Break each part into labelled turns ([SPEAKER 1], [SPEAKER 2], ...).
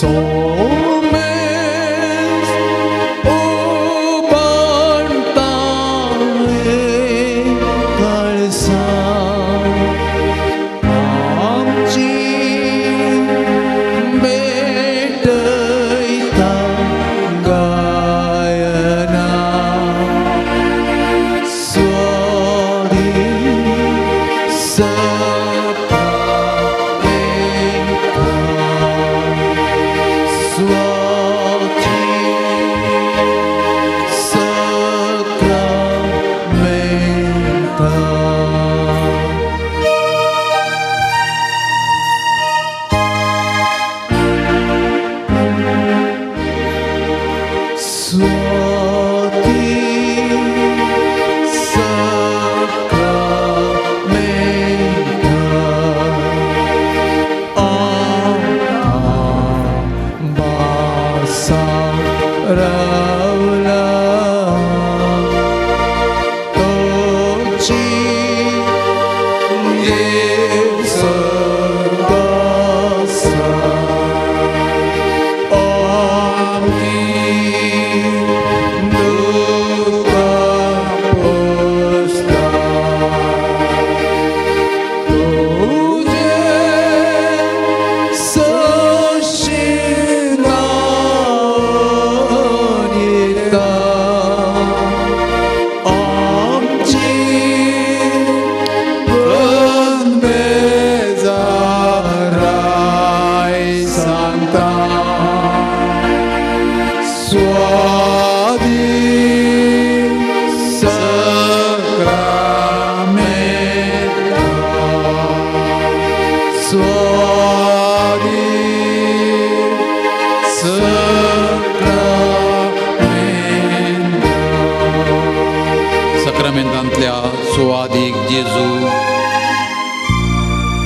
[SPEAKER 1] Soames उबाणता काळसा आमची भेटयता गायना स्वादी सक्रामेंता स्वाती सक्रामेंता. स्वाती सक्रामेंता आमकां बासा रावला तोची देव सर्वासा आमची दुःखां पोसता तुझे सशिनान येता आमची बेजाराय सांगता स्वादी सक्रामेंता स्वादी सक्रामेंता.
[SPEAKER 2] सक्रामेंतांतल्या सुवादीक जेजू,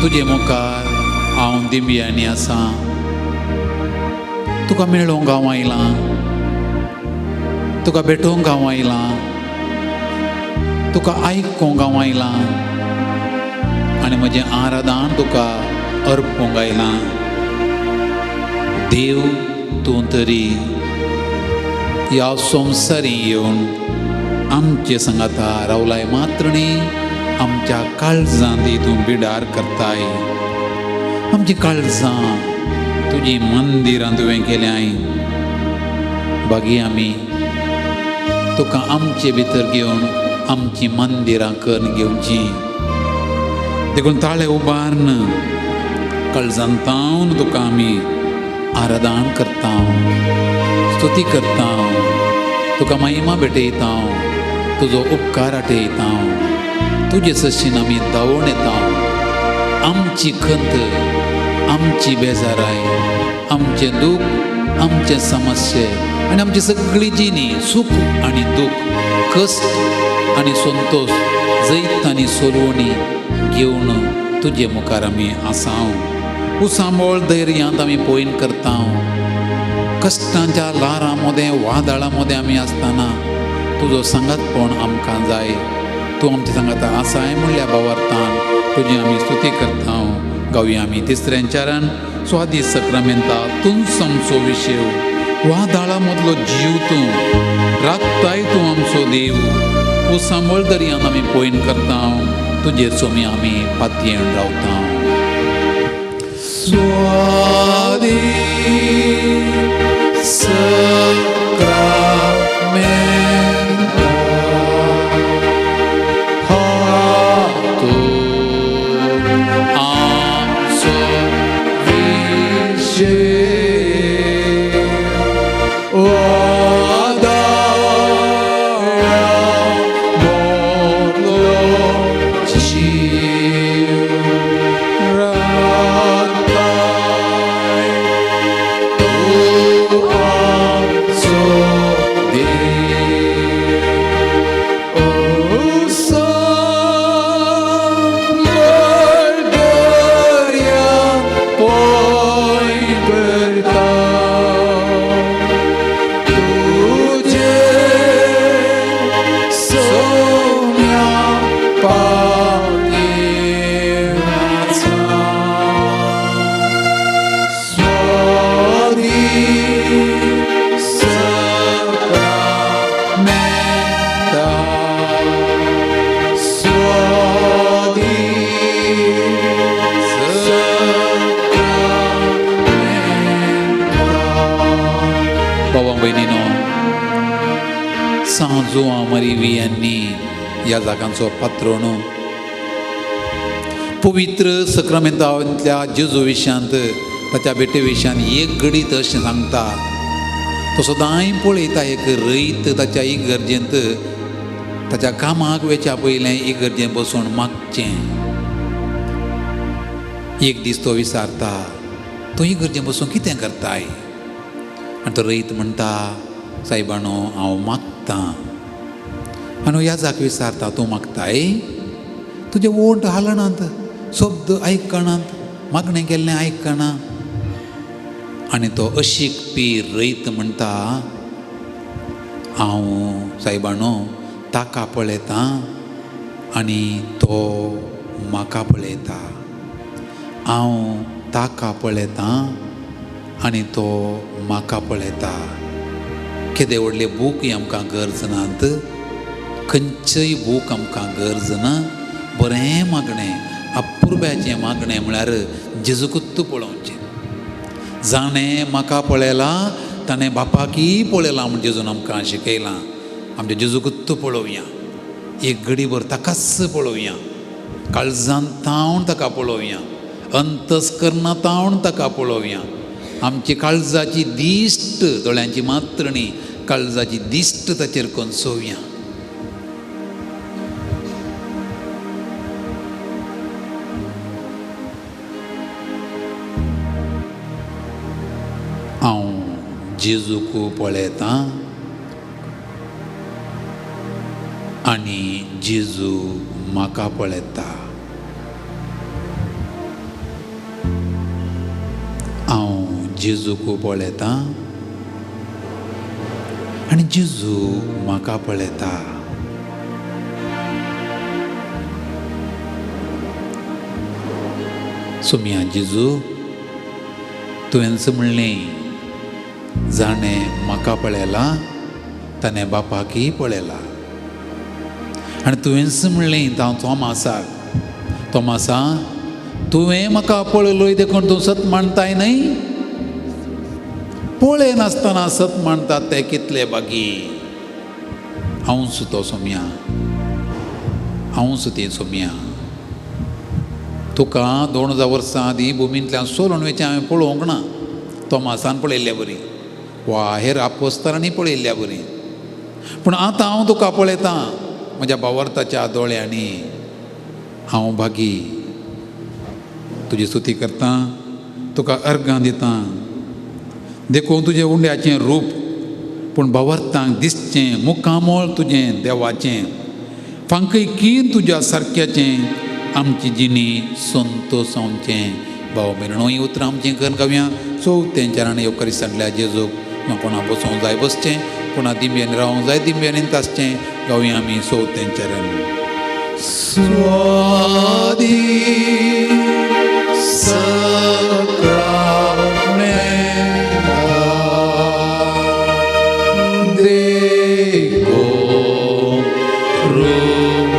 [SPEAKER 2] तुजे मुखार हांव दिंब्यांनी आसा. तुका मेळोवंक हांव आयलां, तुका भेटोवंक हांव आयलां, तुका आयकूंक हांव आयलां आनी म्हजें आराधन तुका अर्पूंक आयलां. देव, तूं तरी ह्या संवसारी येवन आमचे सांगाता रावलाय मात्र न्ही, आमच्या काळजांत तूं बिडार करताय. आमची काळजां तुजी मंदिरां तुवें केल्याय. बागी आमी तुका आमचे भितर घेवन आमची मंदिरां करून घेवची. देखून ताळे उबारून काळजांतावन तुका आमी आराधन करता, स्तुती करता, तुका महिमा भेटयता, तुजो उपकार आठयता. तुजे सशीन आमी धांवून येता. आमची खंत, आमची बेजाराय, आमचें दूख, आमचें समस्ये आनी आमची सगळी जिणी, सूख आनी दूख, कश्ट आनी संतोश, जैत आनी सोलवणी घेवन तुजे मुखार आमी आसाव. उसांबळ धैर्यांत आमी पयन करता. कश्टांच्या ल्हारां मदें, वादळां मदें आमी आसतना तुजो सांगातपण आमकां जाय. तूं आमच्या सांगाता आसाय म्हणल्या भावार्थान तुजी आमी स्तुती करता. गावया आमी तिसऱ्यान चारान. स्वादी सक्रामेंता, तूंच आमचो विशेव, वादळां मदलो जीव तूं राखताय, तूं आमचो देव. उसांबळ दर्यान आमी पयन करता, तुजेर सोमी आमी पातयेन रावता.
[SPEAKER 1] स्वादी सक्रामेंता हातू आमचो विशेव, वादळां मदलो जीव राखताय, तूं आमचो देव. उसांबळ दर्यांत पयण.
[SPEAKER 2] भयणीनो, सां जुआंव मारी वियांनी ह्या जागांचो पात्रोण पवित्र सक्रामेंतांतल्या जेजू विशयांत ताच्या भेटे विशयान एक घडीत अशें सांगता. तो सदांय पळयता एक रयत ताच्या इगर्जेंत ताच्या कामाक वेच्या पयलें इगर्जेंत बसून मागचें. एक दीस तो विचारता, तूं इगर्जेंत बसून कितें करताय? आनी तो रयत म्हणटा, सायबानो हांव मागतां. आनी याजाक विचारता, तूं मागताय? तुजे ओंठ हालनात, शब्द आयकनात, मागणें केल्लें आयकना. आनी तो अशिकपी रयत म्हणटा, हांव सायबानो ताका पळयतां आनी तो म्हाका पळयता. हांव ताका पळयतां आनी तो म्हाका पळयता. केदे व्हडले बूक आमकां गरज नात, खंयचेय बूक आमकां गरज ना. बरें मागणें, अपुरब्याचें मागणें म्हळ्यार जेजूकूच पळोवचें. जाणें म्हाका पळयला ताणें बापाकय पळयलां म्हूण जेजून आमकां शिकयलां. आमच्या जेजूकूच पळोवया, एक घडीभर ताकाच पळोवया, काळजान तावन ताका पळोवया, अंतस्कर्णा तावन ताका पळोवया. आमची काळजाची दिश्ट, दोळ्यांची मात्र न्ही, काळजाची दिश्ट ताचेर कोनसोवया. हांव जेजूक पळयतां आनी जेजू म्हाका पळयता. हांव जेजूक पळयतां आनी जेजू म्हाका पळयता. सोम्या जेजू, तुवेंच म्हणलें, जाणें म्हाका पळयला ताणें बापाकय पळयला. आनी तुवेंच म्हणलें हांव तोमासाक, तोमासा तुवें म्हाका पळयलोय देखून तूं सत मानताय न्हय? पळयनासतना सत मानतात ते कितले बागी. हांवच तो सोम्या, हांवच ती सोम्या. तुका 2000 वर्सां आदीं भुमींतल्यान सोलून वेचें हांवें पळोवंक ना, तोमासान पळयल्ल्या बरी वा हेर आपोस्तारांनी पळयल्ल्या बरी, पूण आतां हांव तुका पळयतां म्हज्या बावर्ताच्या दोळ्यांनी. हांव भागी तुजी स्तुती करतां, तुका अर्गां दितां. देखून तुजें उंड्याचें रूप पूण बावर्तांक दिसचें मुखामोळ तुजें देवाचें, फांकय कीन तुज्या सारक्याचें आमची जिणी संतोसावचें. भाव भयणो, ही उतरां आमचीं करून गावया. चवथें चारांनी येवकारिस्तांतल्या जेजूक कोणा बसोवंक जाय बसचें, कोणा दिंब्यांनी रावंक जाय दिंब्यांनी तासचें. गावया आमी चवथें चरण.
[SPEAKER 1] स्वादी सक्रामेंता देखो रूप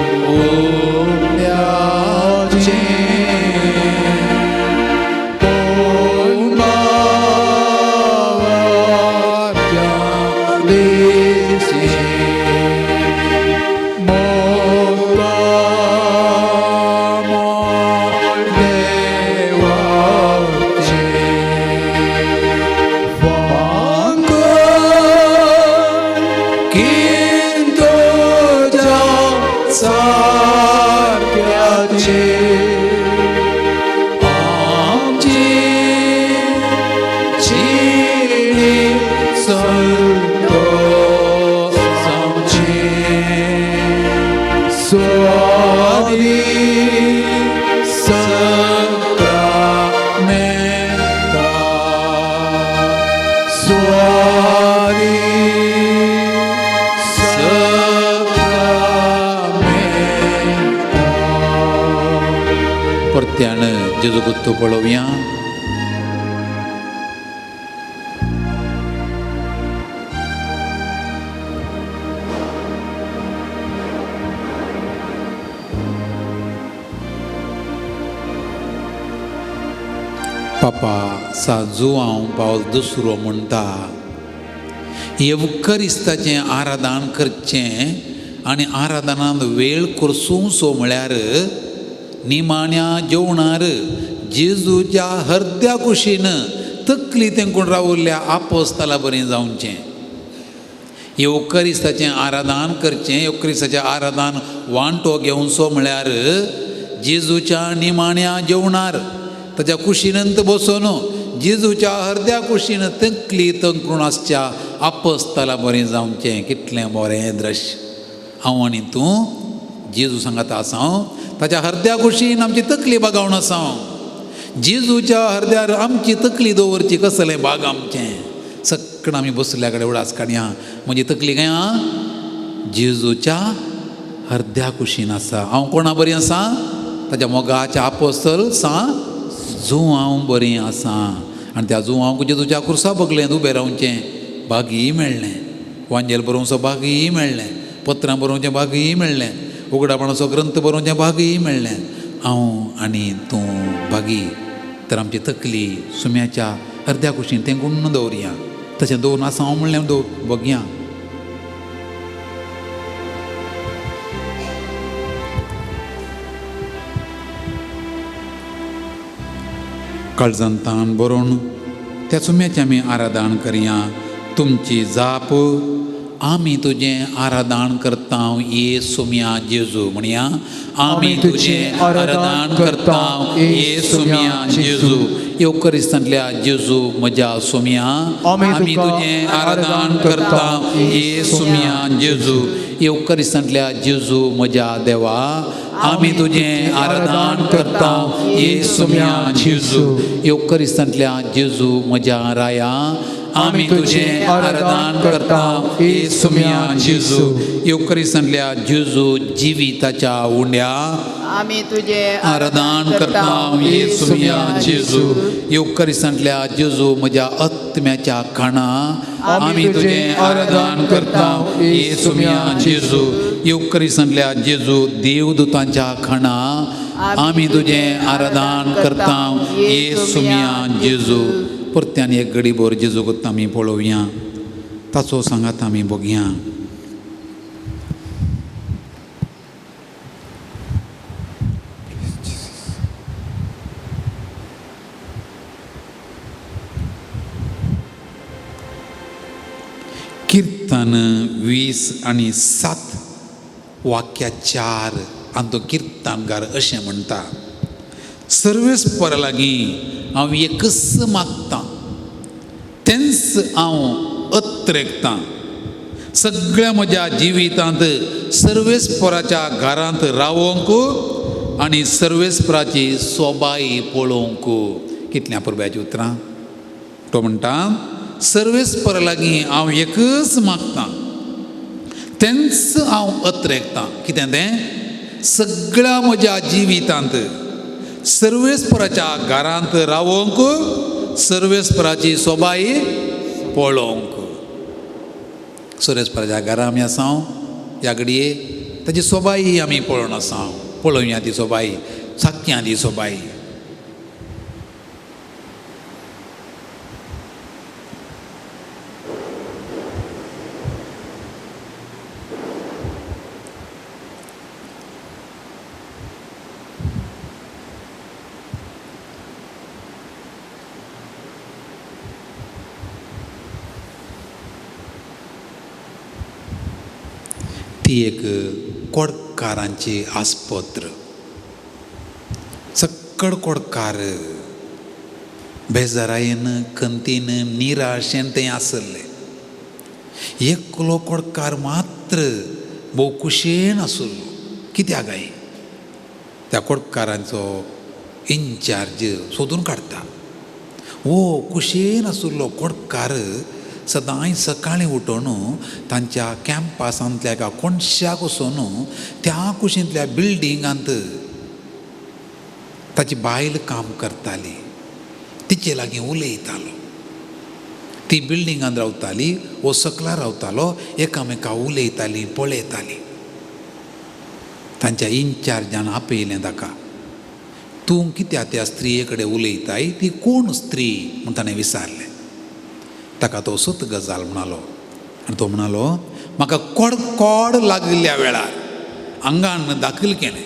[SPEAKER 1] उंड्याचें, पूण बाबाच्या दिसचें, मुखामोळ देवाचें, फांकय कीन तुज्या सारक्याचें, आमची जिणी संतोसावची. स्वादी सक्रामेंता, स्वादी सक्रामेंता.
[SPEAKER 2] परत्यान जेजूक पळोवया. पापा सा जुआंव पावल दुसरो म्हणटा, येवकरिस्ताचें आराधन करचें आनी आराधनान वेळ करसूंसो म्हळ्यार निमाण्या जेवणार जेजूच्या हरद्या कुशीन तकली तेंकून रावल्ल्या आपोस्ताला बरें जावचें. येवकरिस्ताचें आराधन करचें, येवकरिस्ताचें आराधन वांटो घेवचो म्हळ्यार जेजूच्या निमाण्या जेवणार ताच्या कुशीनंत बसून जेजूच्या हरद्या कुशीन तकली तंकून आसच्या आपोस्ताला बरें जावचें. कितलें बरें दृश्य. हांव आनी तूं जेजू सांगाता आसा हांव ताच्या हरद्या कुशीन आमची तकली बागावन आसा हांव. जेजूच्या हरद्यार आमची तकली दवरची कसलें बाग आमचें. सगळें आमी बसल्या कडेन उडास काडया म्हजी तकली खंय आहा? जेजूच्या हरद्या कुशीन आसा. हांव कोणा बरी आसा? ताच्या मोगाच्या आपोस्तल सा जुवांव बरी आसा. आनी त्या जुवांक जेजूच्या खुर्सा बगलेंत उबें रावचें बागीय मेळ्ळें, वांजेल बरोवचो बागीय मेळ्ळें, पत्रां बरोवचें बागीय मेळ्ळें, उगडापणाचो ग्रंथ बरोवचें बागीय मेळ्ळें. हांव आनी तूं बागी. तर आमची तकली सुम्याच्या अर्द्या कुशीन तें गुण्ण दवरया. तशें दवरून आसा हांव म्हणलें दवर बगया. काळजान ताण बरोवन त्या सुम्याचें आमी आराधन करया. तुमची जाप आमी तुजें आराधन करता ये सुम्या जेजू म्हणया. आमी तुजें आराधन करता ये सुम्या जेजू. येवकरिस्तांतल्या जेजू म्हज्या सुम्या आमी तुजें आराधन करता ये सुम्या जेजू. येवकरिस्तांतल्या जेजू म्हज्या देवा आमी तुजें आराधन करता ये सुम्या जेजू. येवकरिस्तांतल्या जेजू म्हज्या राया आमी तुजें आराधन करता ये सुम्या जेजू. येवकरिस्तांतल्या जेजू जिविताच्या उंड्या
[SPEAKER 3] आमी तुझे
[SPEAKER 2] आराधन करता ये सुम्या जेजू. येवकरिस्तांतल्या जेजू म्हज्या आत्म्याच्या खाणा आमी तुजें आराधन करता ये सुम्या जेजू. येवकरिस्तांतल्या जेजू देवदूतांच्या खाणा आमी तुजें आराधन करता ये सुम्या जेजू. परत्यान एक गडीभर जेजू कोत्ता आमी पळोवया, ताचो सांगात आमी बघया. किर्तन 20 आनी 7 वाक्या 4 आनी तो किर्तनकार अशें म्हणटा, सर्वेस्परा लागीं हांव एकच मागतां तेंच हांव अत्रेकतां. सगळ्या म्हज्या जिवितांत सर्वेस्पराच्या घरांत रावोंक आनी सर्वेस्पराची सोबाय पळोवंक. कितल्या परब्याचीं उतरां. तो म्हणटा सर्वेस्परा लागीं हांव एकच मागतां तेंच हांव अत्रेकतां. कितें तें? सगळ्या म्हज्या जिवितांत सर्वेस्पराच्या घरांत रावोंक सर्वेस्पराची सोबाय पळोवंक. सर्वेस्पराच्या घरा आमी आसा ह्या घडये ताची सोबाय आमी पळोवन आसा. पळोवया ती सोबाय, साकया ती सोबाय. ती एक कोडकारांची आस्पत्र. सक्कड कोडकार बेजारायेन खंतीन निराशेन ते आसले. एकलो कोडकार मात्र भोव खुशयेन आसलो. कित्याक काय? त्या कोडकारांचो इन्चार्ज सोदून काडटा. वो खुशयेन आशिल्लो कोडकार सदांय सकाळीं उठोवन तांच्या कॅम्पासांतल्या एका कोणशाक वचून त्या कुशींतल्या बिल्डिंगांत ताची बायल काम करताली, तिचे लागीं उलयतालो. ती बिल्डिंगांत रावताली, वो सकला रावतालो, एकामेका उलयताली पळयताली. तांच्या इन्चार्जान आपयलें ताका, तूं कित्याक त्या स्त्रिये कडेन उलयताय, ती कोण स्त्री म्हूण ताणें विचारलें. ताका तो सत गजाल म्हणालो. आनी तो म्हणालो म्हाका कोड कोड लागिल्ल्या वेळार आंगान दाखल केलें,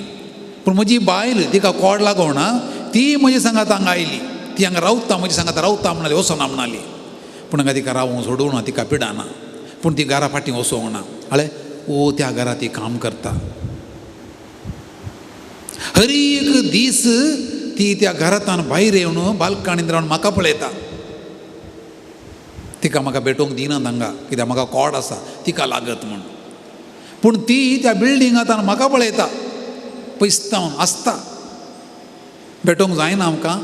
[SPEAKER 2] पूण म्हजी बायल तिका कोड लागोना, ती म्हजी सांगात हांगा आयली, ती हांगा रावता म्हजी सांगात रावता म्हणाली, वचना म्हणाली. पूण हांगा तिका रावूंक सोडूंक ना, तिका पिडाना, पूण ती घरा फाटीं वचोंक ना. हळे ओ त्या घरा ती काम करता. हर एक दीस ती त्या घरांतान भायर येवन बालकाणीन रावन म्हाका पळयता. तिका म्हाका भेटोवंक दिनात हांगा, कित्याक म्हाका कॉड आसा तिका लागत म्हूण. पूण ती त्या बिल्डिंगांतान म्हाका पळयता, पयसतावन हांसता. भेटोवंक जायना आमकां.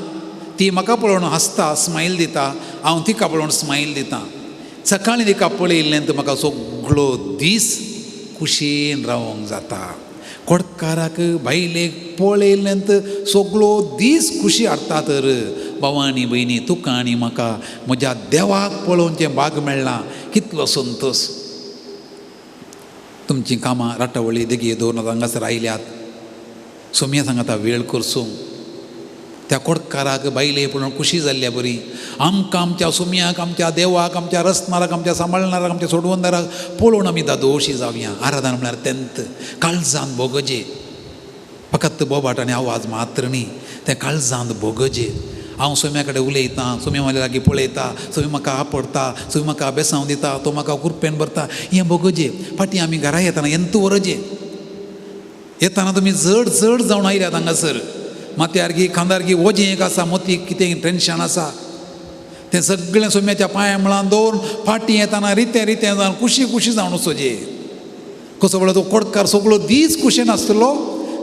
[SPEAKER 2] ती म्हाका पळोवन हांसता, स्मायल दिता, हांव तिका पळोवन स्मायल दिता. सकाळीं तिका पळयल्ल्यान म्हाका सगळो दीस खुशयेन रावंक जाता. कोडकाराक बायलेक पळयल्ल्यान सगळो दीस खुशी हाडटा. तर भावा आनी भयणी, तुका आनी म्हाका म्हज्या देवाक पळोवचें भाग मेळ्ळां, कितलो संतोश. तुमचीं कामां राटावळी देगी दवरून हांगासर आयल्यात. सोमया सांगाता वेळ करचो. त्या कोडकाराक बायले पळोवन खुशी जाल्ल्या बरी. आमकां आमच्या सोमयाक, आमच्या देवाक, आमच्या रसणाराक, आमच्या सांबाळणाराक, आमच्या सोडवंदाराक पळोवन आमी दादोशी जावया. आराधना म्हळ्यार तेंत काळजान भोगजे, फकत बोबाट आनी आवाज मात्र न्ही, तें काळजान भोगजे. हांव सोम्या कडेन उलयतां, सोम्या म्हज्या लागीं पळयता, सोमी म्हाका आपडटा, सोमी म्हाका बेसांव दिता, तो म्हाका कुरपेन भरता, हें भोगजे. फाटीं आमी घरा येतना एंत वरजे. येतना तुमी जड जड जावन आयल्यात हांगासर, माथ्यार गी खांदार गी वजें एक आसा, मोती कितें टेंशन आसा, तें सगळें सोम्याच्या पांया मुळान दवरून फाटीं येतना रितें रितें जावन खुशी खुशी जावन वचोजे. कसो पळय तो कोडकार सगळो दीस खुशेन आसतलो.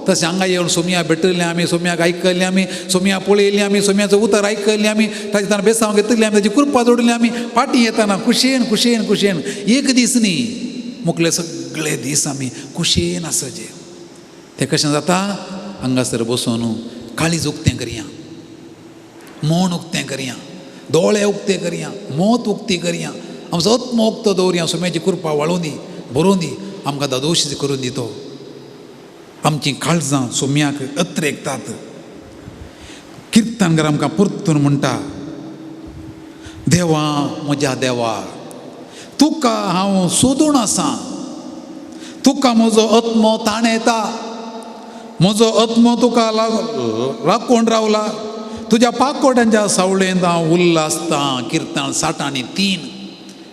[SPEAKER 2] तशें हांगा येवन सोमया भेटयलें आमी, सोमयाक आयकलें आमी, सोमया पळयलें आमी, सोमयाचो उतर आयकलें आमी, ताजे ताणें बेसांव घेतलें आमी, ताजी कृपा जोडली आमी. फाटीं येतना खुशयेन खुशयेन खुशयेन, एक दीस न्ही, मुखले सगळे दीस आमी खुशयेन आसचे. तें कशें जाता? हांगासर बसून काळीज उक्तें करया, मन उक्तें करया, दोळे उक्ते करया, मोत उक्ती करया, आमचो आत्मो उक्तो दवरया. सोम्याची कृपा वाळोवन दी, बरोवन दी, आमकां दादोशी करून दितो. आमचीं काळजां सोम्याक अत्रेकतात. किर्तनकार आमकां परतून म्हणटा, देवा म्हज्या देवा, तुका हांव सोदून आसा, तुका म्हजो आत्मो ताणेता, म्हजो आत्मो तुका राखून रावला, तुज्या पाकोट्यांच्या सावळेंत हांव उल्लासतां. किर्तन 63.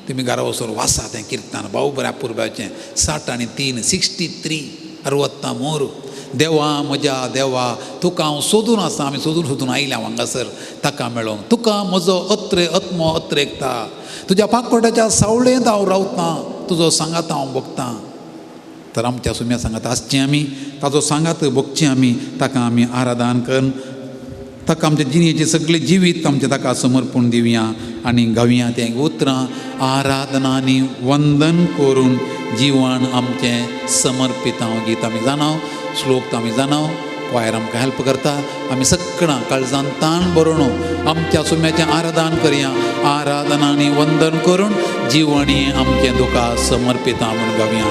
[SPEAKER 2] तुमी घरा वचून वाचा तें किर्तन, भाव बऱ्या पुरब्याचें 63, 63, 63. देवा म्हज्या देवा, तुका हांव सोदून आसा. आमी सोदून सोदून आयल्या हांगासर ताका मेळोंक. तुका म्हजो अत्रे आत्मो अत्रेकता, तुज्या पाकोट्याच्या सावळेंत हांव रावतां, तुजो सांगात हांव भोगतां. तर आमच्या सुम्या सांगात आसचें आमी, ताजो सांगात भोगचें आमी, ताका आमी आराधन करून ताका आमच्या जिणेचें सगळें जिवीत आमचें ताका समर्पण दिवया आनी गावया तें उतरां. आराधना आनी वंदन करून जिवन आमचें समर्पित. हांव गीत आमी जाणाव, श्लोक आमी जाणाव, क्वायर आमकां हेल्प करता. आमी सगळां काळजान ताण बरोवन आमच्या सुम्याचें आराधन करया. आराधना आनी वंदन करून जिवणी आमचें तुका समर्पिता म्हूण गावया.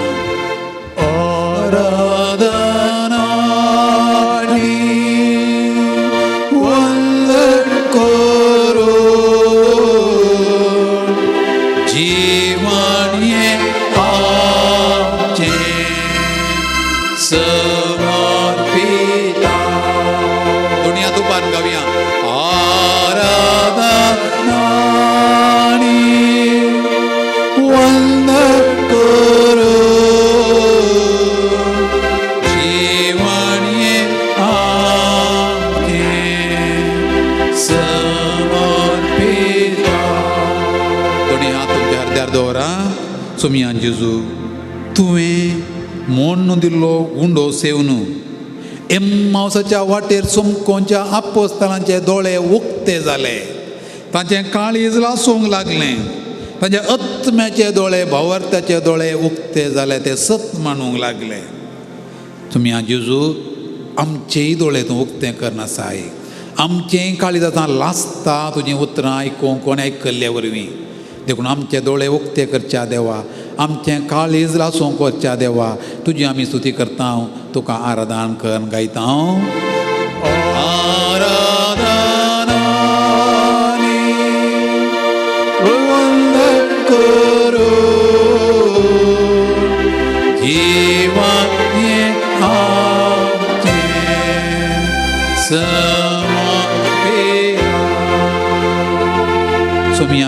[SPEAKER 1] आराधना वंदन करून जीवन हें आमचें समर्पिता.
[SPEAKER 2] दुनिया तुपान गावया.
[SPEAKER 1] आराधना वंदन करून जीवन हें आमचें समर्पिता.
[SPEAKER 2] दोनी हात तुमच्या हरद्यार दवरा. सोमियान जेजू, तुवें मोडून दिल्लो उंडो सेवन एम्मावसाच्या वाटेर सोमकोंच्या आपोस्तालांचे दोळे उक्ते जाले, तांचें काळीज लासूंक लागलें, तांच्या आत्म्याचे दोळे, भावार्थ्याचे दोळे उक्ते जाले, ते सत मानूंक लागले. तुमी जेजू, आमचेय दोळे तूं उक्तें करनासाय. आमचेंय काळीज आतां लासता तुजीं उतरां आयकूंक, कोणें आयकल्ले वरवीं. देखून आमचे दोळे उक्ते करच्या देवा, आमचें काळीज लासूंक वचच्या देवा, तुजी आमी स्तुती करता, तुका आराधन करून गायता.
[SPEAKER 1] आराधना वंदन करून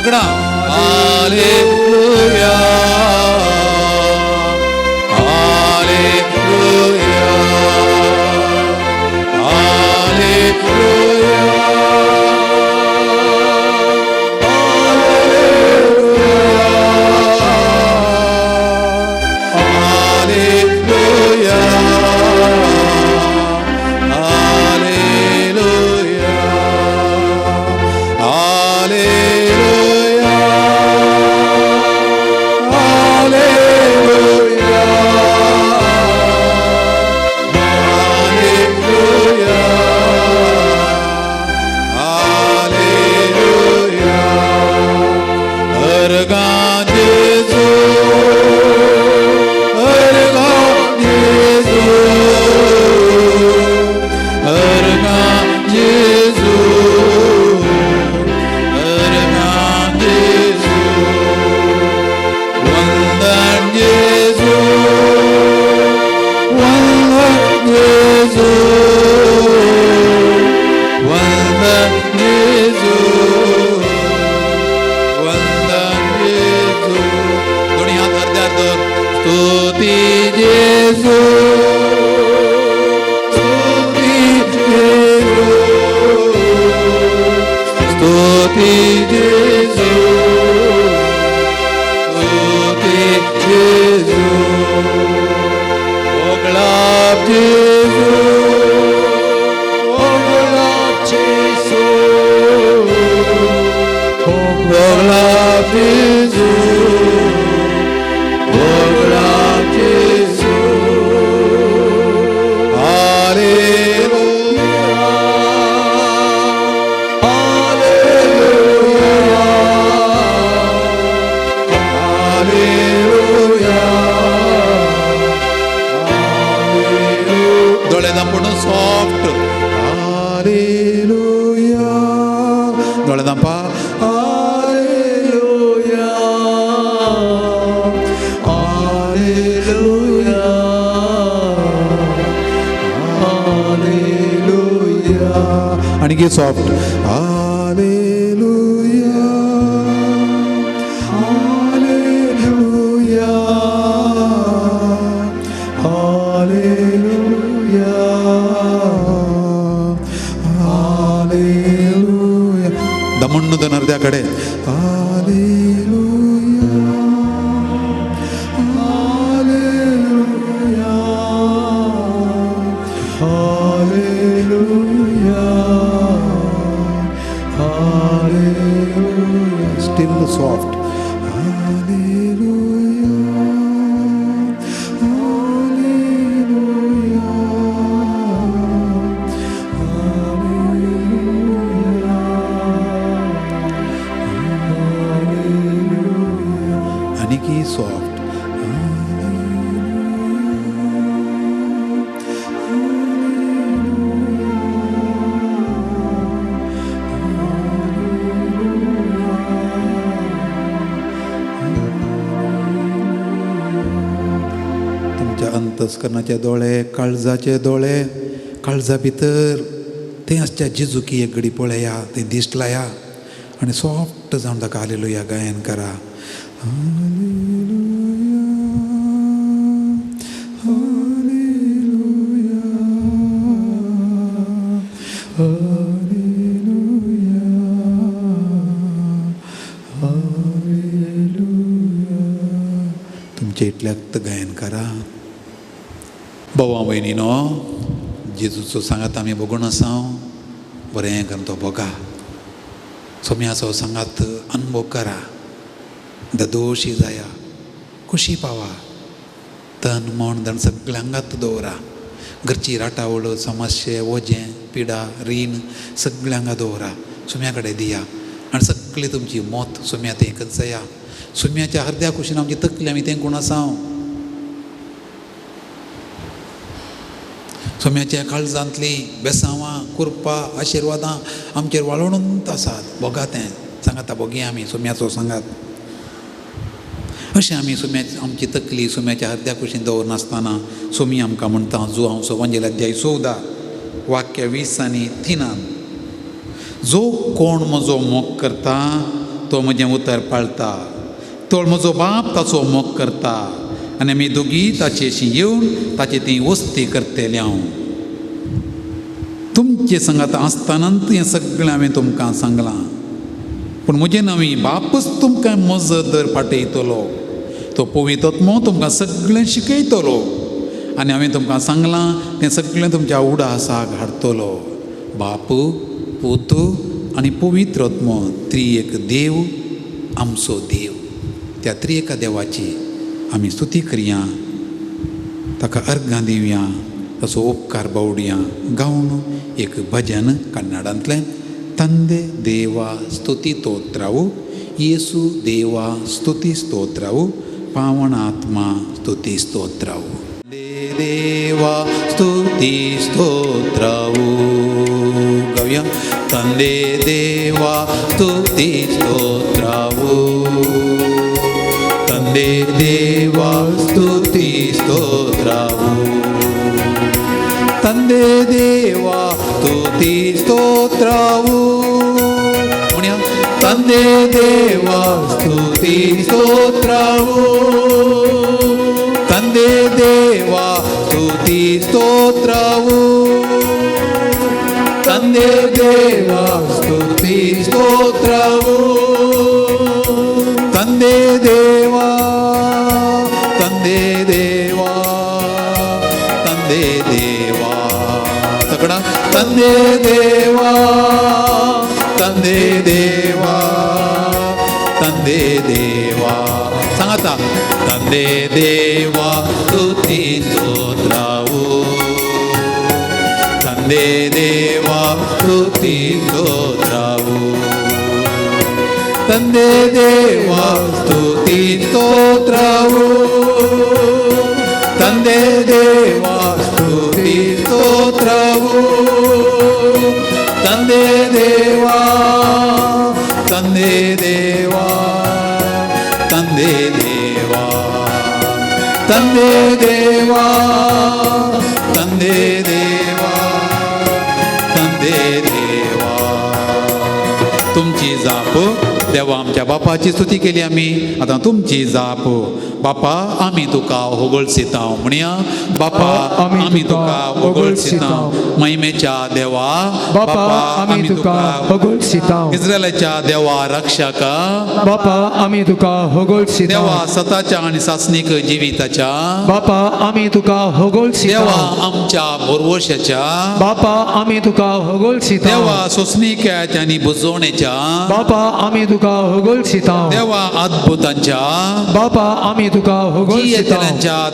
[SPEAKER 2] सगळा hallelujah hallelujah hallelujah hallelujah hallelujah hallelujah hallelujah hallelujah hallelujah. अर्गां जेजू, अर्गां जेजू, अर्गां जेजू, अर्गां जेजू, वंदन जेजू, वंदन जेजू, वंदन जेजू, वंदन जेजू. दोन्ही हात अर्ध्यार धर. स्तुती जेजू, स्तुती जेजू, स्तुती जेजू, स्तुती जेजू, ओगळाप जेजू, ओगळाप जेजू, ओगळाप जेजू, ओगळाप जेजू. Hallelujah hallelujah hallelujah. दोळे धांपून सॉफ्ट हालेलुया. दोळे धांपा.
[SPEAKER 1] Hallelujah hallelujah hallelujah.
[SPEAKER 2] आणखी soft hallelujah
[SPEAKER 1] hallelujah hallelujah hallelujah.
[SPEAKER 2] दमण्णु दन अर्ध्याकडे
[SPEAKER 1] hallelujah hallelujah hallelujah hallelujah.
[SPEAKER 2] Still soft
[SPEAKER 1] hallelujah hallelujah hallelujah hallelujah.
[SPEAKER 2] आणखी सॉफ्ट तुमच्या अंतस्करणाचे दोळे, काळजाचे दोळे, काळजा भितर तें आसच्या जेजुकी एक घडी पळया, तें दिश्ट लाया आनी सॉफ्ट जावन ताका हालेलुया गायन करा.
[SPEAKER 1] Hallelujah hallelujah hallelujah hallelujah.
[SPEAKER 2] तुमच्या इतल्याक गायन करा. भावा भयणीनो, जेजूचो सांगात आमी बगून आसा, बरें करून तो भोगा. सोम्याचो सांगात अनुभव करा, ददोशी जाया, खुशी पावा. तन मन धन सगळ्या आंगात दवरा. घरची राटावळ, समस्ये, वजें, पिडा, रीण सगळ्या हांगा दवरा, सुम्या कडेन दिया आनी सगळी तुमची मत सुम्या तें कंचया. सुम्याच्या अर्द्या कुशीन आमची तकली आमी तेंकून आसा. सोम्याच्या काळजांतली बेसांवां, कुरपा, आशिर्वादां आमचेर वाळोणूच आसात. भोगा तें सांगाता भोगी आमी सोम्याचो सांगात. अशें आमी सुम्या आमची तकली सुम्याच्या अर्द्या कुशीन दवरनासतना सोमी आमकां म्हणटा जुआंव सोवंजेल अध्याय 14 वाक्य 20 आनी 3 जो कोण म्हजो मोग करता तो म्हजें उतर पाळता. तो म्हजो बाप ताचो मोग करता आनी आमी दोगी ताचेशी येवन ताची ती वस्ती करतले हांव. तुमचे संगात आसतनाच हें सगळें हांवें तुमकां सांगलां, पूण म्हजें नवी बापूच तुमकां मजत दर पाटयतलो. तो पवित्र तुमकां सगळें शिकयतलो आनी हांवें तुमकां सांगलां तें सगळें तुमच्या उडासाक हाडटलो. बाप, पूत आनी पवित्र आत्मो त्रिएक देव आमचो देव. त्या त्रिएका देवाची आमी स्तुती करया, ताका अर्घां दिवया, ताचो उपकार बावडया. गावन एक भजन कन्नडांतलें. ತಂದೆ ದೇವ ಸ್ತುತಿ ಸ್ತೋತ್ರವು, ಯೇಸು ದೇವ ಸ್ತುತಿ ಸ್ತೋತ್ರವು, ಪಾವನಾತ್ಮ ಸ್ತುತಿ ಸ್ತೋತ್ರವು. ದೇವ ಸ್ತುತಿ ಸ್ತೋತ್ರವು ಗವ್ಯ. ತಂದೆ ದೇವ ಸ್ತುತಿ ಸ್ತೋತ್ರವು, ತಂದೆ ದೇವ ಸ್ತುತಿ ಸ್ತೋತ್ರವು, ತಂದೆ ದೇವ ಸ್ತುತಿ ಸ್ತೋತ್ರವು. ತಂದೆ ದೇವ ಸ್ತುತಿ ಸ್ತೋತ್ರವು, ತಂದೆ ದೇವ ಸ್ತುತಿ ಸ್ತೋತ್ರವು, ತಂದೆ ದೇವ ಸ್ತುತಿ ಸ್ತೋತ್ರವು, ತಂದೆ ದೇವ, ತಂದೆ ದೇವ, ತಂದೆ ದೇವ. ತಕಡ ತಂದೆ ದೇವ, ತಂದೆ ದೇವ, ತಂದೆ ದೇವ. सांगता ತಂದೆ ದೇವ ಸ್ತುತಿ ಸ್ತೋತ್ರವು, ತಂದೆ ದೇವ ಸ್ತುತಿ ಸ್ತೋತ್ರವು, ತಂದೆ ದೇವ ಸ್ತುತಿ ಸ್ತೋತ್ರವು, ತಂದೆ ದೇವ ಸ್ತುತಿ ಸ್ತೋತ್ರವು, ತಂದೆ ದೇವ, ತಂದೆ ದೇವ, ತಂದೆ ದೇವ, ತಂದೆ ದೇವ, ತಂದೆ ದೇವ, ತಂದೆ देवा. तुमची जाप देवा आमच्या बापाची स्तुती केली आमी, आतां तुमची जाप. बापा आमी तुका होगळसितां म्हणया. बापा आमी तुका होगळसितां. महिमेच्या देवा
[SPEAKER 1] बापा आमी तुका होगळसितां.
[SPEAKER 2] इस्रायलाच्या देवा रक्षका
[SPEAKER 1] बापा आमी तुका होगळसितां.
[SPEAKER 2] देवा सताच्या आनी सासणीक जिविताच्या
[SPEAKER 1] बापा आमी तुका होगळसितां.
[SPEAKER 2] देवा आमच्या बोरवशाच्या
[SPEAKER 1] बापा आमी तुका होगळसितां.
[SPEAKER 2] देवा सोसणिक्याच्या आनी बुजवणेच्या
[SPEAKER 1] बापा आमी तुका होगळसितां.
[SPEAKER 2] देवा अद्भुतांच्या
[SPEAKER 1] बापा आमी तुका होगळसितां.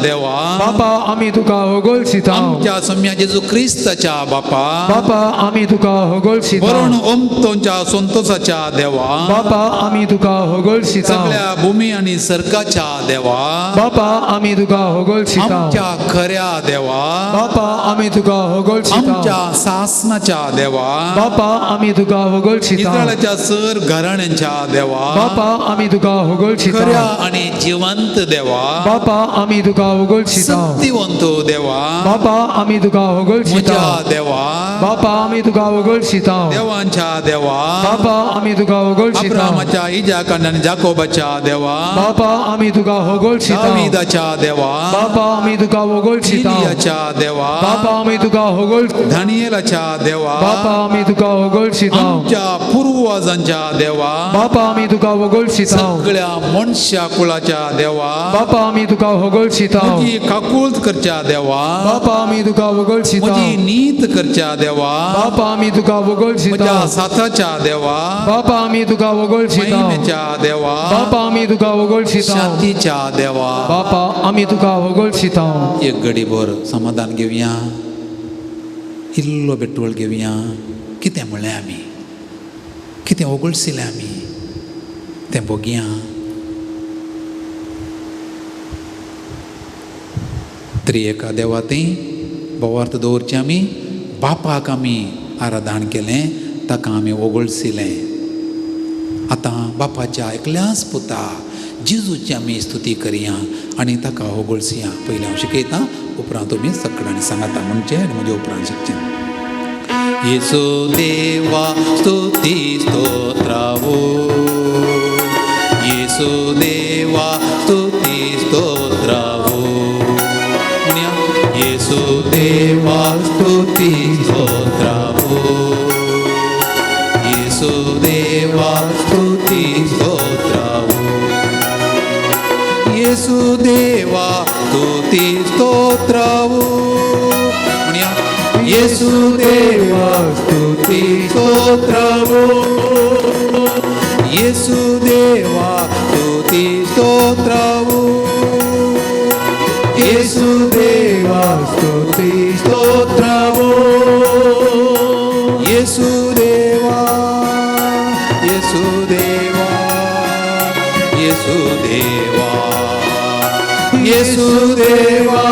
[SPEAKER 2] देवा
[SPEAKER 1] बापा आमी तुका होगळसितां.
[SPEAKER 2] आमच्या सम्या जेजू क्रिस्ताच्या बापा
[SPEAKER 1] बापा आमी तुका होगळसितां.
[SPEAKER 2] वरून ओमतोंच्या संतोषाच्या देवा
[SPEAKER 1] बापा आमी तुका होगळसितां.
[SPEAKER 2] सगळ्या भूमी आनी सर्गाच्या देवा
[SPEAKER 1] बापा आमी तुका होगळसितां.
[SPEAKER 2] आमच्या खऱ्या देवा
[SPEAKER 1] बापा आमी तुका होगळसितां.
[SPEAKER 2] आमच्या सासनाच्या देवा
[SPEAKER 1] बापा आमी तुका होगळसितां.
[SPEAKER 2] इस्रायलाच्या सर घराण्यांच्या देवा
[SPEAKER 1] बापा आमी तुका होगळसितां.
[SPEAKER 2] खऱ्या आनी जिवंत देवा
[SPEAKER 1] बापा आमी तुका होगळसितां.
[SPEAKER 2] सत्यवंत देवा
[SPEAKER 1] बापा आमी तुका होगळसितां.
[SPEAKER 2] म्हज्या देवा
[SPEAKER 1] बापा आमी तुका होगळसितां.
[SPEAKER 2] देवांच्या देवा
[SPEAKER 1] बापा आमी तुका होगळसितां.
[SPEAKER 2] अब्रामाच्या, इजाकाच्या आनी जाकोबाच्या देवा
[SPEAKER 1] बापा आमी तुका होगळसितां.
[SPEAKER 2] दावीदाच्या देवा
[SPEAKER 1] बापा आमी तुका होगळसितां.
[SPEAKER 2] एलियाच्या देवा
[SPEAKER 1] बापा आमी तुका होगळ
[SPEAKER 2] दानियेलाच्या देवा
[SPEAKER 1] बापा आमी तुका होगळसितां.
[SPEAKER 2] आमच्या पूर्वजांच्या देवा
[SPEAKER 1] बापा आमी तुका होगळसितां.
[SPEAKER 2] सगळ्या मनशा कुळाच्या देवा
[SPEAKER 1] बापा आमी तुका होगळसितां.
[SPEAKER 2] म्हजी काकूळत करच्या देवा
[SPEAKER 1] बापा आमी तुका होगळसितां.
[SPEAKER 2] म्हजी नीत करच्या देवा
[SPEAKER 1] बापा आमी तुका होगळसितां.
[SPEAKER 2] म्हज्या साथाच्या देवा
[SPEAKER 1] बापा आमी तुका होगळसितां.
[SPEAKER 2] महिमेच्या देवा
[SPEAKER 1] बापा आमी तुका होगळसितां.
[SPEAKER 2] शांतीच्या देवा
[SPEAKER 1] बापा आमी तुका होगळसितां.
[SPEAKER 2] एक घडीभर समाधान घेवया, इल्लो पेट्रोल घेवया. कितें म्हणलें आमी, कितें होगळसिलें आमी तें बघया. त्रिएका देवा ती बोवार्थ दवरचें आमी. बापाक आमी आराधन केलें, ताका आमी ओगळसिलें. आतां बापाच्या एकल्याच पुता जेजूची आमी स्तुती करया आनी ताका होगळसया. पयलीं हांव शिकयतां, उपरांत तुमी सगळ्यांनी सांगाता म्हणचें आनी म्हज्या उपरांत शिकचें. येसू देवा स्तुती स्तोत्रावो, येसू देवा स्तुती स्तोत्रावो येसू देवा स्तुती स्तोत्रावो म्हणया येसू देवा स्तुती स्तोत्रावो येसू देवा स्तुती स्तोत्रावो येसू देवा स्तुती स्तोत्रावो येसू देवा येसू देवा येसू देवा येसू देवा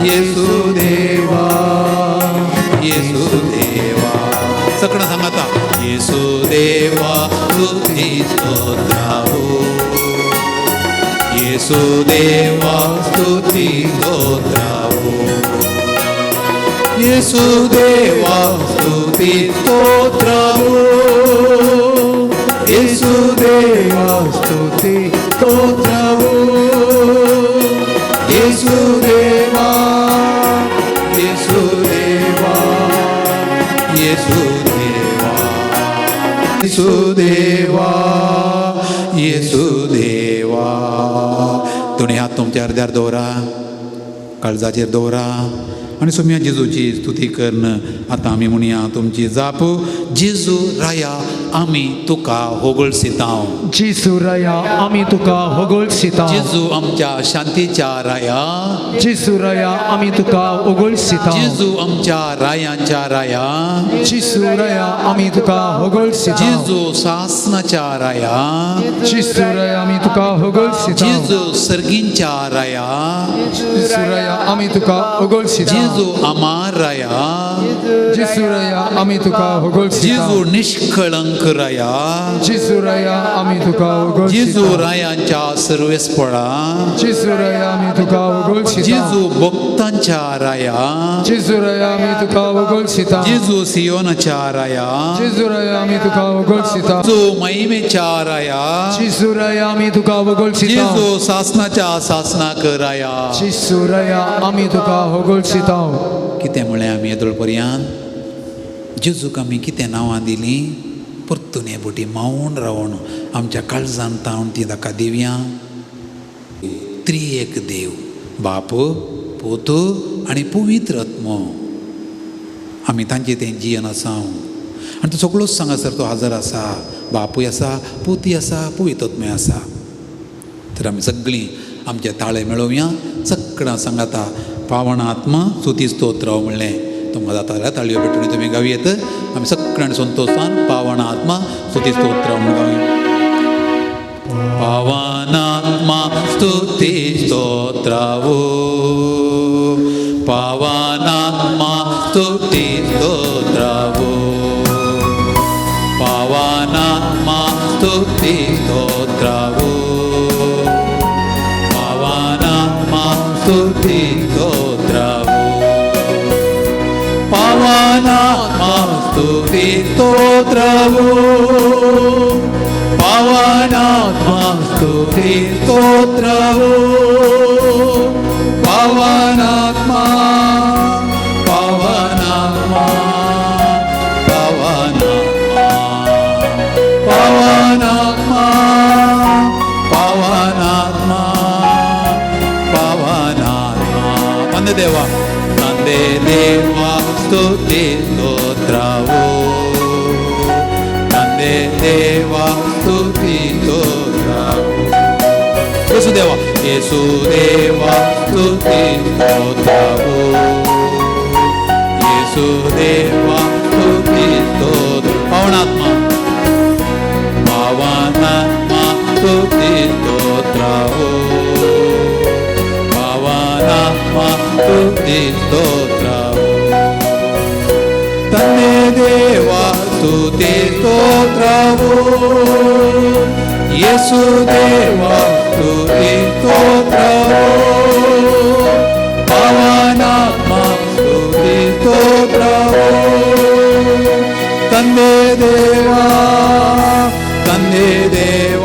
[SPEAKER 2] येसू देवा येसू देवा सगळं सांगता येसू देवा स्तुती स्तोत्रावो येसू देवा स्तुती स्तोत्रावो येसू देवा स्तुती स्तोत्रावो येसू देवा स्तुती स्तोत्रावो येसू देवा येसू देवा येसू देवा येसू देवा येसू देवा. दोन्ही हात तुमच्या अर्द्यार दवरा, काळजाचेर दवरा आनी सोम्या जेजूची स्तुती करन आतां आमी म्हणया तुमची जाप जेजू राया आमी तुका होगळसितांव.
[SPEAKER 1] जेजू राया आमी तुका होगळसितांव.
[SPEAKER 2] जेजू आमच्या शांतीच्या राया.
[SPEAKER 1] जेजू राया आमी तुका होगळसितांव.
[SPEAKER 2] जेजू आमच्या रायांच्या राया.
[SPEAKER 1] जेजू राया आमी तुका होगळसितांव.
[SPEAKER 2] जेजू सासनाच्या राया.
[SPEAKER 1] जेजू राया आमी तुका होगळसितांव.
[SPEAKER 2] जेजू सर्गींच्या राया.
[SPEAKER 1] जेजू राया आमी तुका होगळसितांव.
[SPEAKER 2] जेजू आमार राया.
[SPEAKER 1] जेजू राया आमी तुका होगळसितांव.
[SPEAKER 2] जेजू निष्कळंक राया.
[SPEAKER 1] जेजू राया आमी तुका होगळसितांव.
[SPEAKER 2] जेजू रायांच्या सर्वेस्पळा.
[SPEAKER 1] जेजू राया आमी तुका होगळसितांव.
[SPEAKER 2] जेजू भक्तांच्या राया.
[SPEAKER 1] जेजू राया आमी तुका होगळसितांव.
[SPEAKER 2] जेजू सियोनाच्या राया.
[SPEAKER 1] जेजू राया आमी तुका होगळसितांव.
[SPEAKER 2] जेजू महिमेच्या राया.
[SPEAKER 1] जेजू राया आमी तुका होगळसितांव.
[SPEAKER 2] जेजू सासनाच्या सासनाक राया.
[SPEAKER 1] जेजू राया आमी तुका होगळसितांव.
[SPEAKER 2] कितें म्हळें आमी येदोळ पर्यंत जेजूक आमी कितें नांवां दिलीं परतून हे बोटी मावून रावून आमच्या काळजान तावन ती ताका दिवया. त्रिएक देव बाप पूत आनी पवित्र आत्मो आमी तांचे तें जियन आसा आनी तो सगळोच हांगासर तो हजर आसा. बापूय आसा, पुतूय आसा, पवित्र आत्मोय आसा. तर आमी सगळीं आमचे ताळे मेळोवया. सगळ्यां सांगाता पावन आत्मा स्तुती स्तोत्र म्हणलें तुमकां जाता जाल्यार ताळयो पेटून तुमी गावयेत. आमी सगळ्यांनी संतोशान पावन आत्मा स्तुती स्तोत्र म्हणून गावया. पावन आत्मा स्तुती स्तोत्रावो पावन आत्मा स्तुती स्तोत्रावो पावन आत्मा स्तुती स्तोत्रावो पावन आत्मा स्तुती स्तोत्रावो पावनात्मा स्तुती स्तोत्रावो पावनात्मा स्तुती स्तोत्रावो पावनात्मा पावनात्मा पावनात्मा पावनात्मा पावनात्मा पावनात्मा. ತಂದೆ ದೇವ ತಂದೆ ದೇವ ಸ್ತುತಿ ಸ್ತೋತ್ರವೋ ತಂದೆ ದೇವ ಸ್ತುತಿ ಸ್ತೋತ್ರವೋ ಯೇಸುದೇವ ಯೇಸುದೇವ ಸ್ತುತಿ ಸ್ತೋತ್ರವೋ ಯೇಸುದೇವ ಸ್ತುತಿ ಸ್ತೋತ್ರ. ಪವನಾತ್ಮ ಪವನಾತ್ಮ ಸ್ತುತಿ ಸ್ತೋತ್ರವೋ ಪವನಾತ್ಮ ಸ್ತುತಿ ಸ್ತೋತ್ರವೋ ತಂದೆ ದೇವ ಸ್ತುತಿ ಸ್ತೋತ್ರವೋ ಯೇಸು ದೇವ ಸ್ತುತಿ ಸ್ತೋತ್ರವೋ ಪವನಾತ್ಮ ಸ್ತುತಿ ಸ್ತೋತ್ರವೋ ತಂದೆ ದೇವ ತಂದೆ ದೇವ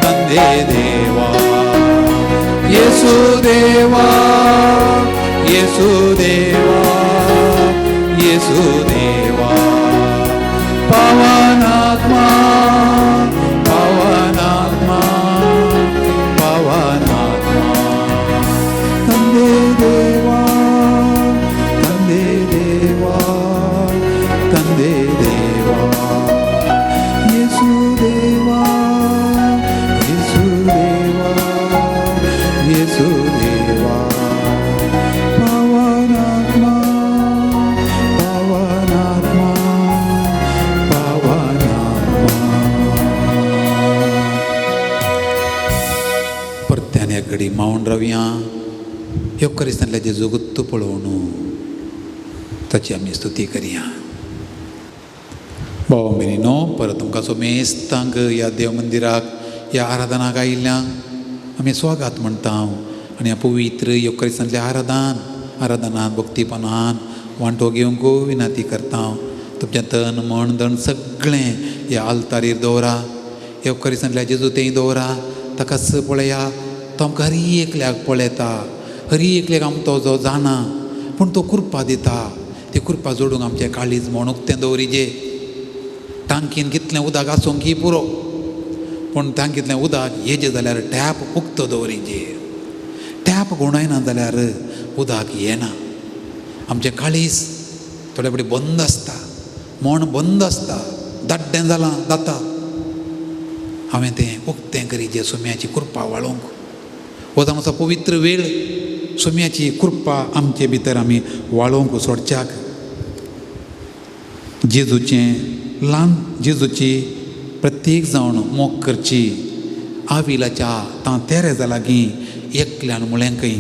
[SPEAKER 2] ತಂದೆ ದೇವ ಯೇಸು ದೇವ ಯೇಸು ದೇವ येसू देवा पावनात्मा पावनात्मा पावनात्मा ತಂದೆ ದೇವಾ ತಂದೆ ದೇವಾ ತಂದೆ ದೇವಾ ಯೇಸು ದೇವಾ ಯೇಸು ದೇವಾ ಯೇಸು ದೇವಾ ಪಾವನಾತ್ಮ ಪಾವನಾತ್ಮ ಪಾವನಾತ್ಮ. परत्यान एक घडी मावन रावया. येवकारिस्तांतल्या जेजू गुत्त पळोवन ताची आमी स्तुती करया. भाव भयणीनो, परत तुमकां सोमेस्तांक ह्या देव मंदिराक ह्या आराधनाक आयिल्ल्यांक आमी स्वागत म्हणटा आनी ह्या पवित्र येवकारिस्तांतल्या आराधनान भक्तीपणान वांटो घेवंक विनंती करता. तुमचें तन मन धन सगळें ह्या आल्तारीर दवरा. येवकारिस्तांतल्या जेजू तें दवरा. ताकाच पळया, तो आमकां हरी एकल्याक पळयता, हरी एकल्याक आमकां तो जो जाणा पूण तो कृपा दिता. ती कृपा जोडूंक आमचें काळीज म्हण उक्तें दवरिजे. टांकीन कितलें उदक आसूंक की पुरो, पूण टांकींतलें उदक येजें जाल्यार टॅप उक्तो दवरिजे. टॅप गुणयना जाल्यार उदक येना. आमचें काळीज थोडे फावटी बंद आसता, मोण बंद आसता, दाड्डें जालां जाता. हांवें तें उक्तें करिजे सोम्याची कृपा वाळोवंक. हो जावन आसा पवित्र वेळ. सोम्याची कृपा आमचे भितर आमी वाळोवंक सोडच्याक. जेजूचें ल्हान जेजूची प्रत्येक जावन मोग करची. आविलाच्या तां तेरेजा लागीं एकल्यान म्हळें खंय,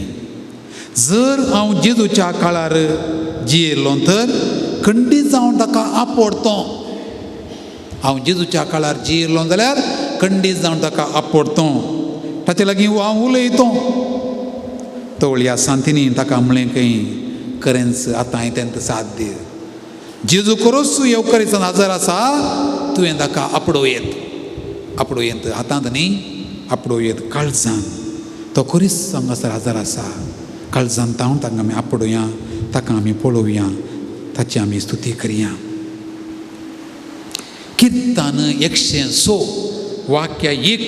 [SPEAKER 2] जर हांव जेजूच्या काळार जियेल्लो तर खंडीत जावन ताका आपोडतो. हांव जेजूच्या काळार जियेल्लो जाल्यार खंडीत जावन ताका आपोडतो, ताचे लागीं हांव उलयतो. तवळया सांतिनी ताका म्हणलें खंय, खरेंच आतां हांवें तेंकां साथ दी. जेजू खरोच येवकारीचो हाजर आसा, तुवें ताका आपडो येत, आपडो येत हातांत न्ही, आपडो येत काळजान. तो खरीच हांगासर हाजर आसा. काळजान तावन तांकां आमी आपडोया, ताका आमी पळोवया, ताची आमी स्तुती करया. किर्तन 106 वाक्य 1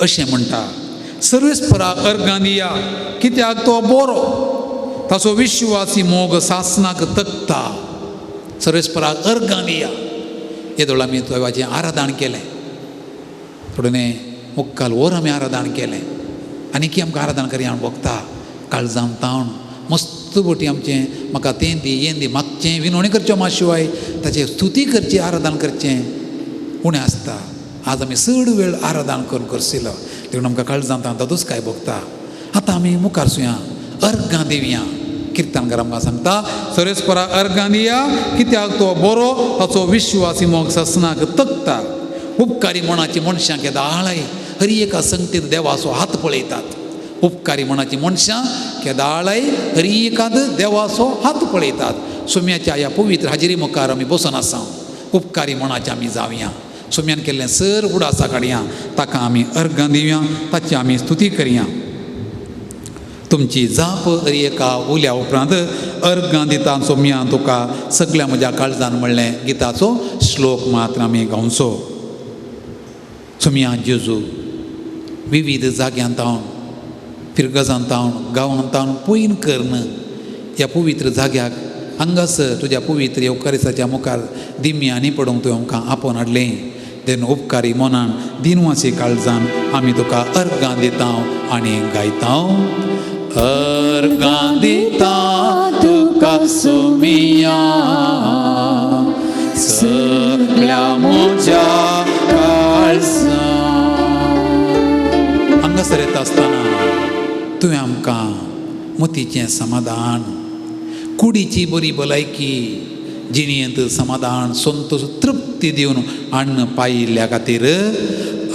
[SPEAKER 2] अशें म्हणटा, सर्वेस्परा अर्गां दिया कित्याक तो बरो, ताचो विश्वासी मोग सासनाक तकता. सर्वेस्पराक अर्गां दिया. येदोळ आमी देवाचें आराधन केलें, थोडें मुक्काल वर आमी आराधन केलें आनी की आमकां आराधन करया म्हूण भोगता. काळजान तावन मस्त बोटी आमचें म्हाका तें दी हें दी मागचें विनवणी करच्यो मा शिवाय ताचें स्तुती करची आराधन करचें उणें आसता. आज आमी चड वेळ आराधन करून करसिलो देखून आमकां काळजान तावन तातूंच काय भोगता. आतां आमी मुखार सुया अर्गां दिवया. किर्तनकार आमकां सांगता, सर्वेस्परा अर्गां दिया कित्याक तो बरो, ताचो विश्वासी मोग ससनाक तकता. उपकारी मनाची मनशां केदाळाय हरी एका संगतीत देवाचो हात पळयतात. उपकारी मनाची मनशां केदाळाय हरी एकाद देवाचो हात पळयतात. सोम्याच्या ह्या पवित्र हाजेरी मुखार आमी बसून आसा. उपकारी मनाचे आमी जावया. सोम्यान केल्लें सर उडासा काडया, ताका आमी अर्गां दिवया, ताची आमी स्तुती करया. तुमची जाप हरी एका उल्या उपरांत अर्गां दिता सोम्या तुका सगल्या म्हज्या काळजान म्हणलें गिताचो श्लोक मात्र आमी गावचो. सोम्या जेजू विविध जाग्यांत तावन फिरगजांत तावन गांवांत तावन पयन करून ह्या पवित्र जाग्याक हांगासर तुज्या पवित्र येवकारिसाच्या मुखार दिम्यांनी पडूंक तुवें आमकां आपोवन हाडलें. देन उपकारी मनान दिनवासी काळजान आमी तुका अर्गां दिता आनी गायता. अर्गां दिता तुका सोमिया सगल्या म्हज्या काळजान. हांगासर येता आसतना तुवें आमकां मतीचें समाधान, कुडीची बरी भलायकी, जिणेंत समाधान, संतोश, तृप्ती दिवन अन्न पायिल्ल्या खातीर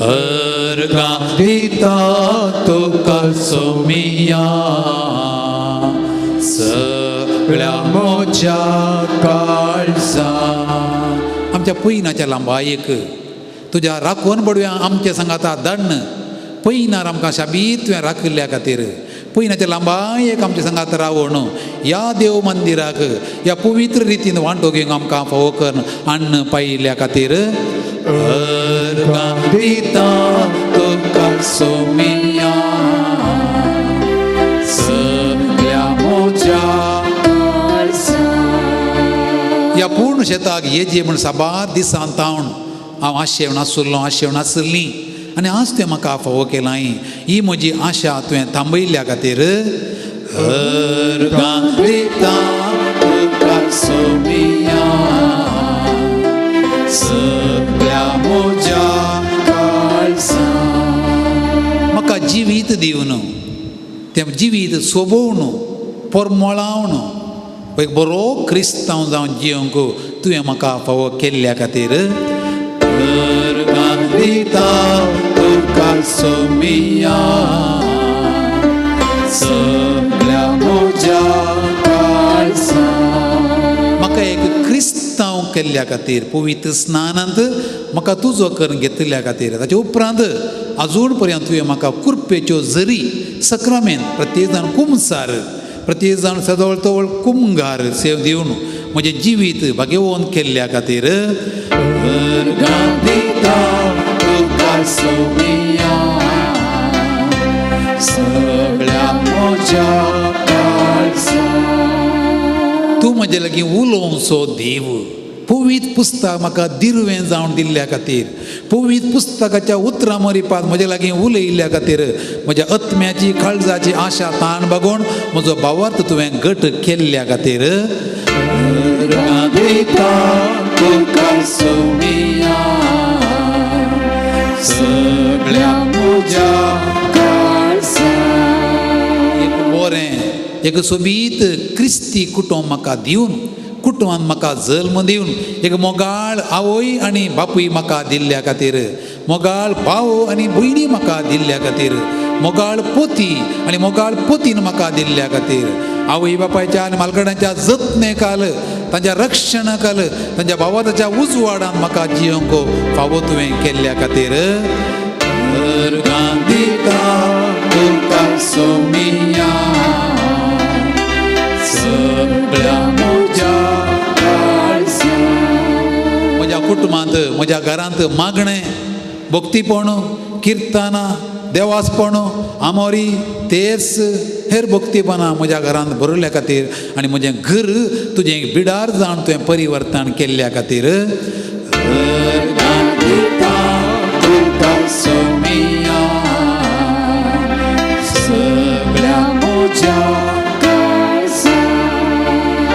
[SPEAKER 2] अर्गां दिता तुका सोमिया सगळ्या म्हज्या काळजान. आमच्या पयनाच्या लांबायेक तुज्या राखून बडव्या आमचे सांगाता दण्ण पयनार आमकां शाबीत तुवें राखिल्ल्या खातीर, पयनाचे लांबायेक आमचे सांगात रावून ह्या देव मंदिराक ह्या पवित्र रितीन वांटो घेवंक आमकां फावो करून अन्न पायिल्ल्या खातीर अर्गां दिता तुका सोमिया सगल्या म्हज्या ह्या पूर्ण शेताक ये जे म्हण साबार दिसान तावन हांव आशेवन आसुल्लो आशेवन आसली आनी आज तुवें म्हाका फावो केलां ही म्हजी आशा तुवें थांबयल्ल्या खातीर अर्गां दिता तुका सोमिया सगल्या म्हज्या काळजान. म्हाका जिवीत दिवन तें जिवीत सोबोवन परमळावन एक बरो क्रिस्तांव जावन जिवंक तुवें म्हाका फावो केल्ल्या खातीर अर्गां दिता तुका सोमिया सगल्या म्हज्या काळजान. म्हाका एक क्रिस्तांव केल्ल्या खातीर पवित्र स्नानांत म्हाका तुजो करून घेतिल्ल्या खातीर ताचे उपरांत अजून पर्यंत तुवें म्हाका कुर्पेच्यो जरी सक्रामेन प्रत्येक जाण कुमसार प्रत्येक जाण सदवळ तवळ कुमगार सेव दिवन म्हजें जिवीत भाग्यवंत केल्ल्या खातीर अर्गां दिता तुका सोमिया सगळ्या म्हज्या काळजान. तूं म्हजे लागीं उलोवचो देव पवित्र पुस्तक म्हाका दिरवें जावन दिल्ल्या खातीर पवित्र पुस्तकाच्या उतरां मरिपात म्हजे लागीं उलयिल्ल्या खातीर म्हज्या आत्म्याची काळजाची आशा ताण बागोवन म्हजो भावार्थ तुवें घट केल्ल्या खातीर अर्गां दिता तुका सोमिया सगळ्या म्हज्या काळजान. एक बरें एक सोबीत क्रिस्ती कुटुंब म्हाका दिवन कुटुंबान म्हाका जल्म दिवन एक मोगाळ आवय आनी बापूय म्हाका दिल्ल्या खातीर मोगाळ भाव आनी भयणी म्हाका दिल्ल्या खातीर मोगाळ पोती आनी मोगाळ पोतीन म्हाका दिल्ल्या खातीर आवय बापायच्या आनी मालकडांच्या जतने काल तांच्या रक्षणा काल तांच्या भावाच्या उजवाडान म्हाका जिवंक फावो तुवें केल्ल्या खातीर अर्गां दिता तुका सोमिया सगळ्या म्हज्या काळजान. म्हज्या कुटुंबांत म्हज्या घरांत मागणें भक्तीपण किर्तनां देवासपण आमोरी तेर्स हेर भक्तीपणां म्हज्या घरांत भरिल्ल्या खातीर आनी म्हजें घर तुजें बिडार जावन तुवें परिवर्तन केल्ल्या खातीर अर्गां दिता तुका सोमिया सगळ्या म्हज्या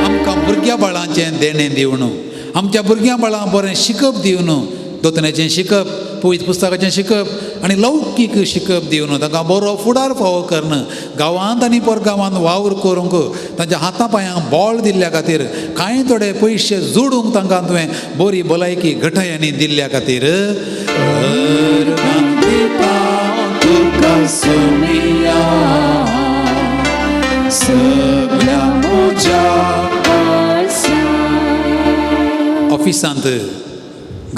[SPEAKER 2] आमकां भुरग्या बाळांचें देणें दिवन आमच्या भुरग्यां बाळांक बरें शिकप दिवन दोतोराचें शिकप पवित्र पुस्तकाचें शिकप आनी लौकीक शिकप दिवन तांकां बरो फुडार फावो करून गांवांत आनी परगांवांत वावर करूंक तांच्या हाता पांयांक बळ दिल्ल्या खातीर कांय थोडे पयशे जोडूंक तांकां तुवें बरी भलायकी घटायांनी दिल्ल्या खातीर अर्गां दिता तुका सोमिया सगळ्या म्हज्या ऑफिसांत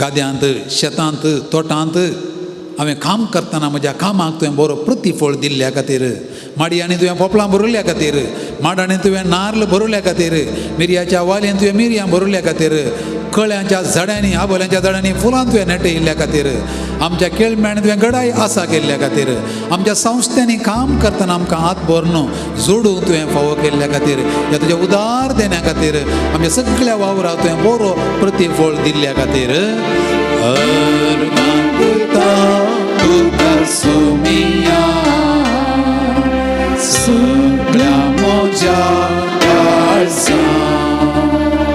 [SPEAKER 2] गाद्यांत शेतांत तोटांत हांवें काम करतना म्हज्या कामाक तुवें बरो प्रतिफळ दिल्ल्या खातीर माडयांनी तुवें पोपलां भरिल्ल्या खातीर माडांनी तुवें नार्ल भरिल्ल्या खातीर मिरयाच्या वाल्यान तुवें मिरयां भरिल्ल्या खातीर कळ्यांच्या झाडांनी आबोल्यांच्या झाडांनी फुलां तुवें नेटयिल्ल्या खातीर आमच्या केळम्यांनी तुवें गडाय आसा केल्ल्या खातीर आमच्या संस्थांनी काम करतना आमकां हात भरून जोडूंक तुवें फावो केल्ल्या खातीर ह्या तुज्या उदार देण्या खातीर आमच्या सगळ्या वावराक तुवें बरो प्रतिफळ दिल्ल्या खातीर अर्गां दिता तुका सोमिया सगळ्या म्हज्या काळजान.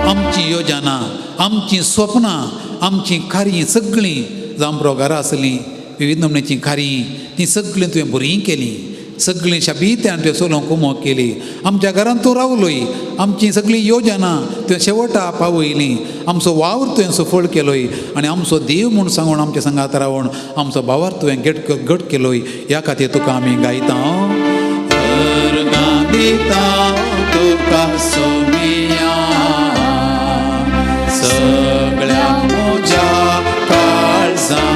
[SPEAKER 2] आमची योजना आमचीं स्वप्नां आमचीं कार्यां सगळीं जांबरो घरा आसलीं विविध नमण्याचीं कार्यां तीं सगळीं तुवें बरीं केलीं सगळीं शाबीत्यान तुवें चलोवंक कुमोक केली आमच्या घरांत तूं रावलोय आमची सगळीं योजना तुवें शेवटा पावयली आमचो वावर तुवें सफळ केलोय आनी आमचो देव म्हूण सांगून आमच्या सांगात रावून आमचो भावार तुवें गेट घट केलोय ह्या खातीर तुका आमी गायता. अर्गां दिता तुका सोमिया सगळ्या म्हज्या काळजान.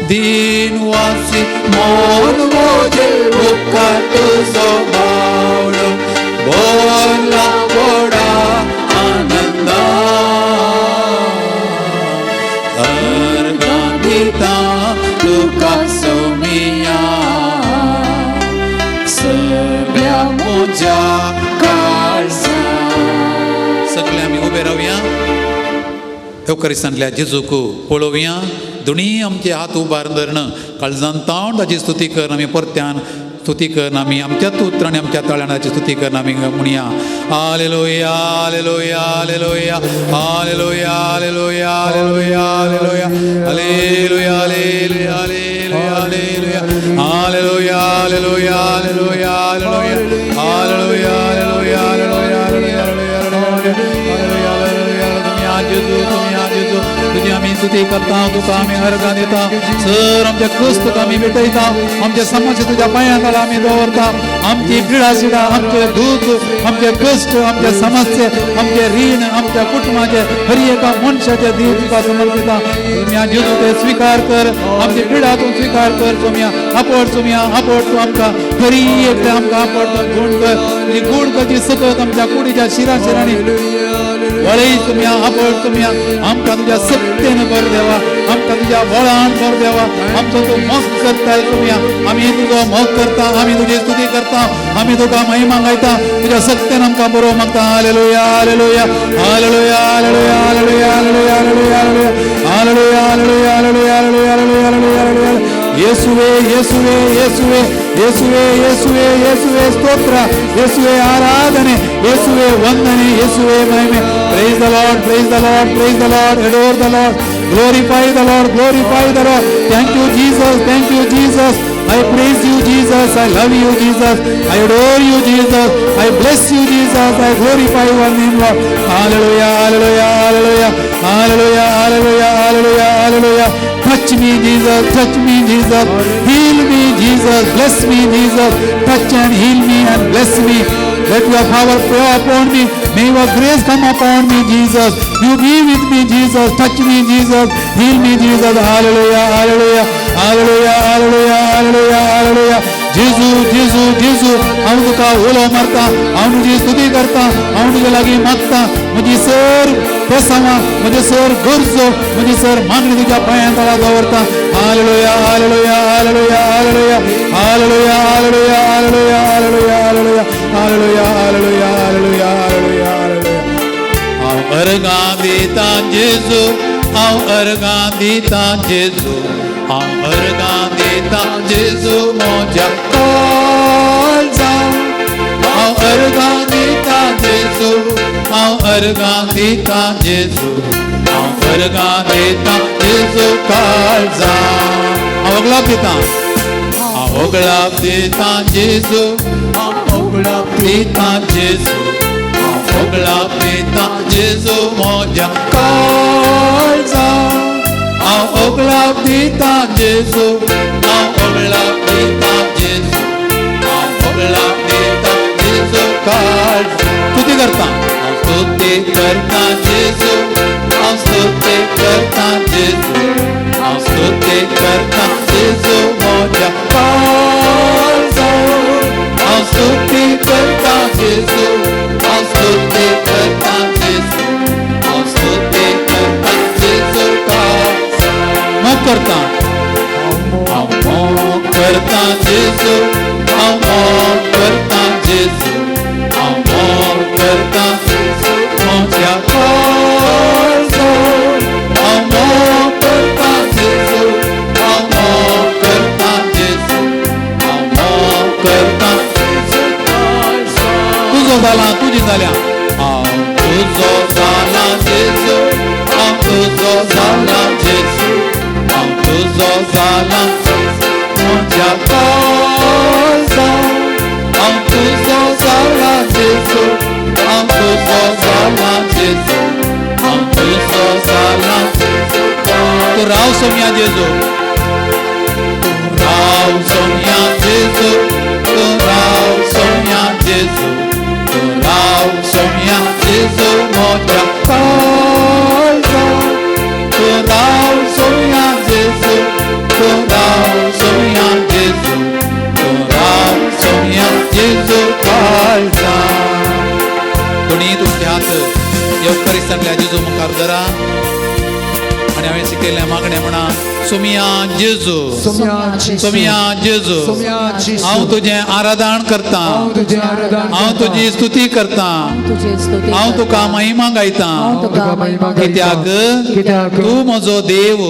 [SPEAKER 2] दिनवासी मोन म्हजेर उपकार तुजो बावडो भरला व्हडा आनंदा अर्घां दिता तुका सोमिया सगळ्या म्हज्या काळजा. सगळे आमी उबे रावया. येवकारिस्तांतल्या जेजूक पळोवया. दोनी आमचे हात उबार धरण काळजान तावन ताची स्तुती कर. आमी परत्यान स्तुती कर. आमी आमच्या उतरांनी आनी आमच्या ताळ्यान ताची स्तुती कर. आमी म्हणया hallelujah hallelujah hallelujah hallelujah hallelujah hallelujah hallelujah hallelujah hallelujah hallelujah hallelujah hallelujah hallelujah hallelujah hallelujah hallelujah hallelujah. जेजू तुमी जेजू तुजी आमी स्तुती करता. तुका आमी अर्घां दिता सर. आमच्या क्रिस्त तुका आमी भेटयता. आमचे समस्या तुज्या पांया खाला आमी दवरता. आमची पिडा सिडा, आमचे दूख, आमचे कश्ट, आमचे समस्या, आमचे रीण, आमच्या कुटुंबाचे हर एका मनशाचे देव तुका समर्पिता. तुमी जेजू ते स्विकार कर. आमची पिडा तूं स्विकार कर. सोम्या आपड, सोम्या आपड तूं आमकां हरी एकटे आमकां आपड तूं गुण कर. तुजी गुण करची सकत आमच्या कुडीच्या शिरा शिरांनी वळय. तुमी आपड तुमी आमकां तुज्या सत्तेन भर देवा. आमकां तुज्या बळान भर देवा. आमचो तूं मोग करताय तुमी. आमी तुजो मोग करता. आमी तुजी स्तुती करता. आमी तुका महिमा गायता. तुज्या सत्तेन आमकां बरो मागता. Hallelujah hallelujah hallelujah hallelujah hallelujah hallelujah hallelujah hallelujah hallelujah hallelujah hallelujah hallelujah hallelujah. येसुवे येसुवे येसुवे येसुवे येसुवे येसुवे ಸ್ತೋತ್ರ. ಯೇಸುವೆ ಆರಾಧನೆ, ಯೇಸುವೆ ವಂದನೆ, ಯೇಸುವೆ ಮಹಿಮೆ. Praise the Lord, praise the Lord, praise the Lord. Adore the Lord, glorify the Lord, glorify the Lord. Thank you Jesus, thank you Jesus. I praise you, Jesus. I love you, Jesus. I adore you, Jesus. I bless you, Jesus. I glorify your name, Lord. Hallelujah, hallelujah, hallelujah, hallelujah, hallelujah, hallelujah, hallelujah. Touch me, Jesus. Touch me, Jesus. Heal me, Jesus. Bless me, Jesus. Touch and heal me and bless me. Let your power flow upon me. May your grace come upon me, Jesus. You be with me, Jesus. Touch me, Jesus. Heal me, Jesus. Hallelujah, hallelujah, hallelujah, hallelujah, hallelujah, hallelujah. जेजू जेजू जेजू, हांव तुका उलो मारता. हांव तुजी स्तुती करता. हांव तुजे लागीं मागता. म्हजी सर पेसांवां, म्हजे सर गरजो, म्हजी सर मागणी तुज्या पांयां तळा दवरता. Hallelujah hallelujah hallelujah hallelujah hallelujah hallelujah hallelujah hallelujah hallelujah hallelujah hallelujah hallelujah hallelujah. हांव अर्गां दिता जेजू, हांव अर्गां दिता जेजू, हांव अर्गां दिता जेजू म्हज्या काळजा. हांव अर्गां दिता जेजू, हांव अर्गां दिता जेजू, हांव अर्गां दिता जेजू काळजा. हांव ओगलाप दिता, हांव ओगलाप दिता जेजू, हांव ओगलाप दिता जेजू, हांव ओगलाप दिता जेजू म्हज्या काळजा. हांव ओगलाप दिता जेजू, हांव ओगलाप दिता जेजू, हांव ओगलाप दिता जेजू काळजा. स्तुती करता, हांव स्तुती करता जेजू, हांव स्तुती करता जेजू, हांव स्तुती करता जेजू म्हज्या काळजा. हांव स्तुती करता जेजू, हांव स्तुती करता जेजू, हांव स्तुती करता जेजू काळजा. मोग करता, हांव मोग करता जेजू, हांव मोग करता जेजू, हांव मोग करता म्हज्या काळजा. हांव मोग करता जेजू, हांव मोग करता जेजू, हांव मोग करता. तुजो जाला, तुजी जाल्या. हांव तुजो जाला जेजू, हांव तुजो जाला जेजू, हांव तुजो जाला म्हज्या काळजा. हांव तुजो जाला जेजू, हांव तुजो जाला जेजू, हांव तुजो जाला. तूं राव सोम्या जेजू, तूं राव सोम्या जेजू, तूं राव सोम्या जेजू, तूं राव सोम्या जेजू म्हज्या काळजा. तूं राव सोम्या जेजू, तूं राव सोम्या जेजू. दोनी तुमचे हात येवकरिस्तांतल्या जेजू मुखार धरा आनी हांवें शिकयल्लें मागणें म्हणा. सोमिया जेजू, सोमिया जेजू, हांव तुजें आराधन करता, हांव तुजी स्तुती करता, हांव तुका महिमा गायता, कित्याक तूं म्हजो देव,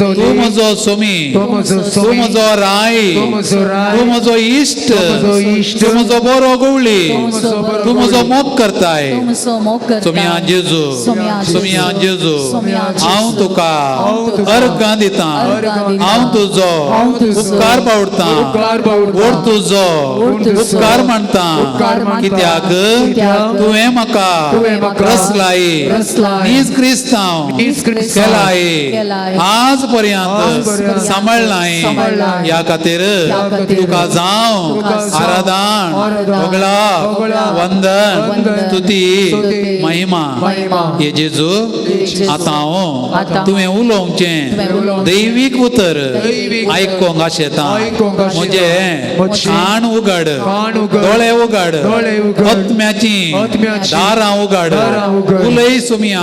[SPEAKER 2] तूं म्हजो सोमी, तूं म्हजो राय, तूं म्हजो इश्ट, तूं म्हजो बरो गवळी, तूं म्हजो मोग करताय. सोमिया जेजू, सोमिया जेजू, हांव तुका अर्गां दिता, हांव तुजो उपकार पावडता, ओड तुजो उपकार मानता, कित्याक तुवें म्हाका रसलाय नीज क्रिस्तांव केलाय, आज पर्यंत सांबाळ्ळाय. ह्या खातीर तुका जावं आराधन, होगळा, वंदन, स्तुती, महिमा. हे जेजू, आतां हांव तुवें उलोवचें दैवीक उतर आयकोंक आशेता. म्हजें कान उगड, दोळे उगड, आत्म्याची दारां उगड. उलय सुमिया,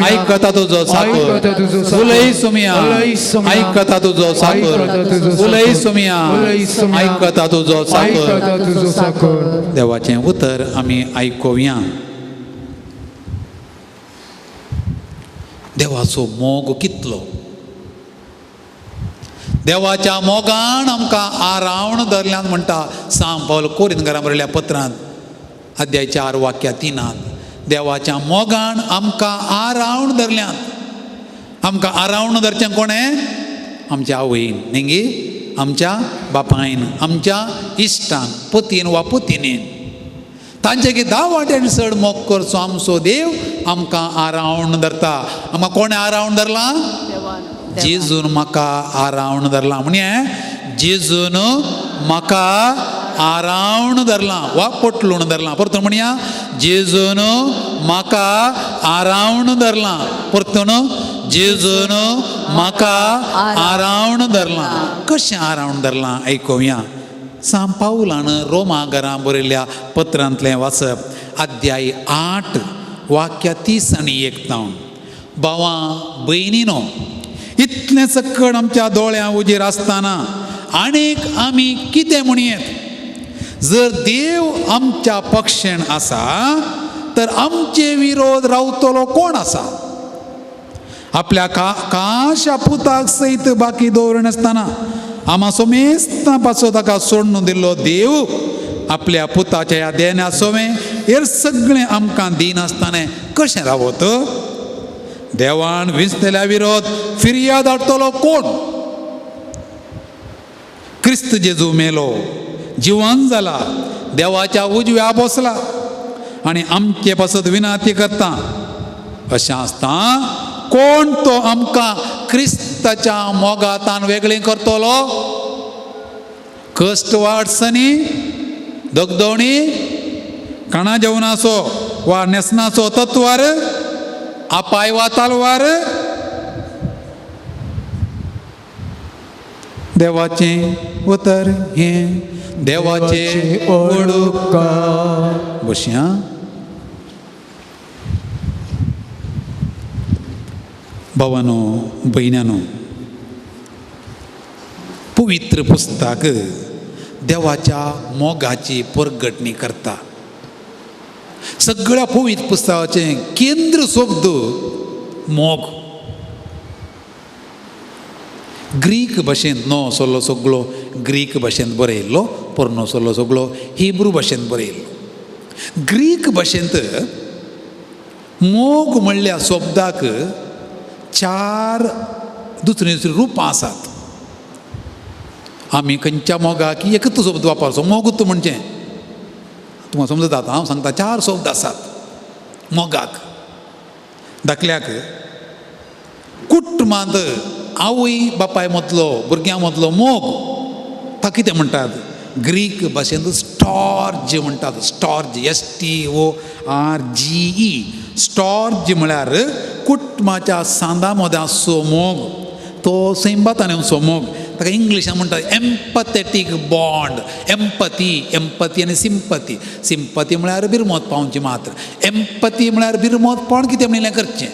[SPEAKER 2] आयकता तुजो साकर. उलय सुमिया, आयकता तुजो साकर. उलय सुमिया, आयकता तुजो साकर. देवाचें उतर आमी आयकुया. देवाचो मोग कितलो, देवाच्या मोगान आमकां आरावण धरल्यान म्हणटा सांत पावल कोरिंतकारां बरयल्या पत्रांत अध्याय 4 वाक्या 3. देवाच्या मोगान आमकां आरावण धरल्यान. आमकां आरावण धरचें कोणें? आमच्या आवयन न्ही, आमच्या बापायन, आमच्या इश्टान, पतीन वा पतिनीन. तांचे की 10 वांट्यान चड मोग करचो आमचो देव आमकां आरावण धरता. आमकां कोणें आरावण धरलां? जेजून म्हाका आरावण धरलां. म्हणजे जेजून म्हाका आरावण धरलां वा पोटलून धरलां. परतून म्हणया, जेजून म्हाका आरावण धरलां. परतून, जेजून म्हाका आरावण धरलां. कशें आरावण धरलां आयकुया. सांत पावलान रोमा घरां बरयल्ल्या पत्रांतलें वाचप अध्याय 8 वाक्य 30 आनी 1 जावन. भावां भयणीनो, इतलें सकड आमच्या दोळ्यां उजेर आसतना आनीक आमी कितें म्हणयेत? जर देव आमच्या पक्षेन आसा तर आमचे विरोध रावतलो कोण आसा? आपल्या काशा पुताक सयत बाकी दवरिनासतना आमा सोमेस्तां पासो ताका सोडून दिल्लो देव आपल्या पुताच्या ह्या देण्या सोवें हेर सगळें आमकां दिनासतना कशें रावत? देवान विंचतल्या विरोध फिर्याद हाडटलो कोण? क्रिस्त जेजू मेलो, जिवन जाला, देवाच्या उजव्या बसला आनी आमचे पासत विनाती करता. अशें आसता कोण तो आमकां क्रिस्ताच्या मोगातान वेगळें करतलो? कश्ट वा अडचणी, दगदवणी, खाणा जेवणाचो वा न्हेसणाचो तत्वार, आपाय वा तालवार? देवाचें उतर हें देवाचें उपकार. बसया. भावानो भयण्यानो, पवित्र पुस्तक देवाच्या मोगाची परगटणी करता. सगळ्या पवित्र पुस्तकाचें केंद्र शब्द मोग. ग्रीक भाशेंत नो सल्लो सगळो ग्रीक भाशेंत बरयल्लो, पोरनो सल्लो सगळो हिब्रू भाशेंत बरयल्लो. ग्रीक भाशेंत मोग म्हणल्या शब्दाक 4 दुसरीं दुसरीं रुपां आसात. आमी खंयच्या मोगाक एकच शब्द वापरचो, मोगूच म्हणचें तुमकां समजता. आतां हांव सांगता 4 शब्द आसात मोगाक. धाकल्याक कुटुंबांत आवय बापाय मदलो भुरग्यां मदलो मोग ताका कितें म्हणटात? ग्रीक भाशेंत स्टॉर्ज म्हणटात. स्टॉर्ज, STORGE. स्टॉर्ज म्हळ्यार कुटुंबाच्या सांदा मदें आसचो मोग, तो सैंबातान येवचो मोग, ताका इंग्लिशान म्हणटात एम्पथेटीक बॉन्ड. एम्पथी, एम्पथी आनी सिंपथी. सिंपथी म्हळ्यार बिरमोत पावची मात्र, एम्पथी म्हळ्यार बिरमोत पावन कितें म्हणलें करचें.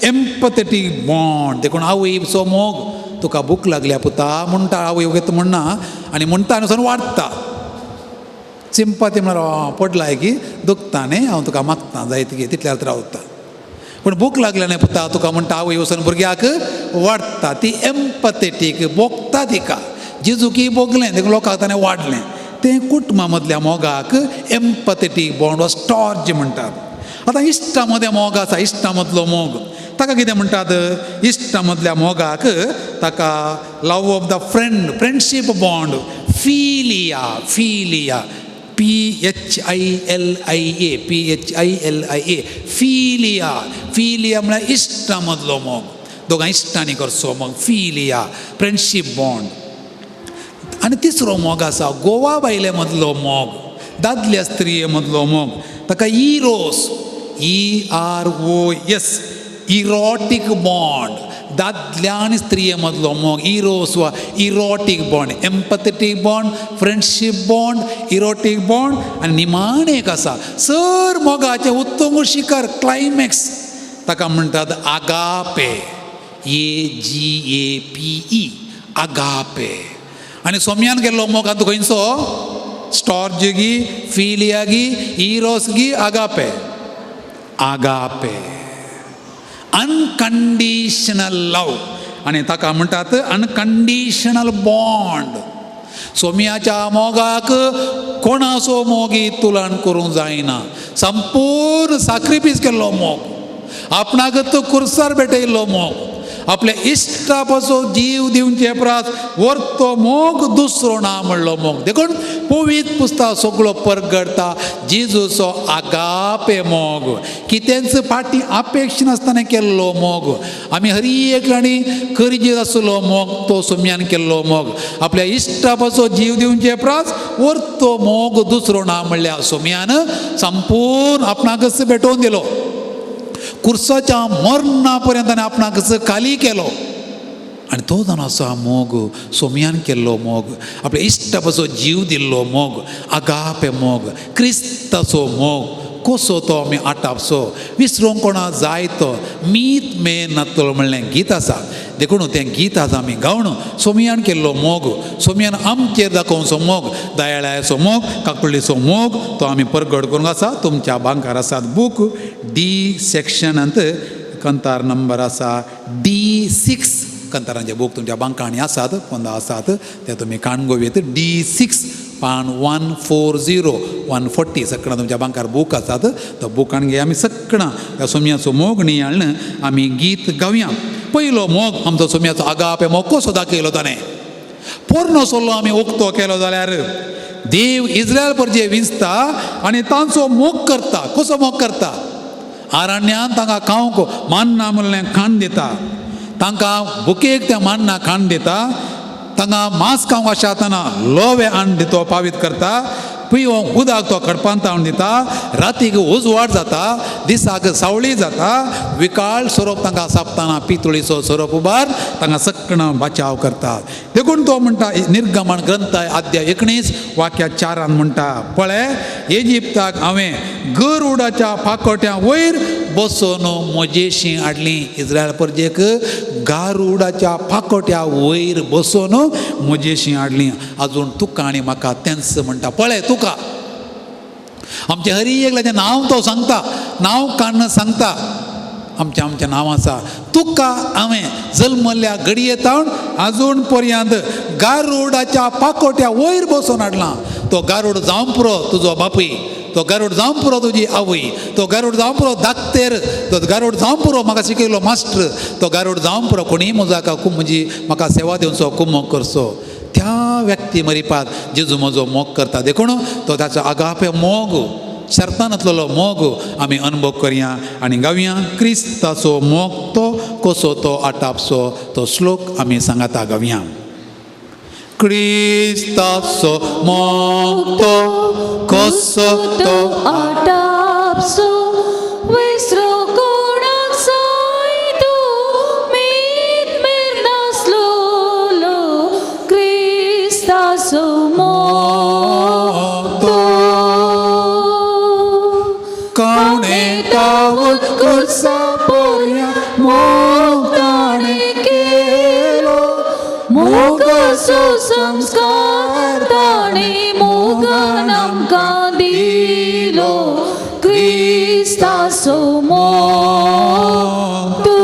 [SPEAKER 2] एम्पथेटीक बॉन्ड. देखून आवयचो मोग, तुका भूक लागल्या पुता म्हणटा आवय, वगत म्हणना आनी म्हणटा आनी वचून वाडटा. सिंपती म्हळ्यार पडलाय की दुखता न्ही, हांव तुका मागता जायत की तितल्यार रावता. पूण भूक लागल्या न्ही पुता तुका म्हणटा आवय वचून भुरग्याक वाडटा. ती एम्पथेटीक, भोगता तिका. जेजुकी भोगलें देखून लोकांक ताणें वाडलें. तें कुटुंबा मदल्या मोगाक एम्पथेटीक बॉन्ड वा स्टॉर्ज म्हणटात. आतां इश्टा मदें मोग आसा, इश्टा मदलो मोग ताका कितें म्हणटात? इश्टा मदल्या मोगाक ताका love of the friend, friendship bond, philia. Philia, P H I L I A, P H I L I A, philia. Philia म्हळ्यार इश्टा मदलो मोग, दोगां इश्टांनी करचो मोग, फिलिया, फ्रेंडशीप बॉन्ड. आनी तिसरो मोग आसा गोवा बायले मदलो मोग, दादल्या स्त्रिये मदलो मोग, ताका eros, E R O S, erotic bond. दादल्या आनी स्त्रिये मदलो मोग इरोस वा erotic bond. Empathetic bond, friendship bond, erotic bond. आनी निमाणें एक आसा सर मोगाचें उत्तुंग शिखर, क्लायमॅक्स, ताका म्हणटात agape, A G A P E, agape. आनी सोम्यान केल्लो मोग आतां खंयचो? स्टॉर्ज गी, फिलिया गी, इरोस गी, आगापे? Agape, unconditional love. आनी ताका म्हणटात अनकंडिशनल बॉन्ड. सोम्याच्या मोगाक कोणाचो मोगी तुलन करूंक जायना. संपूर्ण साक्रिफीस केल्लो मोग, आपणाक तो कुर्सार भेटयल्लो मोग, आपल्या इश्टा पासून जीव दिवचे प्रास वर्तो मोग दुसरो ना म्हणलो मोग. देखून पवित्र पुस्तक सगळो परगडता जेजूचो आगापे मोग, कितेंच फाटी अपेक्षा नासतना केल्लो मोग. आमी हरी एकल्यानी गरजेक आसलो मोग तो सोम्यान केल्लो मोग, आपल्या इश्टा पासून जीव दिवचे प्रास वर्तो मोग दुसरो ना म्हणल्यार सोम्यान संपूर्ण आपणाकच भेटोवन दिलो. कुर्साच्या मरणा पर्यंत ताणें आपणाकच खाली केलो. आनी तो जावन आसा मोग, सोम्यान केल्लो मोग, आपल्या इश्टा पासून जीव दिल्लो मोग, आगापे मोग, क्रिस्ताचो मोग कसो तो आमी आटापचो विसरूंक कोणा जाय तो मीत मे नातलो म्हणलें गीत आसा. देखून तें गीत आज आमी गावन सोमयान केल्लो मोग, सोमयान आमचेर दाखोवचो मोग, दयाळाचो मोग, काकुळीचो मोग तो आमी परगट करूंक आसा. तुमच्या बांकार आसात बूक डी सेक्शनांत कंतार नंबर आसा डी 6. कंतारांचे बूक तुमच्या बांकांनी आसात, पोंदा आसात, ते तुमी काण घेवयेत. डी 6 पान 140, 140 सगळां तुमच्या बांकार बूक आसात, तो बुकान घे. आमी सगळां ह्या सोमयाचो मोग नियाळून आमी गीत गावया. पयलो मोग आमचो सोमयाचो आगापे मोग कसो दाखयलो ताणें? पोरणो सोल्लो आमी उक्तो केलो जाल्यार देव इस्रायल परजे विंचता आनी तांचो मोग करता. कसो मोग करता? आरण्यान तांकां खावंक मान्ना म्हणलें खाण दिता, तांकां बुकेक तें मान्ना खाण दिता, तांकां मांस खावंक आसतना लोवे हाडून दितो पावीत करता, पिवंक उदक तो खडपांत हाडून दिता, रातीक उजवाड जाता, दिसाक सावळी जाता, विकाळ सोरोप तांकां सापताना पितुळीचो सोरोप उबार तांकां सगळां बचाव करता. देखून तो म्हणटा निर्गमन ग्रंथ अध्याय 19 वाक्या 4 म्हणटा, पळय इजिप्ताक हांवें गरुडाच्या पाकोट्या वयर बसोवन म्हजेशी हाडली. इस्रायल परजेक गारुडाच्या पाकोट्या वयर बसोवन म्हजेशी हाडली. अजून तुका आनी म्हाका तेंच म्हणटा, पळय तुका आमच्या हरी एकल्याचें नांव तो सांगता, नांव काडून सांगता, आमचें आमचें नांव आसा. तुका हांवें जल्मल्ल्या घडये तावन आजून पर्यंत गारुडाच्या पाकोट्या वयर बसोवन हाडलां. तो गारूड जावं पुरो तुजो बापूय, तो गारूड जावं पुरो तुजी आवय, तो गारूड जावं पुरो दाक्तेर, तो गारूड जावं पुरो म्हाका शिकयलो मास्टर, तो गारूड जावं पुरो कोणीय म्हजो म्हजी म्हाका सेवा दिवचो कुमोक करचो, त्या व्यक्ती मरिपात जेजू म्हजो मोग करता. देखून तो ताचो आगापे मोग, शर्तानातलेलो मोग आमी अनुभव करया आनी गावया. क्रिस्ताचो मोग तो कसो तो आटापसो तो श्लोक आमी सांगाता गावया. क्रिस्ताचो मोग तो कसो तो
[SPEAKER 4] आटापसो विसरो कोणाक जाय तो मीत मेर नासलोलो क्रिस्ताचो.
[SPEAKER 1] तावन कुर्सा पोरया मोग ताणें केलो
[SPEAKER 4] मोगाचो संस्कार ताणें मोगान आमकां दिलो क्रिस्ताचो मोग तो.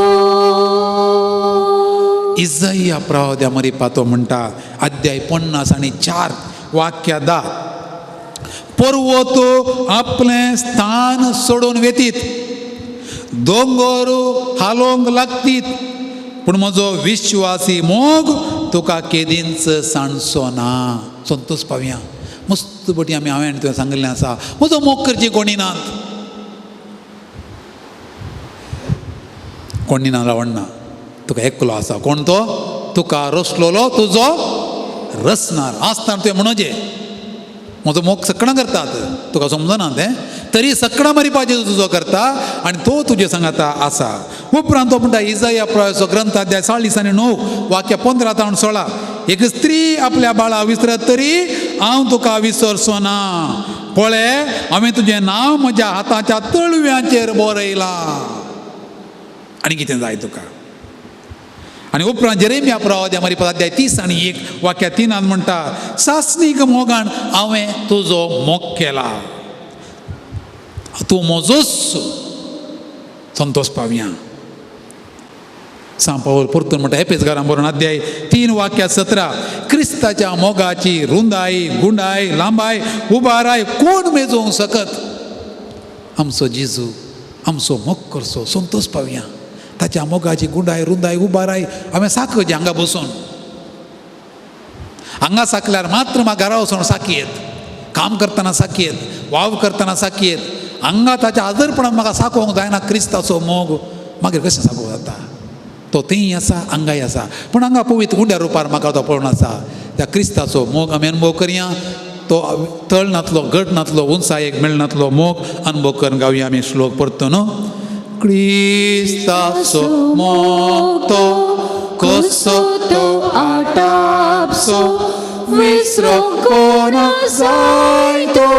[SPEAKER 2] इजया प्रवाद्या मरिपातो म्हणटा अध्याय 54 वाक्य 10 पर्वत आपलें स्थान सोडून वेतीत दोंगर हालोवंक लागतीत पूण म्हजो विश्वासी मोग तुका केदींच सांडचो ना. संतोष पावया मस्त बटी आमी हांवें आनी तुवें सांगिल्लें आसा म्हजो मोग करची कोणी नात कोणी ना रावण तुका एकलो आसा कोण तो तुका रसलोलो तुजो रसनार आसतना तुवें म्हणोजे म्हजो मोग सकणां करतात तुका समजना तें तरी सकणां मारिपाचें तुजो करता आनी तो तुजे सांगाता आसा. उपरांत तो म्हणटा इजाया प्रवाचो ग्रंथ अध्याय 40 आणि 9 वाक्य 15 तावन 16 एक स्त्री आपल्या बाळा विसरत तरी हांव तुका विसरचो ना पळय हांवें तुजें नांव म्हज्या हाताच्या तळव्यांचेर बरयलां. आनी कितें जाय तुका. आनी उपरांत जेरेमिया प्रवाद्या मरी अध्याय 30 आणि 1 वाक्य 3 म्हणटा सासणीक मोगान हांवें तुजो मोग केला तूं म्हजोच. संतोष पावया. सांग पावल परतून म्हणटा एपेसकारां बरोवन अध्याय 3 वाक्य 17 क्रिस्ताच्या मोगाची रुंदाय गुंडाय लांबाय उबाराय कोण मेजोवंक शकत. आमचो जेजू आमचो मोग करचो. संतोष पावया. ताच्या मोगाची गुंडाय रुंदाय उबाराय हांवें साकची हांगा बसून हांगा साकल्यार मात्र म्हाका घरा वचून साकी येत काम करतना साकी येत वावर करतना साकी येत हांगा ताच्या आदरपणान म्हाका साकोवंक जायना क्रिस्ताचो मोग मागीर कशें साकोवंक जाता. तो थंय आसा हांगाय आसा पूण हांगा पवित्र गुंड्या रुपार म्हाका तो पळोवन आसा. त्या क्रिस्ताचो मोग आमी अनुभव करया. तो तळ नातलो गट नातलो उंचायेक मेळनातलो मोग अनुभव करून गावया आमी श्लोक परतून न्हू. क्रिस्ताचो मोग तो कसो तो
[SPEAKER 4] आटापसो
[SPEAKER 1] विसरोंक कोणा जाय तो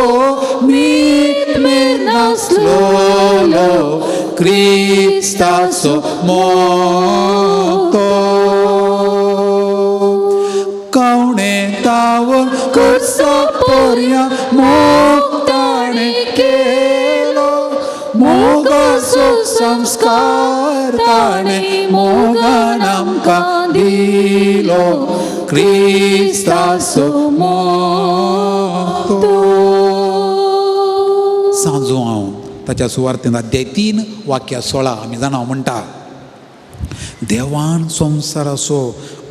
[SPEAKER 1] मीत
[SPEAKER 4] नासलोलो
[SPEAKER 2] क्रिस्ताचो मोग तो कवणे तावन
[SPEAKER 4] कुर्सा
[SPEAKER 1] पोरया मोग ताणें केलो मोगाचो संस्कार ताणें मोगान आमकां दिलो क्रिस्ताचो मोग तो.
[SPEAKER 2] सांजू हांव ताच्या सुवार्थेंत अध्याय 3 वाक्य 16 आमी जाणा म्हणटा देवान संवसाराचो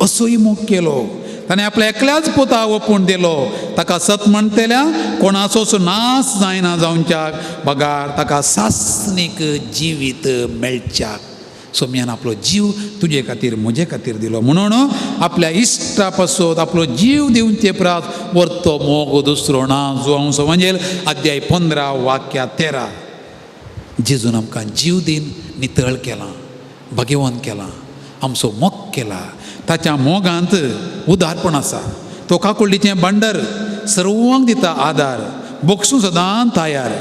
[SPEAKER 2] असोय मोग केलो ताणें आपल्या एकल्याच पुता ओपून दिलो ताका सत म्हणटल्या कोणाचोच नाश जायना जावच्याक बगार ताका सासणीक जिवीत मेळच्याक. सोम्यान आपलो जीव तुजे खातीर म्हजे खातीर दिलो म्हणून आपल्या इश्टा पासत आपलो जीव दिवचे प्रात वरतो मोग दुसरो ना. जुआंव समजेल अध्याय 15 वाक्य 13 जेजून आमकां जीव दिन नितळ केला भाग्यवंत केला आमचो मोग केला. ताच्या मोगांत उदारपण आसा. तो काकुळटीचें भांडार सर्वांक दिता आदार बोगसूं सदां तयार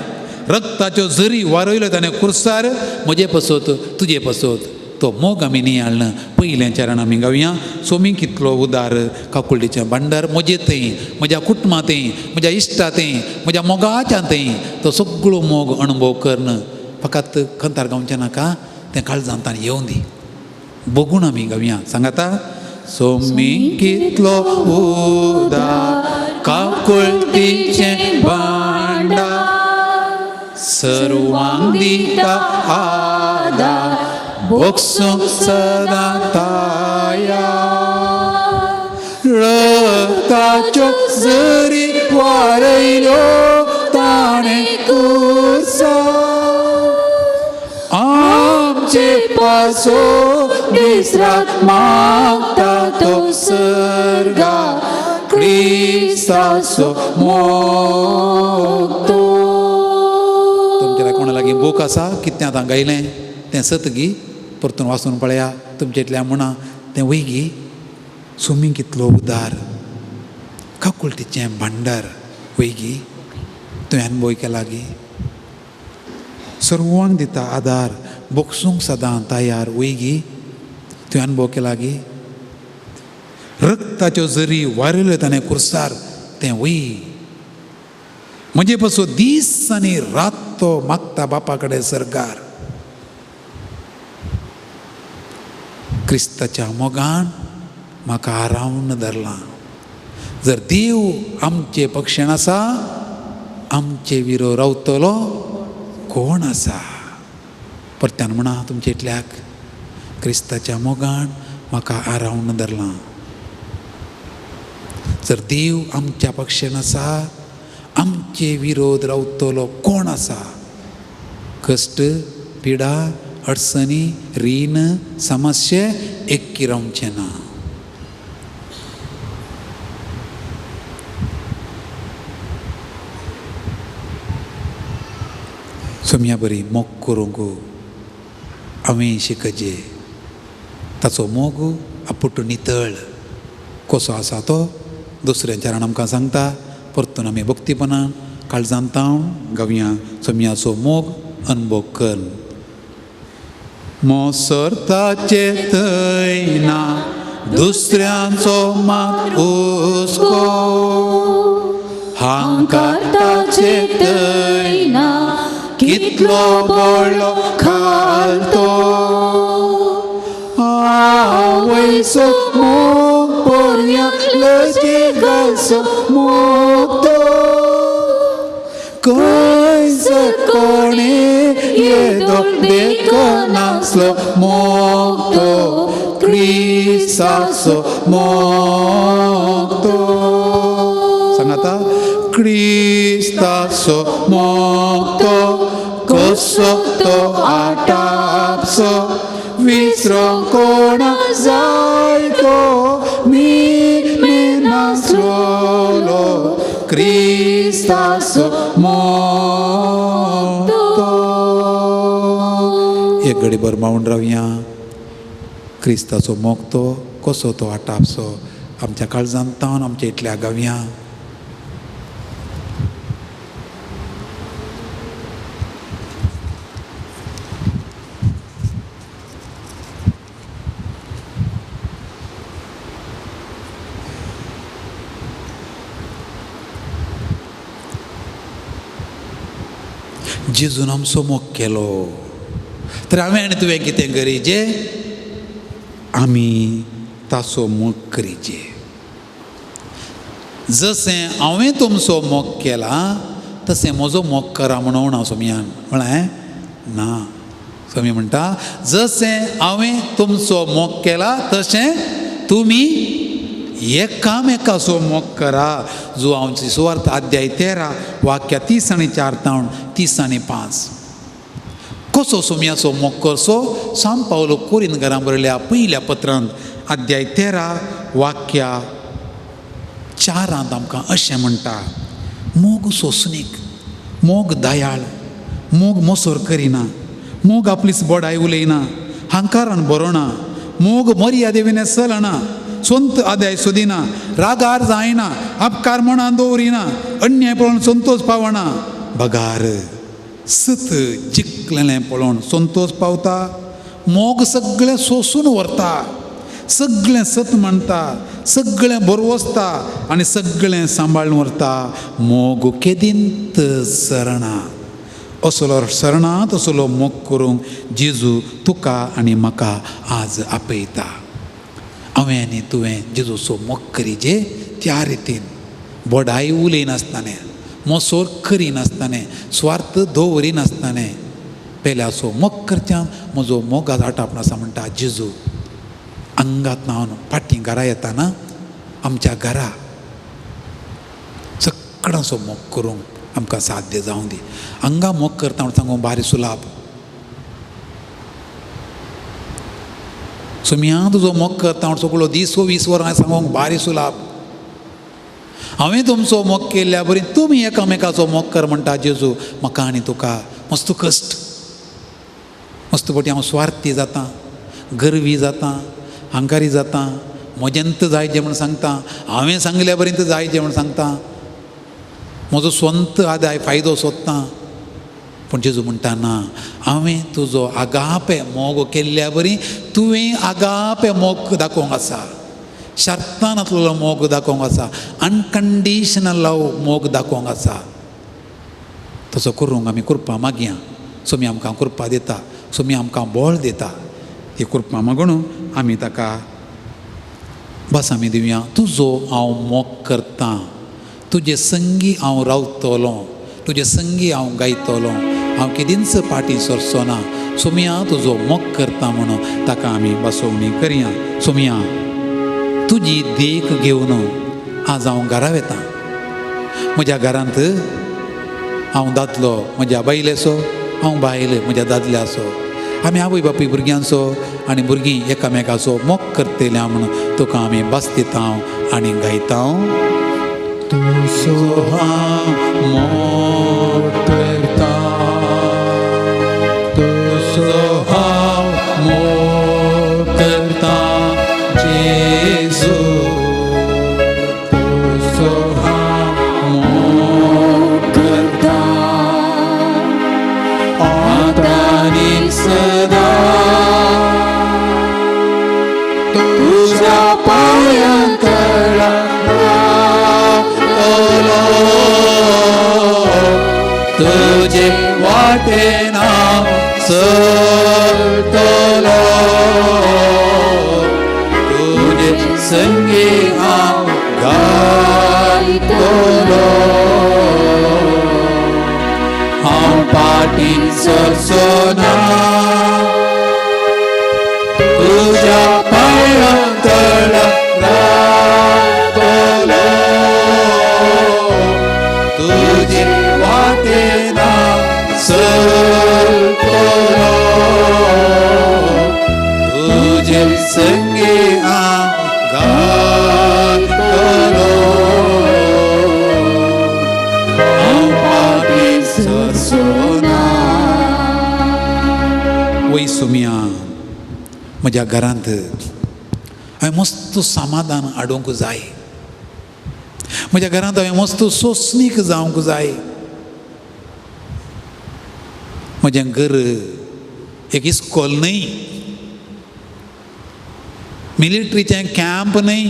[SPEAKER 2] रक्ताच्यो झरी वारयल्यो ताणें कुर्सार म्हजे पसत तुजे पसत तो मोग आमी नियाळ्ळा. पयलें चरण आमी गावया सोमी कितलो उदार काकुळटीचें भांडार म्हजे थंय म्हज्या कुटुंबा थंय म्हज्या इश्टा थंय म्हज्या मोगाच्या थंय तो सगळो मोग अणभव करून फकत खंतार गावचें नाका तें काळजांत येवं दी बगून आमी गावया. सांगाता सोमी कितलो उदार काकुळटीचें भांडार सर्वांक दिता आदार बोगसूंक सदां तयार रक्ताच्यो झरी वारयल्यो ताणें कुर्सार आमचे पासत दीसरात मागता तो सर्गा क्रिस्ताचो मोग तो. तुमच्या कोणा लागीं बूक आसा कितें आतां गायलें तें सत गी परतून वाचून पळया तुमचेंतल्या म्हणा तें वयगी सुमी कितलो उदार काकुळटीचें भांडार वयगी तुवें अनुभव केला गी. सर्वांक दिता आदार, बोगसूंक सदां तयार. वयगी तुवें अनुभव केला गी? रक्ताच्यो जरी वारयल्यो ताणें कुर्सार, तें वय म्हजे पासून दीस आनी रात तो मागता बापा कडेन सरकार. क्रिस्ताच्या मोगान म्हाका आरावन धरलां. जर देव आमचे पक्षान आसा, आमचे विरो रावतलो कोण आसा? परत्यान म्हणा तुमचे इतल्याक, क्रिस्ताच्या मोगान म्हाका आरावन धरलां. जर देव आमच्या पक्षान आसा, आमचे विरोध रावतलो कोण आसा? कश्ट, पिडा, अडचणी, रीण, समस्या एक्की रावचें ना. सोम्या बरी मोग करूंक हांवें शिकचे. ताचो मोग आपुटू नितळ कसो आसा तो दुसऱ्या चरण आमकां सांगता. परतून आमी भक्तीपणान काळजान तावन गावया सोम्याचो मोग अनुभव कर. मोसरताचे थंय ना दुसऱ्यांचो मात हुस्को, हांकारताचे थंय ना कितलो बोळो खालतो. आवयचो मोग पोरया लजे घालसो मोग तो, खंयसर कोणे येदो देखनासलो मोग तो, क्रिस्ताचो मोग तो. सांगाता, क्रिस्ताचो मोग तो कसो तो आटापसो, विसरोंक कोणा जाय तो मी नासलोलो, क्रिस्ताचो मोग तो. एक घडीभर मावून रावया. क्रिस्ताचो मोग तो कसो तो आटापसो आमच्या काळजांत तावन आमच्या इतल्या गावया. जेजून आमचो मोग केलो तर हांवें आनी तुवें कितें करीजे? आमी ताचो मोग करीजे. जशें हांवें तुमचो मोग केला तशें म्हजो मोग करा म्हणून हांव सोमयान म्हळें ना. सोमी म्हणटा जशें हांवें तुमचो मोग केला तशें तुमी एकामेकाचो मोग करा. जो आमची सुवार्थ अध्याय 13 वाक्या 30 आनी 4 तावन 30 आनी 5. कसो सोम्याचो मोग करचो? सांत पावलो कोरीन घरां बरयल्या पयल्या पत्रांत अध्याय 13 वाक्या 4 आमकां अशें म्हणटा, मोग सोंसणीक, मोग दयाळ, मोग मोसोर करिना, मोग आपलीच बडाय उलयना, हांकारान बरोना, मोग मर्यादेविने चलना, संत आदाय सोदिना, रागार जायना, अपकार मनान दवरिना, अन्याय पळोवन संतोष पावना, बगार सत जिखलेलें पळोवन संतोष पावता. मोग सगळें सोसून व्हरता, सगळें सत म्हणटा, सगळें बरवसता आनी सगळें सांबाळून व्हरता. मोग केदींत सरना. असलो सरना तसलो मोग करूंक जेजू तुका आनी म्हाका आज आपयता. हांवें आनी तुवें जेजूचो मोग करीजे त्या रितीन, बडाय उलयनासतना, मोसोर करिनासतना, स्वार्थ दवरिनासतना, पेल्याचो मोग करच्यान म्हजो मोगाच आटाप आसा म्हणटा जेजू. आंगात न्हावन फाटीं घरा येताना आमच्या घरा सगळ्यांचो मोग करूंक आमकां साध्य जावं दी. हांगा मोग करता म्हण सांगू बारी सुलाभ. सोम्या तुजो मोग करता म्हण सगळो दीस 20 वरां सांगूंक बारी सुलाभ. हांवें तुमचो मोग केल्ल्या बरी तुमी एकामेकाचो मोग कर म्हणटा जेजू. म्हाका आनी तुका मस्त कश्ट, मस्त पटी हांव स्वार्थी जाता, गर्वी जाता, अहंकारी जाता, म्हजेंत जाय जें म्हण सांगता, हांवें सांगल्या बरींत जाय जें म्हण सांगता, म्हजो स्वंत आदाय फायदो सोदता. पूण जेजू म्हणटा ना, हांवें तुजो आगापे मोग केल्ल्या बरी तुवें आगापे मोग दाखोवंक आसा, शर्तान आसलेलो मोग दाखोवंक आसा, अनकंडिशनल लव मोग दाखोवंक आसा. तसो करूंक आमी कृपा मागया. सोमी आमकां कृपा दिता, सोमी आमकां बळ दिता. ही कृपा मागून आमी ताका बस आमी दिवया. तुजो हांव मोग करतां, तुजे संगी हांव रावतलो, तुजे संगी हांव गायतलो, हांव केदींच फाटीं सरचो ना. सोमया तुजो मोग करता म्हणून ताका आमी बसोवणी करया. सोमया तुजी देख घेवन आज हांव घरा वता. म्हज्या घरांत हांव दादलो म्हज्या बायलेचो, हांव बायल म्हज्या दादल्याचो, आमी आवय बापूय भुरग्यांचो आनी भुरगीं एकामेकाचो मोग करतल्या म्हणून तुका आमी भास दिता आनी गायता. तुजो हांव मोग करता, तुजो हांव मोग करता जेजू, तुजो हांव मोग करता आतां आनी सदां, तुज्या पांयां तळा रावतलो, तुजे वाटेन हांव चलतलो, तुजे संगी हांव गायतलो, हांव फाटीं सरचो ना, तुज्या पांयां तळा रावतलो, तुजे वाटेन हांव चलतलो, तुजे संगी हांव गायतलो, हांव फाटीं सरचो ना. वय सोमया, म्हज्या घरांत हांवें मस्त समाधान हाडूंक जाय, म्हज्या घरांत हांवें मस्त सोंसणीक जावंक जाय. म्हजें घर एक इस्कोल न्हय, मिलिट्रीचें कॅम्प न्हय,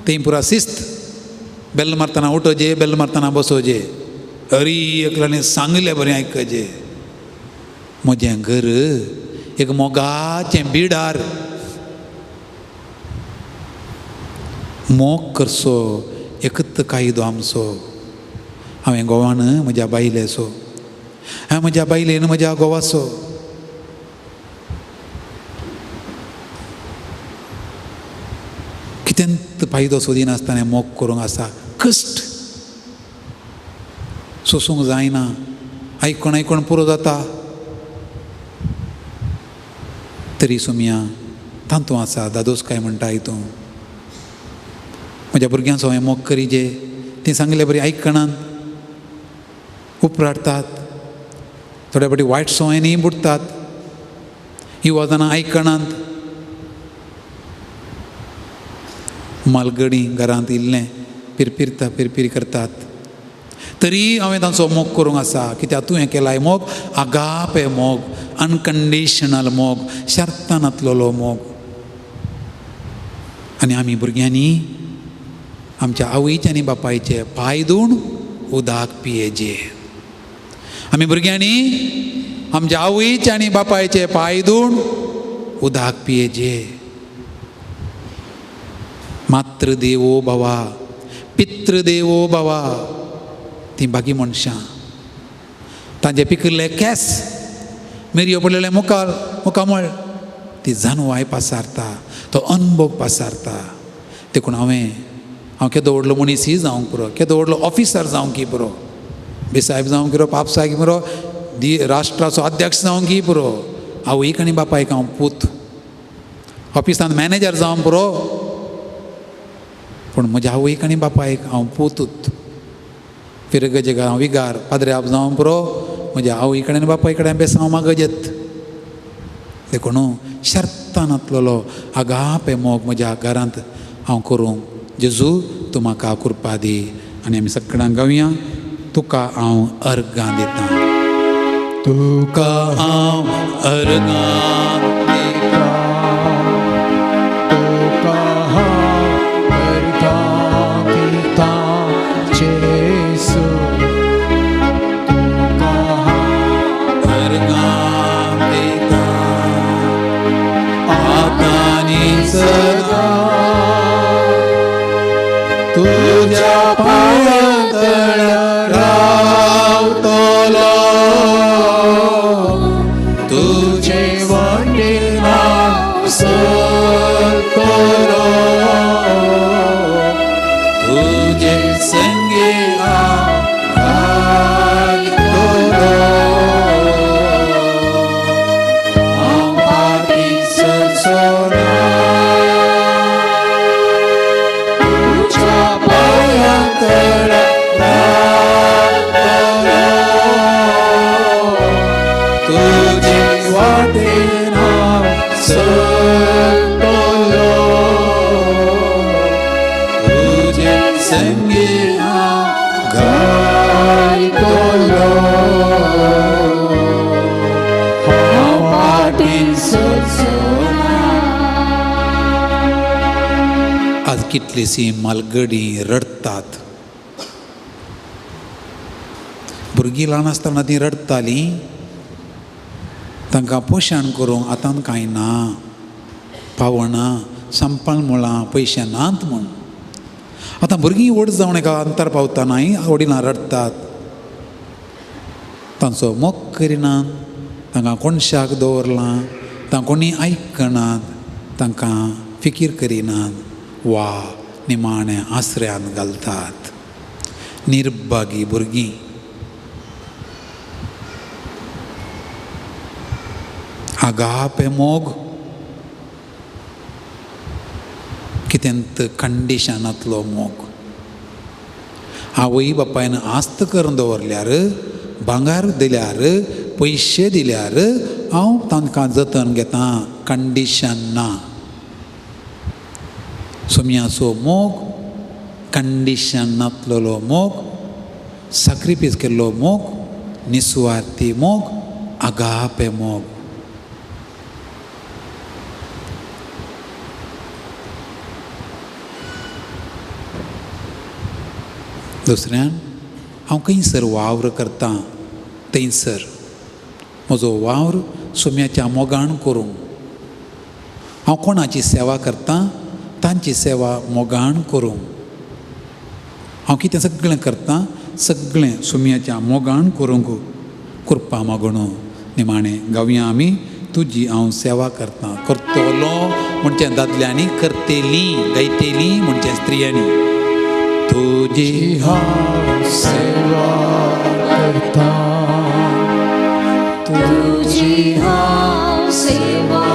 [SPEAKER 2] थंय पुरा शिस्त, बेल मारतना उठोवचें, बेल मारतना बसोवचें, हरी एकल्याने सांगलें बरें आयकचें. म्हजें घर एक मोगाचें बिडार, मोग करचो एकच कायदो आमचो. हांवें घोवान म्हज्या बायलेचो, हांवें म्हज्या बायलेन म्हज्या घोवाचो. कितेंच फायदो सोदिनासतना मोग करूंक आसा, कश्ट सोसूंक जायना, आयकोण आयकोण पुरो जाता. तरी सोमया तातूंत आसा दादोस काय म्हणटा हितून. म्हज्या भुरग्यांचो हांवें मोग करीजे, तीं सांगले बरी आयकणात, उपराटतात, थोड्या फावटी वायट संवयनीय बुडटात, ही वजनां आयकणात. मालगडी घरांत इल्लें पिरपिरता पिरपीर करतात, तरी हांवें तांचो मोग करूंक आसा. कित्याक तुवें केलाय मोग, आगापे मोग, अनकंडिशनल मोग, शर्तान आसलेलो मोग. आनी आमी भुरग्यांनी आमच्या आवयचे आनी बापायचे पांय धुवन उदक पियेजे. आमी भुरग्यांनी आमच्या आवयचे आनी बापायचे पांय धुवन उदक पियेजे. मातृदेवो भवा, पितृदेवो भवा, तीं बागी मनशां, तांचे पिकिल्ले केंस, मिरयो पडलेले मुखार मुखामळ, ती जानवाय पासारता, तो अनभोग पासारता. देखून हांव केदो व्हडलो मनीस ही जावंक पुरो, केदो व्हडलो ऑफिसर जावंक की पुरो, बेसायब जावंक पुरो, पाप सायब पुरो, राष्ट्राचो अध्यक्ष जावंक की पुरो, आवयक आनी बापायक हांव पूत, ऑफिसांत मॅनेजर जावंक पुरो, पूण म्हज्या आवयक आनी बापायक हांव पूतूत. फिरगजे हांव विगार पाद्रे जावंक पुरो, म्हज्या आवय कडेन बापाय कडेन बेसांव मागजेत. देखून शर्तान आसलेलो आगापे मोग म्हज्या घरांत हांव करूंक जेजू तूं म्हाका कृपा दी. आनी आमी सगळ्यांक गावया, तुका हांव अर्गां दितां. तुका हांव अर्गां दितां,
[SPEAKER 1] तुका हांव अर्गां दितां जेजू, तुका हांव
[SPEAKER 2] अर्गां दितां आतां आनी सदां. तुज्या पांयां तळा रावतलो, तुजे वाटेन हांव चलतलो, तुजे संगे हांव गायतलो. हांव फाटीं सरचो ना, तुज्या पांयां तळा रावतलो, तुजे वाटेन हांव चलतलो, तुजे संगे हांव गायतलो. हांव फाटीं सरचो ना. आज कितलींशीं मालगडीं रडटात. भुरगीं ल्हान आसतना तीं रडटालीं, तांकां पोशण करूंक आतां कांय ना, पावना, संपाल मुळां पयशे नात म्हूण. आतां भुरगीं व्हड जावन एका अंतर पावता न्हय, वडिलां रडटात, तांचो मोग करिनात, तांकां कोणशाक दवरलां, तांकां कोणी आयकनात, तांकां फिकीर करिनात वा निमाणें आसऱ्यान घालतात. निर्भागी भुरगीं. आगापे मोग कितेंत कंडिशनांतलो मोग. आवय बापायन आस्त करून दवरल्यार, भांगर दिल्यार, पयशे दिल्यार हांव तांकां जतन घेता, कंडिशन ना. सोम्याचो मोग, कंडिशन नातलेलो मोग, साक्रिफीस केल्लो मोग, निस्वार्थी मोग, आगापे मोग. दुसऱ्यान हांव खंयसर वावर करतां थंयसर म्हजो वावर सोम्याच्या मोगान करूंक, हांव कोणाची सेवा करतां तांची सेवा मोगान करूंक, हांव कितें सगळें करतां सगळें सोम्याच्या मोगान करूंक कृपा मागून निमाणें गावया आमी तुजी हांव सेवा करतां. करतलो म्हणचे दादल्यांनी, करतेली गायतेली म्हणचे स्त्रियांनी. तुजी
[SPEAKER 1] हांव सेवा करतां,
[SPEAKER 4] तुजी हांव सेवा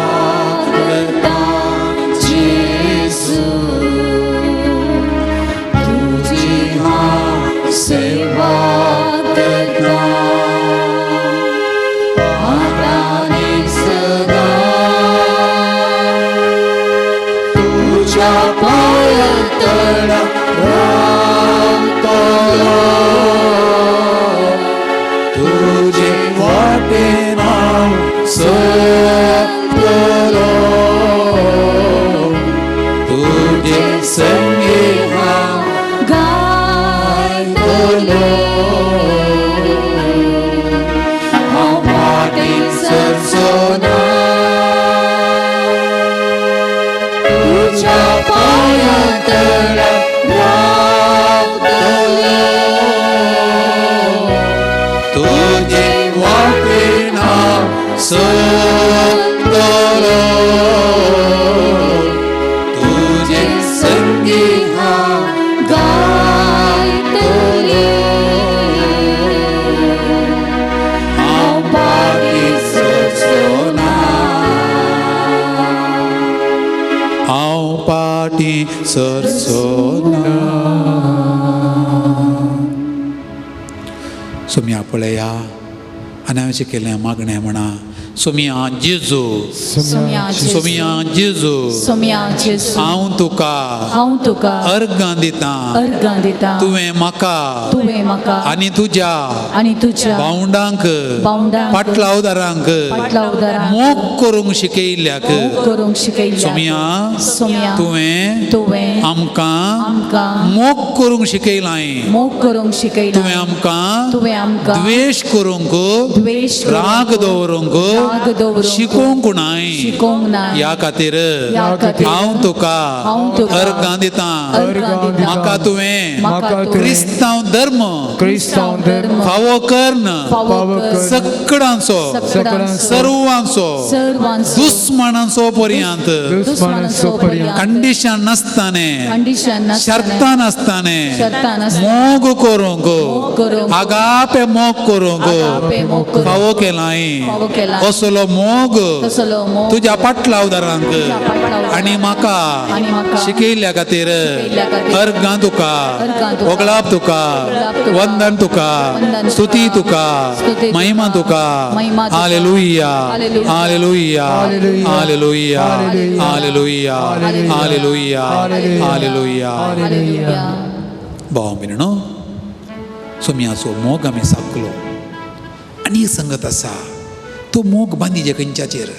[SPEAKER 4] करतां जेजू, तुजी हांव सेवा करतां आतां आनी सदां. तुज्या पांयां तळा रावतलो,
[SPEAKER 2] तुजे वाटेन हांव चलतलो, तुजे संगे हांव
[SPEAKER 4] गायतलो. हांव फाटीं सरचो ना, तुज्या पांयां तळा रावतलो,
[SPEAKER 2] तुजे वाटेन हांव चलतलो, तुजे संगे
[SPEAKER 4] हांव गायतलो.
[SPEAKER 2] हांव फाटीं सरचो ना, हांव फाटीं सरचो ना. सोम्या पळया आनी हांवें शिकयल्लें मागणें म्हणा, सोमिया जेजू,
[SPEAKER 4] सोम्या जेजू,
[SPEAKER 2] सोमिया जेजू,
[SPEAKER 4] सोम्या जेजू,
[SPEAKER 2] हांव तुका
[SPEAKER 4] हांव तुका
[SPEAKER 2] अर्गां दितां,
[SPEAKER 4] अर्गां दितां,
[SPEAKER 2] तुवें म्हाका,
[SPEAKER 4] तुवें म्हाका
[SPEAKER 2] आनी तुज्या,
[SPEAKER 4] आनी तुज्या
[SPEAKER 2] भावंडांक,
[SPEAKER 4] भावंडांक,
[SPEAKER 2] पाटलावदारांक
[SPEAKER 4] पाटलावदारांक
[SPEAKER 2] मोग करूंक शिकयल्ल्याक,
[SPEAKER 4] मोग करूंक शिकयल्ल्याक,
[SPEAKER 2] सोमिया,
[SPEAKER 4] सोम्या,
[SPEAKER 2] तुवें,
[SPEAKER 4] तुवें
[SPEAKER 2] आमकां
[SPEAKER 4] आमकां
[SPEAKER 2] मोग करूंक शिकयलां,
[SPEAKER 4] मोग करूंक शिकयलां,
[SPEAKER 2] तुवें आमकां
[SPEAKER 4] तुवें आमकां
[SPEAKER 2] द्वेश करूंक,
[SPEAKER 4] द्वेश करूंक,
[SPEAKER 2] राग दवरूंक,
[SPEAKER 4] राग दवरूंक,
[SPEAKER 2] शिकोवंक नाय,
[SPEAKER 4] शिकोवंक ना,
[SPEAKER 2] ह्या खातीर
[SPEAKER 4] ह्या खातीर
[SPEAKER 2] हांव तुका
[SPEAKER 4] हांव तुका
[SPEAKER 2] अर्गां दितां,
[SPEAKER 4] अर्गां दितां,
[SPEAKER 2] म्हाका तुवें
[SPEAKER 4] म्हाका तुवें
[SPEAKER 2] क्रिस्तांव धर्म
[SPEAKER 1] क्रिस्तांव धर्म
[SPEAKER 2] फावो कर्ण
[SPEAKER 4] फावो कर,
[SPEAKER 2] सकडांचो,
[SPEAKER 4] सगळ्यांचो,
[SPEAKER 2] सर्वांचो,
[SPEAKER 4] सर्वांचो,
[SPEAKER 2] दुस्मानांचो पर्यंत,
[SPEAKER 1] दुस्मानांचो पर्यंत,
[SPEAKER 2] कंडिशन नासताने,
[SPEAKER 4] कंडिशन नासतना,
[SPEAKER 2] शर्तां नासताने,
[SPEAKER 4] शर्तां नासतना,
[SPEAKER 2] मोग करूंक,
[SPEAKER 4] मोग करूंक,
[SPEAKER 2] आगापे मोग करूंक
[SPEAKER 4] आगापे मोग करूंक,
[SPEAKER 2] फावो केलाय,
[SPEAKER 4] फावो केलाय,
[SPEAKER 2] असलो मोग
[SPEAKER 4] तसलो मोग
[SPEAKER 2] तुज्या पाटलावदारांक
[SPEAKER 4] पाटलावदारांक
[SPEAKER 2] आनी म्हाका
[SPEAKER 4] आनी म्हाका
[SPEAKER 2] शिकयल्ल्या खातीर
[SPEAKER 4] शिकयल्ल्या खातीर
[SPEAKER 2] अर्गां तुका,
[SPEAKER 4] अर्गां तुका,
[SPEAKER 2] वगळाप तुका,
[SPEAKER 4] वगळाप तुका,
[SPEAKER 2] वंदन तुका,
[SPEAKER 4] वंदन तुका,
[SPEAKER 2] स्तुती तुका,
[SPEAKER 4] स्तुती तुका,
[SPEAKER 2] महिमा तुका,
[SPEAKER 4] महिमा तुका,
[SPEAKER 2] hallelujah,
[SPEAKER 4] hallelujah,
[SPEAKER 2] hallelujah,
[SPEAKER 1] hallelujah,
[SPEAKER 2] hallelujah, hallelujah, hallelujah, hallelujah.
[SPEAKER 4] Hallelujah.
[SPEAKER 2] भाव भयणीनो, सोमयाचो मोग आमी साकलो आनी एक संगत आसा, तो मोग बांदिजे खंयच्याचेर,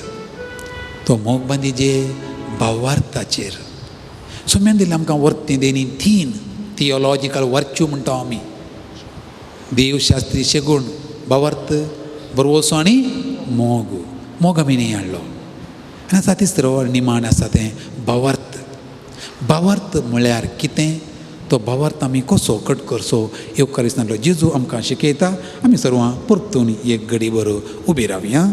[SPEAKER 2] तो मोग बांदिजे भावार्थाचेर. सोम्यान दिल्लें आमकां वर्ती देनी तीन थियोलॉजिकल वर्च्यू म्हणटा आमी, देवशास्त्री शेगूण, भावार्थ, बरवसो आनी मोग. मोग आमी न्ही हाडलो. आनी आसा तिसरो निमाण आसा तें भावार्थ. भावार्थ म्हळ्यार कितें, तो भावार्थ आमी कसो कट करचो येवकार जेजू आमकां शिकयता. आमी सर्वां परतून एक घडी बरो उबी रावया.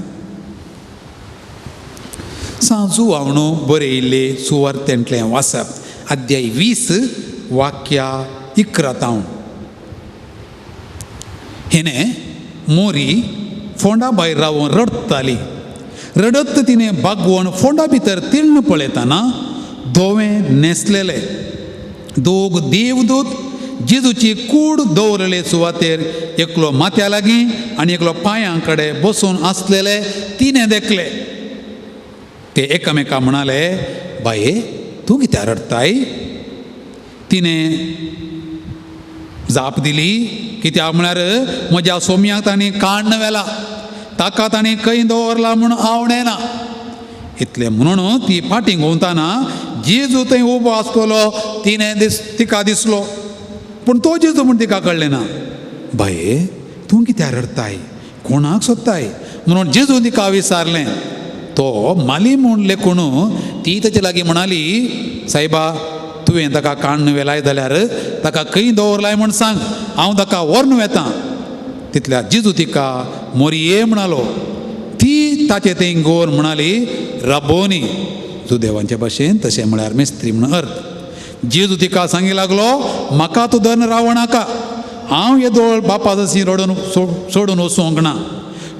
[SPEAKER 2] सांजू बरयिल्ले सुवार्तेंतलें वाचप, अध्याय 20 वाक्या 11 तावन. हिणें मोरी फोंडा भायर रावन रडटाली. रडत तिणें बागवण फोंडा भितर तिण्ण पळयतना धवें न्हेसलेले दोग देवदूत जेजूची कूड दवरले सुवातेर एकलो माथ्या लागीं आनी एकलो पांयां कडेन बसून आसलेले तिणें देखले. ते एकामेका म्हणाले, बाये तूं कित्याक रडटाय? तिणें जाप दिली, कित्याक म्हळ्यार म्हज्या सोम्याक तांणी काण्ण व्हेला, ताका तांणी खंय दवरला म्हूण हांव नेना. इतलें म्हणून ती फाटीं घुंवतना जेजू थंय उबो आसतलो तिणें तिका दिसलो, पूण तो जेजू म्हूण तिका कळ्ळें ना. बाये तूं कित्याक रडटाय, कोणाक सोदताय म्हणून जेजू तिका विचारलें. तो माली म्हूण लेखून ती ताचे लागीं म्हणाली, सायबा तुवें ताका काण्ण व्हेलाय जाल्यार ताका खंय दवरलाय म्हूण सांग, हांव ताका व्हरून वेतां. तितल्या जेजू तिका मोरये म्हणालो. ती ताचे थंय गोर म्हणाली, राबोनी, जुदेवांचे भाशेन तशें म्हळ्यार मिस्त्री म्हूण अर्थ. जेजू तिका सांगी लागलो, म्हाका तूं धरून रावो नाका, हांव येदोळ बापा जशी रडून सोडून वचूंक ना,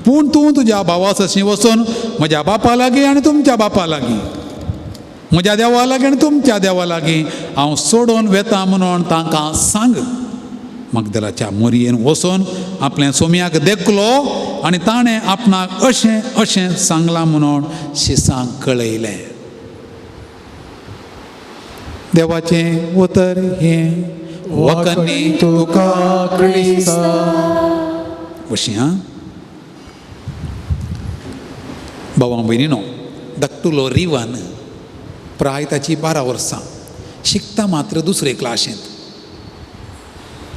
[SPEAKER 2] पूण तूं तुज्या भावा सशी वचून म्हज्या बापा लागीं आनी तुमच्या बापा लागीं, म्हज्या देवा लागीं आनी तुमच्या देवा लागीं हांव सोडून वेता म्हणून तांकां सांग. मगदलाच्या मोरयेन वचून आपल्या सोम्याक देखलो आनी ताणें आपणाक अशें अशें सांगलां म्हणून शिसांक कळयलें. देवाचें उतर हें वखणी
[SPEAKER 1] तुका क्रिस्ता.
[SPEAKER 2] वशी हां भावां भयणीनो, धाकटुलो रिवान प्राय ताची 12 वर्सां, शिकता मात्र दुसरे क्लाशींत.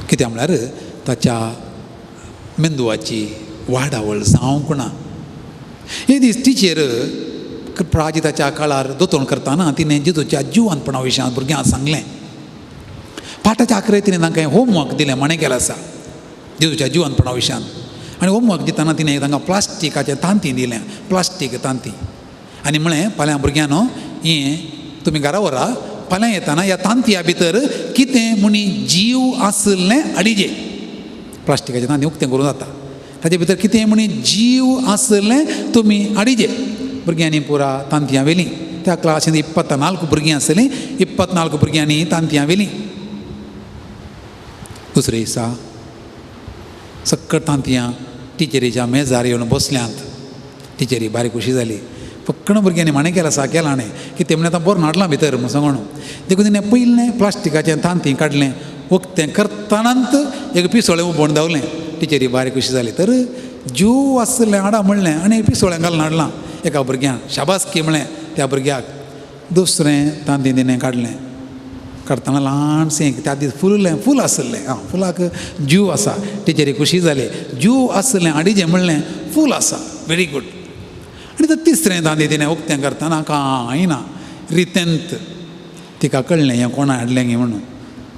[SPEAKER 2] कित्याक म्हळ्यार ताच्या मेंदवाची वाडावळ जावंक ना. एक दीस टिचर प्राजिताच्या काळार दोतोण करतना तिणें जेजूच्या जिवानपणा विशयांत भुरग्यांक सांगलें. पाठाच्या आखरे तिणें तांकां होमवर्क दिलें, म्हणें केलें आसा जेजूच्या जिवानपणा विशयांत. आनी होमवर्क दितना तिणें तांकां प्लास्टिकाचें तांती दिलें, प्लास्टीक तांती, आनी म्हळें, फाल्यां भुरग्यांनो हें तुमी घरा व्हरा, फाल्यां येतना ह्या तांतया भितर कितें म्हणी जीव आसलें हाडिजे. प्लास्टिकाचें तांती उक्तें करूं जाता, ताचे भितर कितें म्हणी जीव आसलें तुमी हाडिजे. भुरग्यांनी पुरा तांतयां व्हेलीं. त्या क्लासींत 24 भुरगीं आसलीं, 24 भुरग्यांनी तांतयां व्हेलीं. दुसरे दिसा सक्कड तांतयां टिचरीच्या मेजार येवन बसल्यांत. टिचरी बारीक खुशी जाली. फक्कण भुरग्यांनी माणें केलां सा केलां न्ही की तेमणे आतां बरोवन हाडलां भितर म्हूण सांगून. देखून तिणें पयलें प्लास्टिकाचें तांती काडलें, उक्तें करतनाच एक पिसोळें उबोवन धांवलें. टिचरी बारीक खुशी जाली. तर जीव आसलें हाडा म्हणलें आनी पिसोळें घालून हाडलां एका भुरग्यान. शाबासकी म्हणलें त्या भुरग्याक. दुसरें तांती तिणें काडलें, काडटना ल्हानशें त्या दीस फुललें, फूल आसलें, आं फुलाक जीव आसा. टिचरी खुशी जाली. जीव आसलें हाडीचें म्हणलें, फूल आसा, व्हेरी गूड. आनी तें तिसरें तांती तिणें उक्तें करतना कांय ना, रितेंत. तिका कळ्ळें हें कोणा हाडलें गे म्हणून.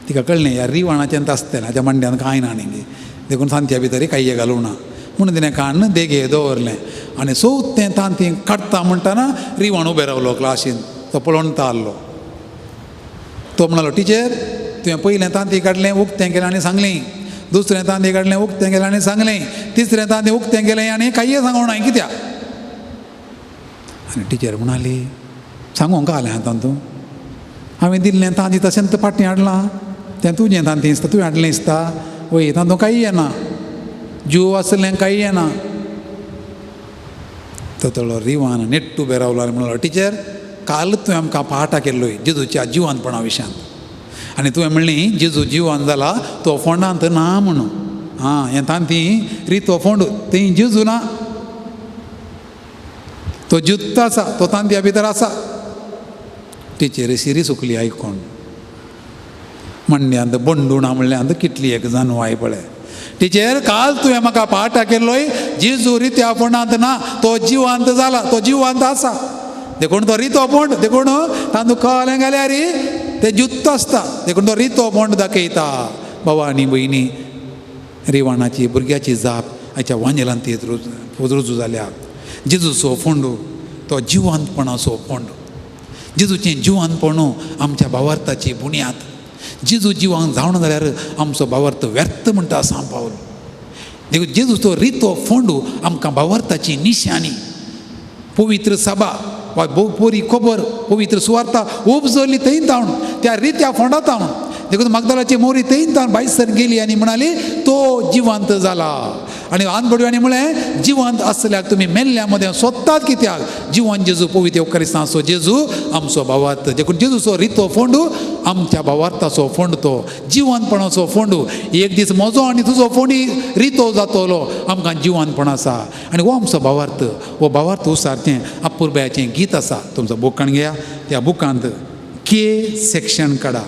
[SPEAKER 2] तिका कळ्ळें ह्या रिवाणाचें आसतलें, हाच्या मांड्यान कांय ना न्ही, देखून सांत्या भितर कांय घालूं ना म्हणून तिणें काडून देगे दवरलें. आनी चवथें तांती काडटा म्हणटना रिवाण उबें रावलो क्लासीन, तो पळोवन ताल्लो. तो म्हणालो, टिचर तुवें पयलें तांती काडलें उक्तें केलें आनी सांगलें, दुसरें तांती काडलें उक्तें केलें आनी सांगलें, तिसरें तांती उक्तें केलें आनी कांय सांगूंक ना कित्याक? आनी टिचर म्हणाली, सांगूंक आलें आतां तूं, हांवें दिल्लें तांती तशेंच फाटीं हाडलां, तें तुजें तांती दिसता, तुवें हाडलें दिसता, वय तातूंत कांय येना, जीव आसलें कांय येना. तो तळो रिवान नेट्ट उबें रावलो आनी म्हणलो, टिचर काल तुवें आमकां पाठा केल्लोय जेजूच्या जिवानपणा विशयांत, आनी तुवें म्हणली जेजू जिवान जाला तो फोंडांत ना म्हणून. आं हें तांती रितो फोंड, थंय जेजू ना, तो जुत्त आसा, तो तांतया भितर आसा. टिचर सिरी सुकली आयकोन. मांड्यांत बंडूणा म्हणल्यार कितली एक जानवाय पळय. टिचर काल तुवें म्हाका पाठा केल्लोय जेजू रित्या फोंडांत ना, तो जिवांत जाला, तो जिवांत आसा, देखून तो रितो फोंड, देखून तांदूळ कळ्ळें घाल्यार तें जुत्त आसता, देखून तो रितो फोंड दाखयता. बाबा आनी भयणी, रिवाणाची भुरग्याची जाप आयच्या वांजेलांत ती रुजू जाल्या. जेजूचो फोंडू तो जिवंतपणाचो फोंड. जेजूचें जिवंतपण आमच्या भावार्थाची बुन्याद. जेजू जिवांक जावना जाल्यार आमचो भावार्थ व्यर्थ म्हणटा सांव पावल. देखून जेजूचो रितो फोंडू आमकां भावार्थाची निशाणी. पवित्र सभा वा बरी खबर, पवित्र सुवार्ता उपजली थंय तावन, त्या रित्या फोंडा तावन. देखून मागदालाची मोरी थंय तावन भायसर गेली आनी म्हणाली तो जिवंत जाला. आनी आनबडव्यांनी म्हळें, जिवंत आसल्याक तुमी मेल्ल्या मदें सोदतात कित्याक? जिवन जेजू पवित्र क्रिस्तांचो जेजू आमचो भावार्थ. देखून जेजूचो रितो फोंडू आमच्या भावार्थाचो फोंड, तो जिवनपणाचो फोंडू. एक दीस म्हजो आनी तुजो फोंडी रितो जातलो, आमकां जिवनपण आसा. आनी हो आमचो भावार्थ. हो भावार्थ उसारचें अपुरबायाचें गीत आसा. तुमचो बुकान घेया, त्या बुकांत के सेक्शन काडा.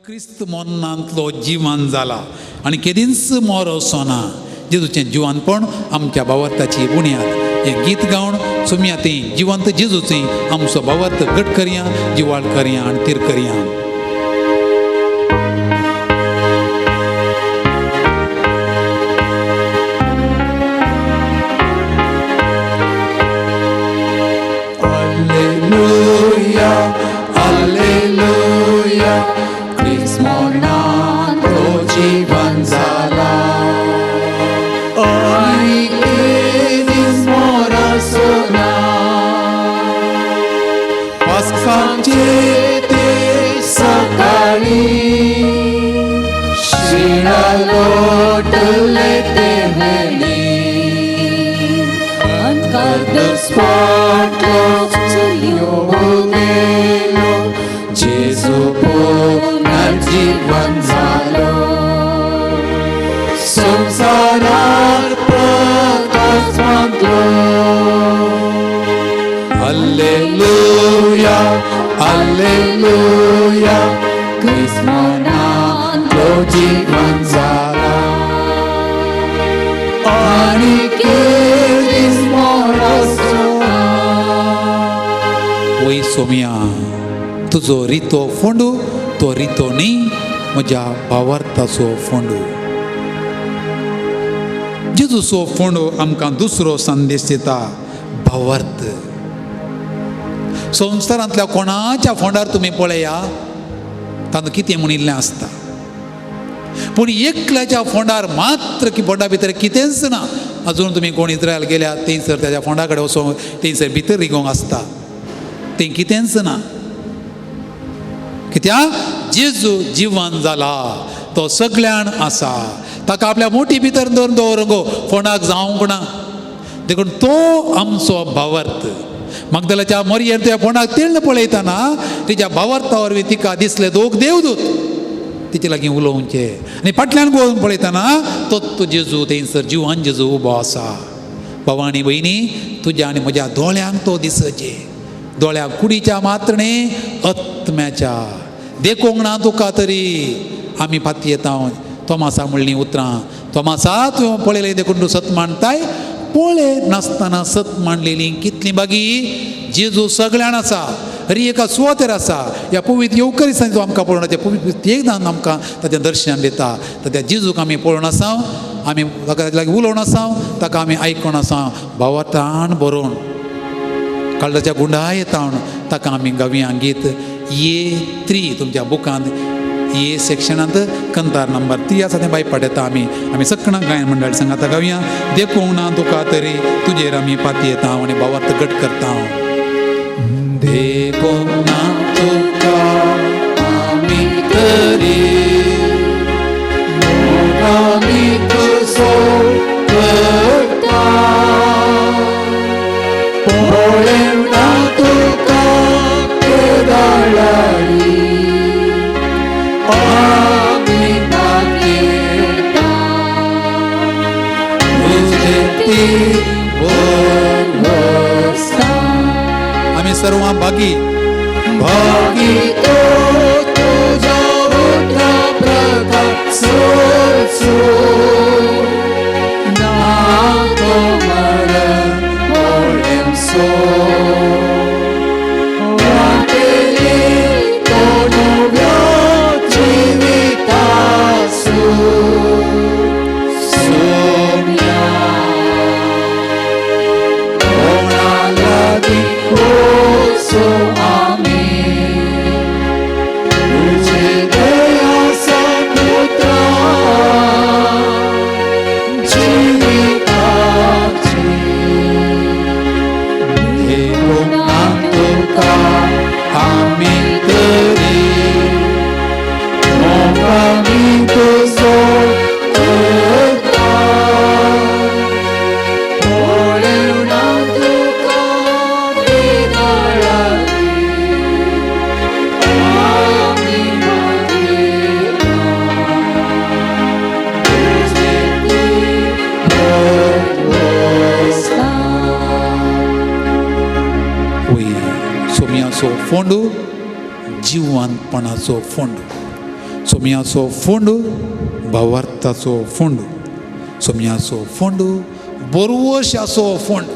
[SPEAKER 2] क्रिस्त मोन्नांतलो जिवन जाला आनी केदींच मोर वचना. जेजूचें जिवनपण आमच्या भावार्थाची बुन्याद. हें गीत गावन सोमया ती जिवंत जेजूची आमचो भावार्थ घट करया, जिवाळ करया आनी तीर करया.
[SPEAKER 1] Alleluia, Alleluia, Christ मोरणांतलो जीवन जाला, आनी केदींच मोर आसना. पास्काचे ते सकाळी शिळा लोटले ते वेळी, स्पॉटलो गेलो, जेजू पुनर्जीवन जालो, संवसारार प्रकाश मांडलो. Alleluia, Alleluia, Christ मोरणांतलो जीवन जाला, आनी केदींच मोर आसना.
[SPEAKER 2] वय सोमया, तुजो रितो फोंडू तो रितो न्ही, म्हज्या भावार्थाचो फोंडू. जेजूचो फोंडू आमकां दुसरो संदेश दिता, भावार्थ. संवसारांतल्या कोणाच्या फोंडार तुमी पळया, तातूंत कितें म्हणिल्लें आसता, पूण एकल्याच्या फोंडार मात्र की फोंडा भितर कितेंच ना. अजून तुमी कोण इस्रायल गेल्या थंयसर ताच्या फोंडा कडेन वचोन थंयसर भितर रिगोवंक आसता, थंय कितेंच ना. कित्याक? जेजू जिवन जाला, तो सगल्यान आसा. ताका आपल्या मोटी भितर दवरून दवरूंक गो, फोंडाक जावंक ना. देखून तो आमचो भावार्थ. मगदलाच्या मोरयेन त्या फोंडाक तिळ्ळ पळयतना तिच्या भावार्था वरवीं तिका दिसले दोग देवदूत तिचे लागीं उलोवचे आनी फाटल्यान गोवन पळयतना तो तूं जेजू थंयसर जिवान जेजू उबो आसा. भावा आनी भयणी, तुज्या आनी म्हज्या दोळ्यांक तो दिसचे, दोळ्या कुडीच्या मात्र न्ही आत्म्याच्या. देखूंक ना तुका तरी आमी फातयेता. तोमासा म्हणलीं उतरां, तोमासा तुवें पळयलें देखून तूं सत मानताय, पळय नासतना सत मांडलेली कितली बागी. जेजू सगळ्यान आसा, हरी एका सुवातेर आसा. ह्या पवित्र येवकरिस्तान तो आमकां पळोवन त्या पवित्र एकदां आमकां ताचें दर्शन दिता. तर त्या जेजूक आमी पळोवन आसा, आमी ताका लागीं उलोवन आसा, ताका आमी आयकोन आसा. भावार्थान बरोवन काळजाच्या गुंडाय येता ताका आमी गावया गीत ये 3 तुमच्या बुकांत ये सेक्शनांत कंतार नंबर 3 आसा तें बाय पाट येता. आमी आमी सगळ्यां गायन मंडळ सांगाता गावया. देखूंक ना तुका तरी तुजेर आमी पातयेता आनी भावार्थ घट करता. देखूंक ना तुका आमी तरी आमी तुजो करता, पळेवना तुका केदाळारी आमी पातयेता तुजे ती भरवसा. आमी सर्वां भागी भागी
[SPEAKER 1] तो तुझ्या उतरा प्रकार सोसो ना तो मरण ओळेमसो वाटेली तो नव्या जिवितासू सोम्या कोणा लागीं वचो आमी तुजे दया समुद्रा जिविताची.
[SPEAKER 2] देखूंक ना तुका आमी तरी
[SPEAKER 1] आमी तुजो करता, पळेवना तुका केदाळारी आमी पातयेता तुजे ती भरवसा.
[SPEAKER 2] वय सोम्याचो फोंडू जिवानपणाचो फोंडू, सोम्याचो फोंडू भावार्थाचो फोंडू, सोम्याचो फोंडू बोरवशाचो फोंडू.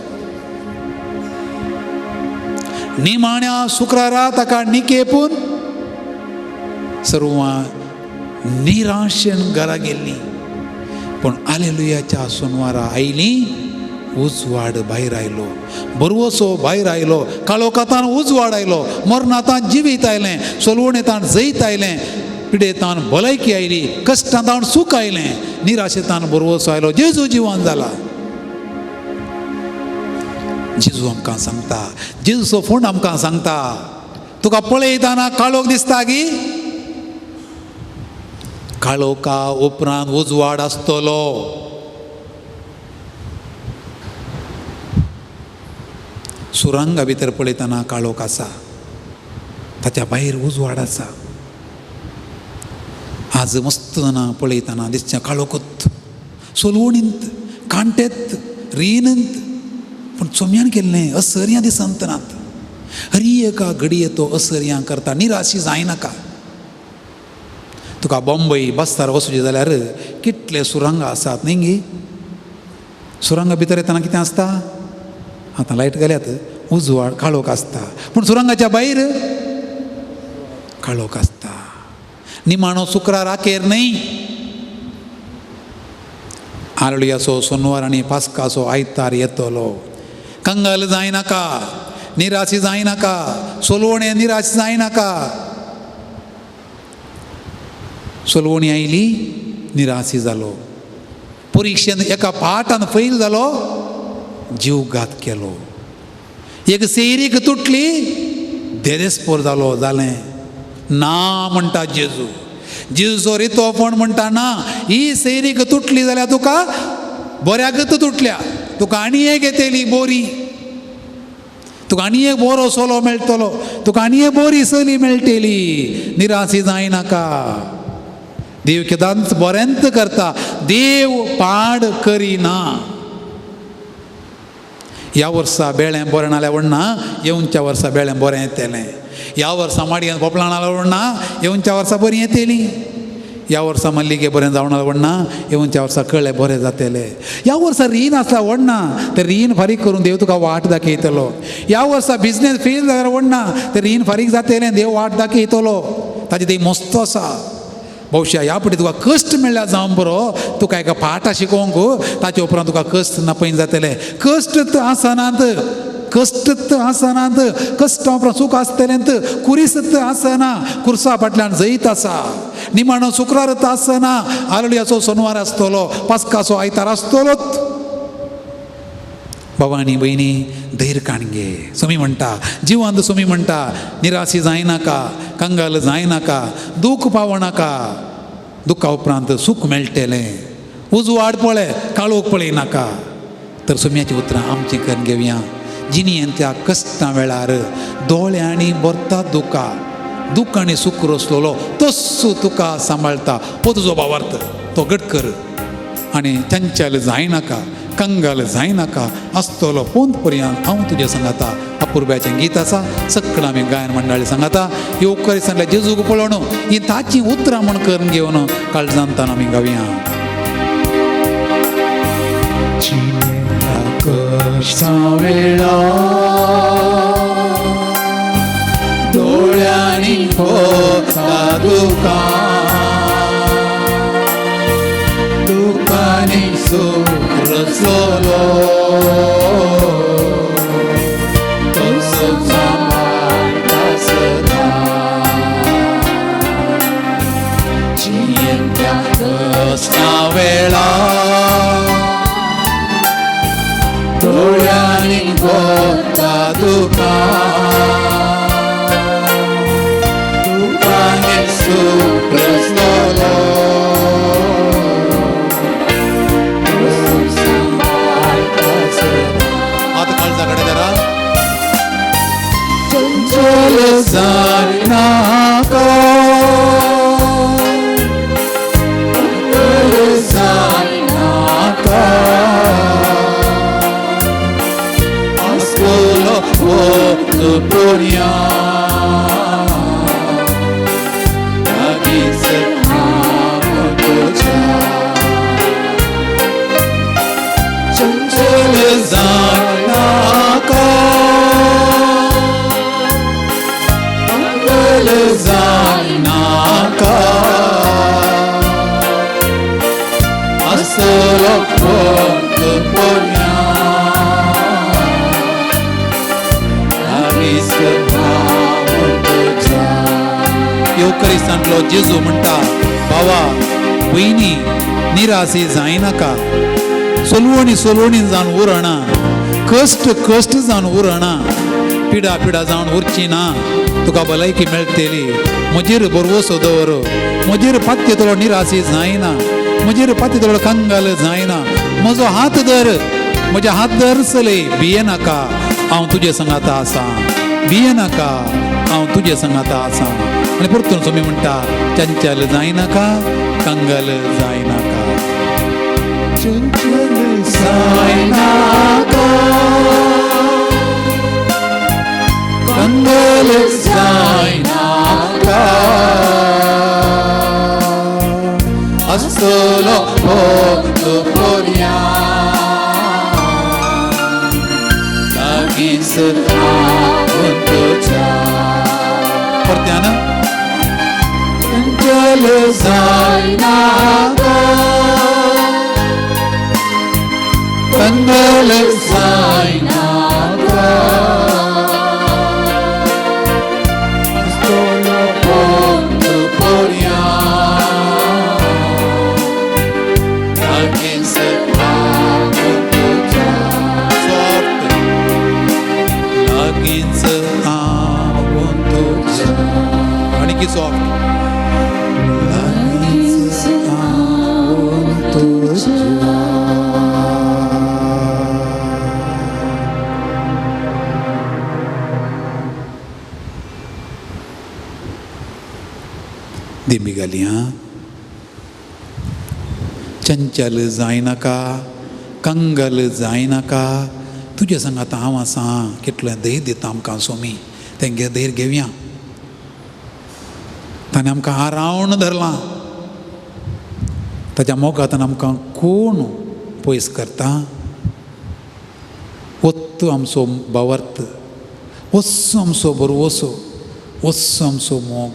[SPEAKER 2] निमाण्या शुक्रारा ताका निकेपून सर्वां निराशेन घरा गेल्लीं, पूण आलेलुयाच्या सोनवारा आयलीं, उजवाड भायर आयलो, बरवसो भायर आयलो, काळोखातान उजवाड आयलो, मरणातान जिवीत आयलें, सोलवणेतान जैत आयलें, पिडेतान भलायकी आयली, कश्टांतान सूख आयलें, निराशेतान बरवसो आयलो. जेजू जिवान जाला. जेजू आमकां सांगता, जेजूचो फोन आमकां सांगता, तुका पळयतना काळोख दिसता गी, काळोखा उपरांत उजवाड आसतलो. सुरंगा भितर पळयतना काळोख आसा, ताच्या भायर उजवाड आसा. आज मस्त जाणां पळयतना दिसचें काळोखूत, सोलवणींत, कांटेत, रिनंत, पूण चोम्यान केल्लें असर्यां दिसंत नात. हरी एका घडये तो असर्यां करता. निराशी जायनाका. तुका बॉम्बय बस्तार वचूचें जाल्यार कितले सुरंगा आसात न्ही गी. सुरंगा भितर येतना कितें आसता, आतां लायट घाल्यात, उजवाड काळोख आसता, पूण सुरंगाच्या भायर काळोख आसता. निमाणो शुक्रार आखेर न्हय. आरळयाचो सोनवार आनी पास्काचो आयतार येतलो. कंगाल जायनाका, निराशी जायनाका, सोलवणे निराश जायनाका. सोलवणी आयली, निराशी जालो, परिक्षेन एका पाठान फैल जालो, जीवघात केलो, एक सेरीक तुटली, देदेस्पोर जालो. जालें ना म्हणटा जेजू. जेजूचो रितो फोण म्हणटा ना, ही सेरीक तुटली जाल्यार तुका बऱ्याकच तुटल्या, तुका आनी एक येतली बोरी, तुका आनी एक बरो सोलो मेळटलो, तुका आनी एक बोरी चली मेळटली. निराशी जायनाका. देव केदांच बरेंच करता, देव पाड करिना. ह्या वर्सा बेळें बरें नाल्यार व्हडना, येवच्या वर्सा बेळें बरें येतलें. ह्या वर्सा माडयेन पोपलां नाल्यार व्हडना, येवच्या वर्सा बरीं येतलीं. ह्या वर्सा मल्लिके बरें जावं नाल्यार व्हडना, येवच्या वर्सा कळे बरें जातले. ह्या वर्सा रीण आसल्यार व्हडना, तर रीण फारीक करून देव तुका वाट दाखयतलो. ह्या वर्सा बिजनेस फेल जाल्यार व्हडना, तर रीण फारीक जातलें, देव वाट दाखयतलो. ताजे देव मस्त आसा. भोवशा ह्या फावटी तुका कश्ट मेळ्ळ्यार जावं बरो, तुका एका पाठां शिकोवंक, ताचे उपरांत तुका कश्ट नापयन जातले. कश्ट आसनात, कश्ट आसनात, कश्टां उपरांत सूख आसतलें. कुरीस आसना, कुर्सा फाटल्यान जैत आसा. निमाणो शुक्रार आसना, आरळयाचो सोनवार आसतलो, पास्काचो आयतार आसतलोच. बाबा आनी भयणी, धैर्य काणगे. सुमी म्हणटा, जिवांत सुमी म्हणटा, निराशी जायनाका, कंगाल जायनाका, दूख पावनाका. दुख्खा उपरांत सूख मेळटलें. उजवाड पळय, काळोख पळयनाका. तर सुम्याची उतरां आमचीं करून घेवया. जिणेंतल्या कश्टां वेळार दोळ्यांनी भरता दुकां, दुख आनी सूख रसलोलो तस्सो तुका सांबाळटा. हो तुजो भावार्थ, तो घट कर आनी चंचल जायनाका, कंगाल जायनाका. आसतलो पोंत पर्यंत हांव तुजे सांगाता. अपुर्ब्याचें गीत आसा, सगळं आमी गायन मंडळी सांगाता. येवकरी सांगल्या जेजूक पळोवन ही ताचीं उतरां म्हूण करून घेवन काळजांतान आमी गावया.
[SPEAKER 1] वेळा दोळ्यांनी होता दुकां, दुकांनी सूख रचलो, तसो सांबाळटा सदां. जियेंत्या कश्टां वेळा दोळ्यांनी होता दुकां, दुकांनी सूख रचलो,
[SPEAKER 2] आतां काळजा कडेन धरा.
[SPEAKER 1] चंचल जायनाका, चंचल जायनाका, आसतलो पोंत पर्यंत लागींच हांव तुज्या. चंचल जायनाका, चंचल जायनाका, आसतलो पोंत पर्यंत लागींच हांव तुज्या.
[SPEAKER 2] येवकरिस्तांतलो जेजू म्हणटा, बाबा भयणी, निराशी जायनाका. सोलवणी सोलवणी जावन उरना, कश्ट कश्ट जावन उरना, पिडा पिडा जावन उरची ना. तुका भलायकी मेळटली. म्हजेर भरवसो दवर, म्हजेर पात्यतलो निराशी जायना, म्हजेर पात्यतलो कंगाल जायना. म्हजो हात धर, म्हज्या हात धर चलय, भियेनाका, हांव तुजे सांगाता आसा. भियेनाका, हांव तुजे सांगाता आसा. आनी परतून तुमी म्हणटा, चंचल जायनाका, कंगाल जायनाका.
[SPEAKER 1] चंचल जायनाका, कंगाल जायनाका, आसतलो पोंत पर्यंत लागींच हांव तुज्या.
[SPEAKER 2] परत्यान
[SPEAKER 1] चंचल जायनाका, कंगाल जायनाका, आसतलो पोंत पर्यंत लागींच हांव तुज्या.
[SPEAKER 2] सॉफ्ट. लागींच हांव तुज्या. आनी सॉफ्ट.
[SPEAKER 1] लागींच हांव तुज्या.
[SPEAKER 2] दिंबी घाली आं. चंचल जायनाका, कंगल जायनाका, तुजे संगात हांव आसा. कितलें धैर्य दिता आमकां सोमी, तेंगे धैर्य घेवया. ताणें आमकां आरावन धरलां, ताच्या मोगांतल्यान आमकां कोण पयस करता? वत्तू आमचो भावार्थ, वस्सो आमचो बरवसो, वस्सो आमचो मोग.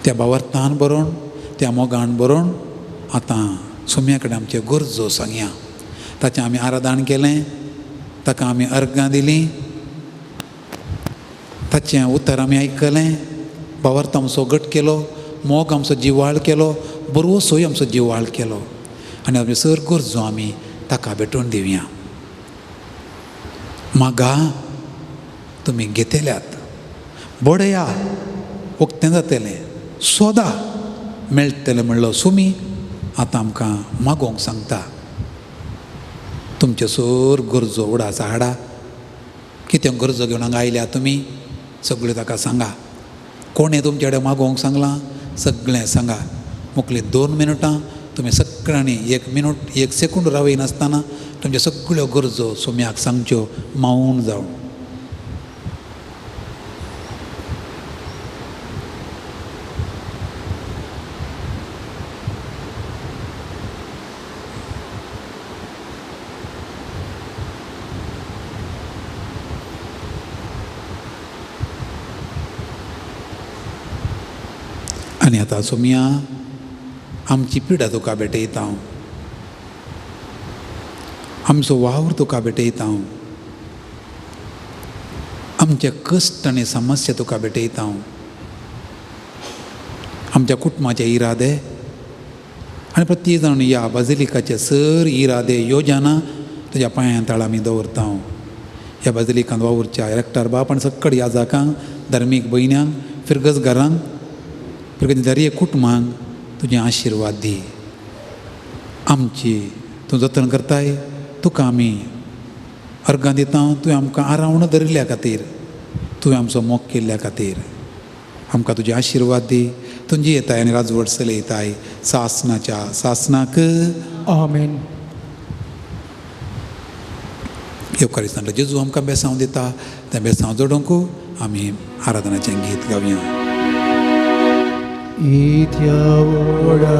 [SPEAKER 2] त्या भावार्थान बरोवन, त्या मोगान बरोवन आतां सोम्या कडेन आमच्यो गरजो सांगया. ताचें आमी आराधन केलें, ताका आमी अर्गां दिलीं, ताचें उतर आमी आयकलें, भावार्थ आमचो घट केलो, मोग आमचो जिवाळ केलो, बरवसोय आमचो जिवाळ केलो. आनी आमच्यो सर गरजो आमी ताका भेटोवन दिवया. मागा तुमी घेतल्यात, बडया उक्तें जातलें, सोदा मेळटलें म्हणलो सुमी आतां आमकां मागोवंक सांगता. तुमच्यो सर गरजो उडास हाडा, कितें गरजो घेवन हांगा आयल्या तुमी सगळ्यो ताका सांगा. कोणें तुमचे कडेन मागोवंक सांगलां सगळें सांगा. मुखली 2 मिनटां तुमी सगळ्यांनी 1 मिनट 1 सेकंड रावयनासतना तुमच्यो सगळ्यो गरजो सोम्याक सांगच्यो मावून जावन. आनी आतां सोम्या आमची पिडा तुका भेटयता हांव, आमचो वावर तुका भेटयता हांव, आमचे कश्ट आनी समस्या तुका भेटयता हांव, आमच्या कुटुंबाचे इरादे आनी प्रत्येक जाण ह्या बाजिलिकाचे सर इरादे योजना तुज्या पांयां तळा आमी दवरता हांव. ह्या बाजिलिकांत वावुरच्या रेक्टर बाप आनी सक्कड याजाकांक, धार्मीक भयण्यांक, फिरगज घरांक, फिरगज दरये कुटुंबांक तुजें आशिर्वाद दी. आमची तूं जतन करताय, तुका आमी अर्गां दिता. तुवें आमकां आरावण धरिल्ल्या खातीर, तुवें आमचो मोग केल्ल्या खातीर आमकां तुजे आशिर्वाद दी. तुजी येताय आनी राजवट चलयताय सासनाच्या सासनाक.
[SPEAKER 1] आमेन.
[SPEAKER 2] येवकारिस्तांतलो जेजू आमकां बेसांव दिता, तें बेसांव जोडूंक आमी आराधनाचें गीत गावया.
[SPEAKER 1] इत्या व्हडा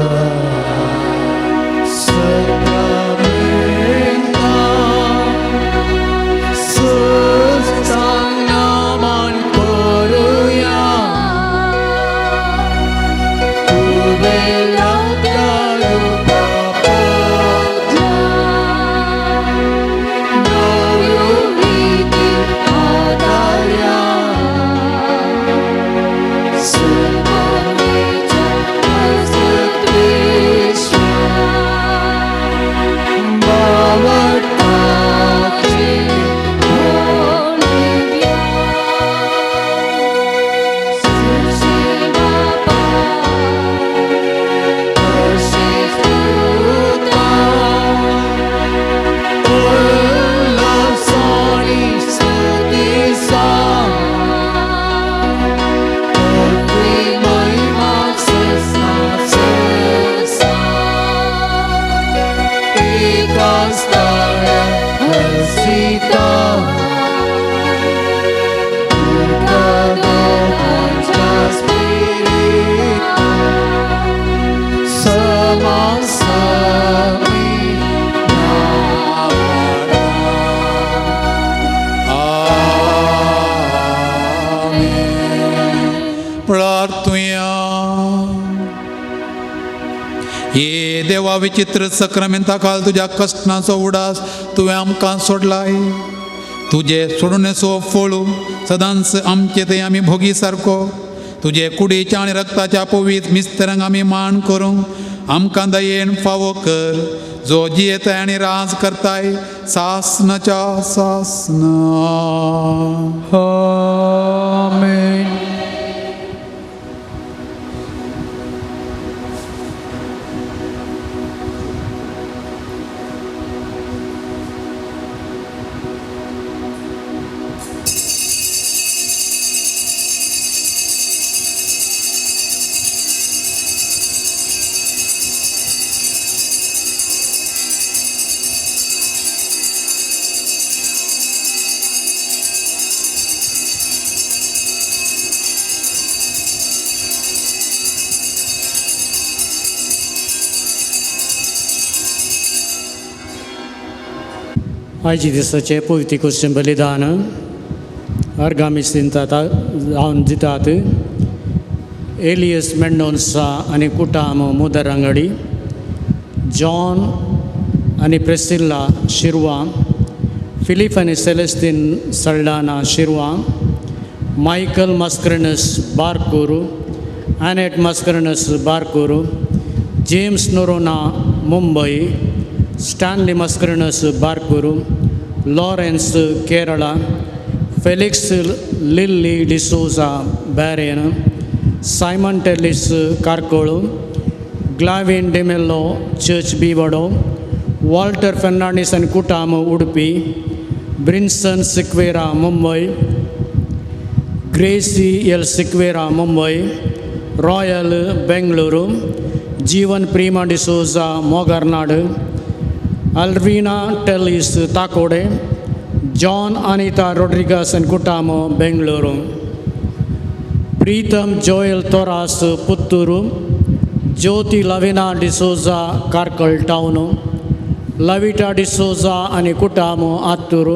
[SPEAKER 1] सक्रामेंता सस्तांग मान करुया, उबेला त्या रूपाच्या नव्यो रीती आदार्या
[SPEAKER 2] हे देवा विचित्र सक्रामेंता खाल तुज्या कश्टांचो उडास तुवें आमकां सोडलाय. तुजे सोडणेचो फळू सदांच आमचे थंय आमी भोगी सारको. तुजे कुडीच्या आनी रक्ताच्या पवीत मिस्तरांक आमी मान करूंक आमकां दयेन फावो कर, जो जियेताय आनी राज करताय सासनाच्या सासना.
[SPEAKER 1] आमेन.
[SPEAKER 5] आयचे दिसाचें पवित्र क्रिश्चन बलिदान अर्गामी दितात जावन दितात एलियस मेंडोन्सा आनी कुटाम मुदरांगडी, जॉन आनी प्रेसिल्ला शिरवा, फिलीप आनी Celestine Saldanha Shirva, Michael Mascarenhas Barkur, Annette Mascarenhas Barkur, James Noronha Mumbai, Stanley Mascarenhas Barkur, Lawrence Kerala, Felix Lily D'Souza Bahrain, Simon Tellis Karkal, Glavin D'Mello church Bivado, Walter Fernandes आनी कुटाम Udupi, Brinson Sequeira Mumbai, Gracy L Sequeira Mumbai, Royal Bengaluru, Jeevan Prema D'Souza Mogarnad, Alvina Tellis Takode, John Anita Rodrigues आनी कुटाम Bengaluru, Pritam Joel Toras Puttur, Jyoti Lavina D'Souza Karkala town, Lavita D'Souza आनी कुटाम आत्तूर,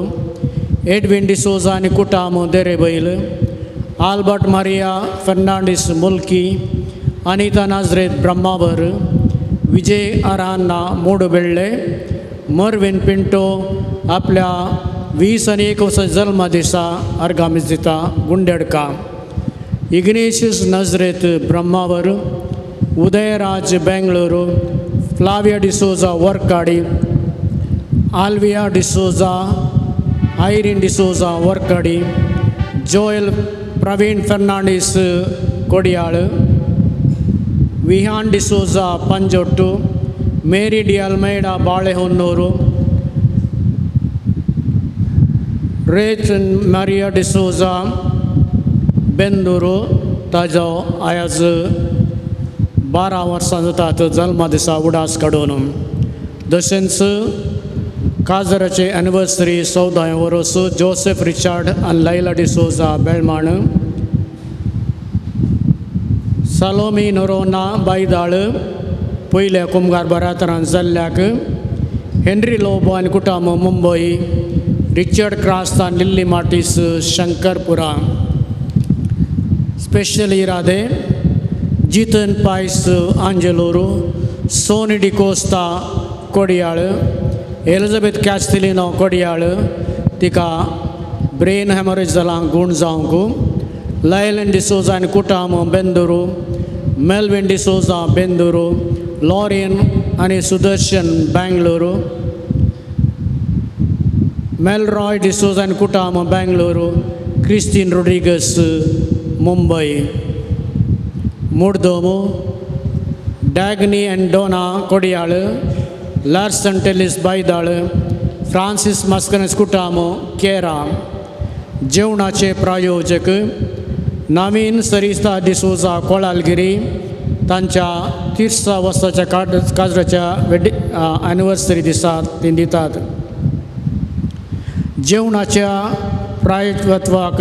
[SPEAKER 5] Edwin D'Souza आनी कुटाम देरेबैल, Albert Maria Fernandes Mulki, Anita Nazareth Brahmavar, Vijay Aranha Moodubelle, Mervin Pinto आपल्या 20 आनी 1 वर्सा जल्मा दिसा अर्गामीस दिता Gundadka, Ignatius Nazareth Brahmavar, Udayraj Bengaluru, Flavia D'Souza Varkady, Alvia D'Souza, Irene D'Souza Varkady, Joel Praveen Fernandes Kodial, Vihan D'Souza Panjottu, Mary D Almeida Balehonnur, Rachan Maria D'Souza Bendur ताजो आयज 12 वर्सां जातात जल्मा दिसा उडास काडून. तशेंच काजराचे एनिवर्सरी 14 वर्स जोसेफ रिचार्ड आनी लैला डिसोजा बेळमाण, सलोमी नोरोना बायदाळ पयल्या कुमगार बरातरान जाल्ल्याक, हेनरी लोबो आनी कुटाम मुंबय, रिचर्ड क्रास्ता आनी लिल्ली मार्टीस शंकरपुरा. स्पेशल इरादे Jitan Pais Angelur, Sony D'Costa Kodial, Elizabeth Castelino Kodial तिका ब्रेन हॅमरेज जालां गूण जावंक, लयलन डिसोजा आनी कुटाम बेंदुरू, मेल्विन डिसोजा बेंदुरू, लॉरियन आनी सुदर्शन बेंगलुरू, मेलरॉय डिसोजा आनी कुटाम बेंगलुरू, क्रिस्टीन रोड्रिगस मुंबय, मुर्दोमो Dagny and Donna Kodial, Larson Tellis Baidal, Francis Mascarenhas कुटामो केरा. जेवणाचे प्रायोजक नवीन सरिस्ता डिसोजा कोळालगिरी तांच्या 30 वर्साच्या काजराच्या वेडी एनिवर्सरी दिसा ती दितात. जेवणाच्या प्रायोजकत्वाक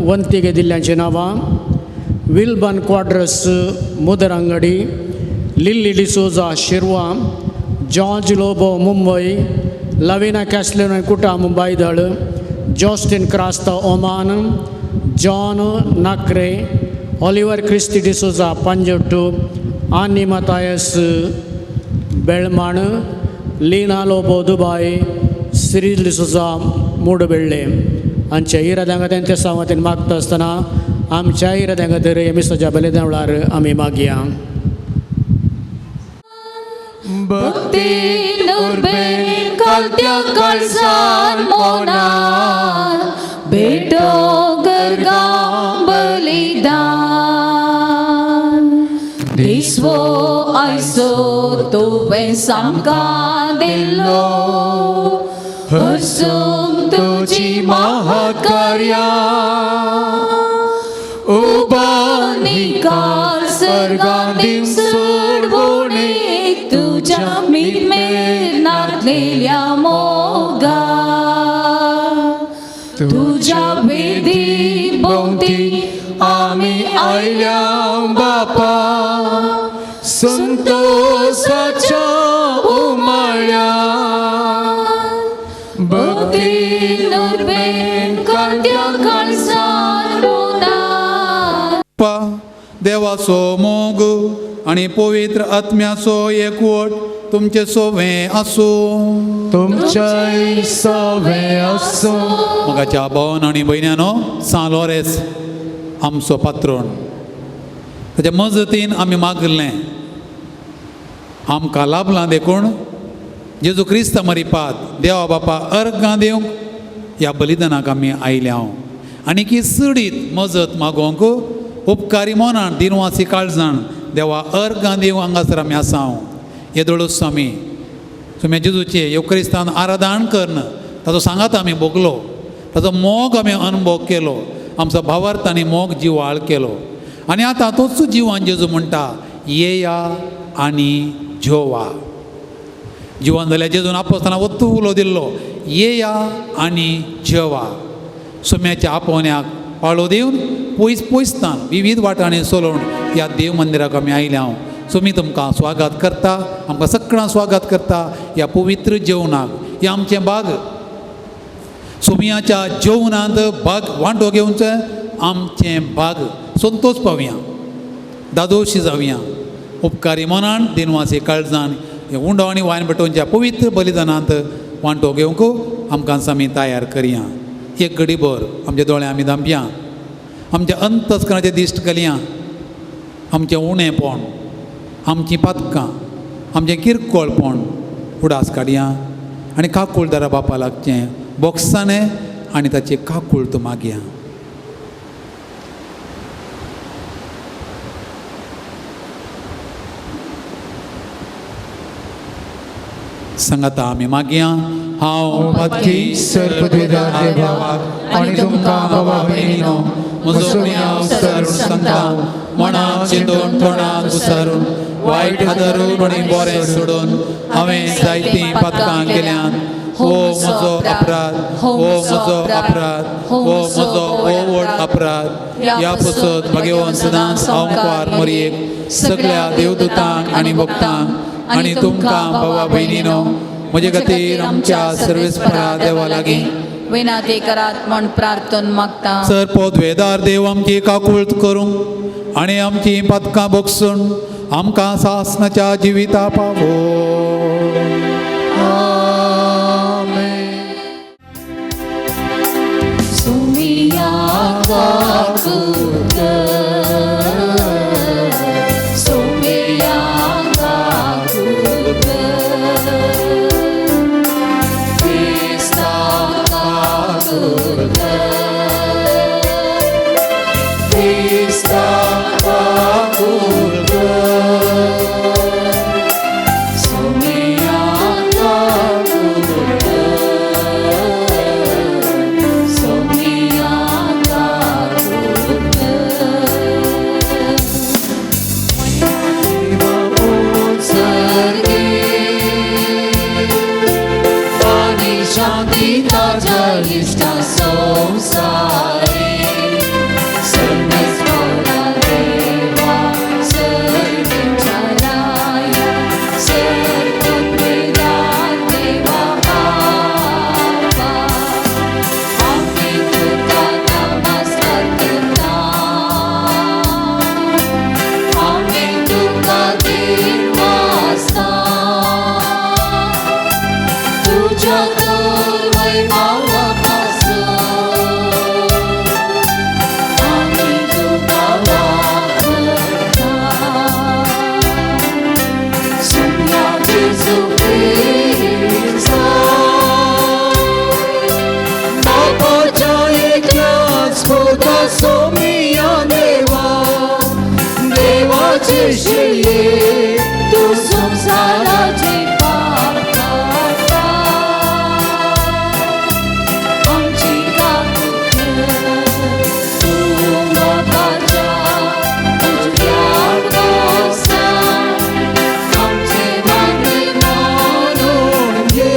[SPEAKER 5] वंतीगे दिल्ल्यांची नांवां Wilban Quadras Mudarangadi, Lily D'Souza Shirva, George Lobo Mumbai, Lavina Castelino Kutam Baidal, Justin Crasta Oman, John Nakre, Oliver Christy D'Souza Panjottu, Annie Mathias Belman, Leena Lobo Dubai, Cyril D'Souza Moodubelle. आमच्या इराद्यांक तेंच्या सांवातीन मागता आसतना आमच्या इराद्यां खातीर हे मिसाच्या बलिदान वेळार आमी मागया.
[SPEAKER 4] भक्तीन उर्बेन कालत्या काळजान मोनान भेटो गरगां बलिदान दिसवो आयसो तुवें सामकां दिल्लो हसूंक तुजी
[SPEAKER 1] महाकार्या उबा
[SPEAKER 4] निकाल सर्गांत सोडवणे तुज्या मिटमेर नातलेल्या मोगा तुज्या वेदी भोंवती
[SPEAKER 1] आमी आयल्या बापा संतोषाच्या उमाळ्या.
[SPEAKER 4] भक्ती काळजान मोनान
[SPEAKER 2] पा देवाचो मोग आनी पवित्र आत्म्याचो एकवट तुमचे सोवे आसूं.
[SPEAKER 1] तुमच्याय सवे आसूं.
[SPEAKER 2] मोगाच्या भावन आनी भयण्यानो, सान लोरेस आमचो पात्रोण, ताच्या मजतीन आमी मागलें, आमकां लाभलां देखून जेजू क्रिस्त मरिपात देवा बापा अर्गां दिवंक ह्या बलिदानाक आमी आयल्या हांव आनी की चडीत मजत मागोवंक उपकारी मोनान दिनवासी काळजान देवा अर्गां दिवंक हांगासर आमी आसा हांव. येदोळूच स्वामी तुमी जेजूचे येवक्रिस्तान आराधन करून ताचो सांगात आमी भोगलो, ताचो मोग आमी अनुभव केलो, आमचो भावार्थ आनी मोग जिवाळ केलो आनी आतां तोच जिवान जेजू म्हणटा येया आनी जेवा. जिवन जाल्यार जेजून आपसतना वत्तू उलो दिल्लो येया आनी जेवा. सुम्याच्या आपोवण्याक पाळो दिवन पयस पयसतान विविध वाटांनी चलोवन ह्या देव मंदिराक आमी आयल्या हांव. सुमी तुमकां स्वागत करता, आमकां सगळ्यां स्वागत करता ह्या पवित्र जेवणाक. हें आमचें बाग, सुमयाच्या जेवणांत भाग वांटो घेवचें आमचें भाग. संतोश पावया, दादोशी जावया, उपकारी मनान दिनवासी काळजान हे उंडो आनी वायन पेटोवच्या पवित्र बलिदानांत वांटो घेवंक आमकां आमी तयार करया. एक घडी भर आमच्या दोळे आमी धांपया, आमच्या अंतस्करणाचे दिश्ट घालया, आमचें उणेपण, आमचीं पातकां, आमचें किरकोळपण उडास काडया आनी काकुळदारा बापा लागचें बोक्साणें आनी ताचें काकूळ तूं मागया. सांगाता आमी मागया. हांव
[SPEAKER 1] पातकी सर्वपदवीदार देवाक आनी तुमकां बाबा भयणीनो
[SPEAKER 2] म्हजो म्याव सरून सांगता मनाक चिंतून तोंडाक घुसारून वायट आदारून आनी बरें सोडून हांवें जायतीं पातकां केल्यात. हो म्हजो अपराध, हो म्हजो अपराध, हो म्हजो व्हड अपराध. ह्या पसत भगवंत सदांच हांव मुखार मरयेक सगळ्या देवदूतांक आनी भक्तांक आनी तुमकां भावा भयणीनो म्हजे खातीर आमच्या सर्वेस्परा देवा लागीं
[SPEAKER 4] विनाती करात म्हण प्रार्थन मागता.
[SPEAKER 2] सर पदवेदार देव आमची काकूळत करूंक आनी आमची पातकां बगसून आमकां सासनाच्या जिविता पावो.
[SPEAKER 4] सुमिया काकूत, सुमिया काकूत, क्रिस्ता काकूत, क्रिस्ता काकूत, सुमिया काकूत, सुमिया काकूत. आनी शांती ताज्या इश्टा संवसारी सर्वेस्परा देवा सर्वेच्या राया सर्वपदवीदार देवा बापा आमी तुका नमस्कार करता, आमी तुका दिनवासता, तुज्या तर वैभवा पासून आमी तुका वापरता. सुम्या जेजू क्रिस्ता
[SPEAKER 1] बापाच्या एकल्याच पुता सोमिया देवा देवाचे शिये
[SPEAKER 4] तूं संवसाराचे पाप काडटा, आमची काकूट कर. तूं बापाच्या उजव्या बोल्सान आमचे मागणें मानून घे.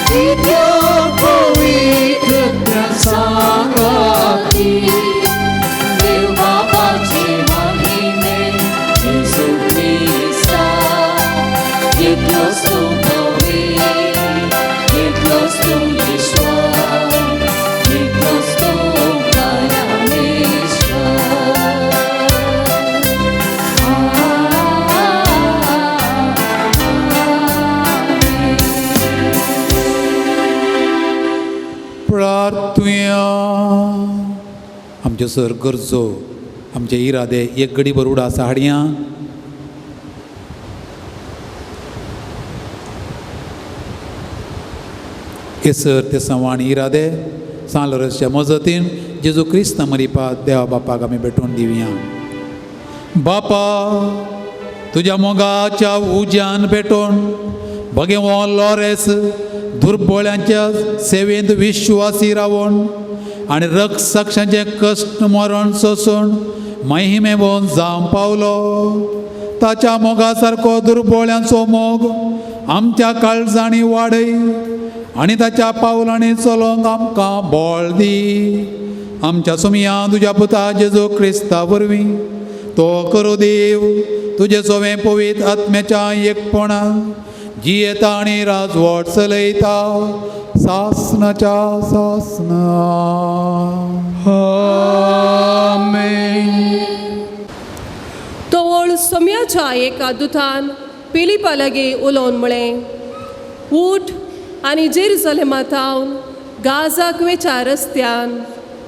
[SPEAKER 1] कित्या पवित्र सांगाती
[SPEAKER 4] देव बापाचे महिमे जेजू क्रिस्ता.
[SPEAKER 2] प्रार्थुया. आमच्यो सर गरजो आमचे इरादे एक गडी बरोबर आसा हाडया. हे सर ते सवाण इरादे सान लोरसच्या मजतीन जेजू क्रिस्त मरिपा देवा बापाक आमी भेटोवन दिवया. बापा तुज्या मोगाच्या उज्यान भेटोवन भगेवो लोरेस दुर्बोळ्यांच्या सेवेंत विश्वासी रावोन आनी रक्षांचें कश्ट मरण सोसून महिमेवन जावं पावलो. ताच्या मोगा सारको दुर्बोळ्यांचो मोग आमच्या काळजांनी वाडय आनी ताच्या पावलांनी चलोवंक आमकां बळ दी. आमच्या सुमया तुज्या पुता जेजू क्रिस्ता वरवीं तो करूं देव तुजे सोवें पवित्र आत्म्याच्या एकपणान जियेता आनी राजवट चलयता सासनाच्या सासना.
[SPEAKER 1] आमेन.
[SPEAKER 4] तोवळ सोम्याच्या एका दुतान पिलिपा लागीं उलोवन म्हळें, उठ आनी जेरुसलेमा थावन गाजाक वेच्या रस्त्यान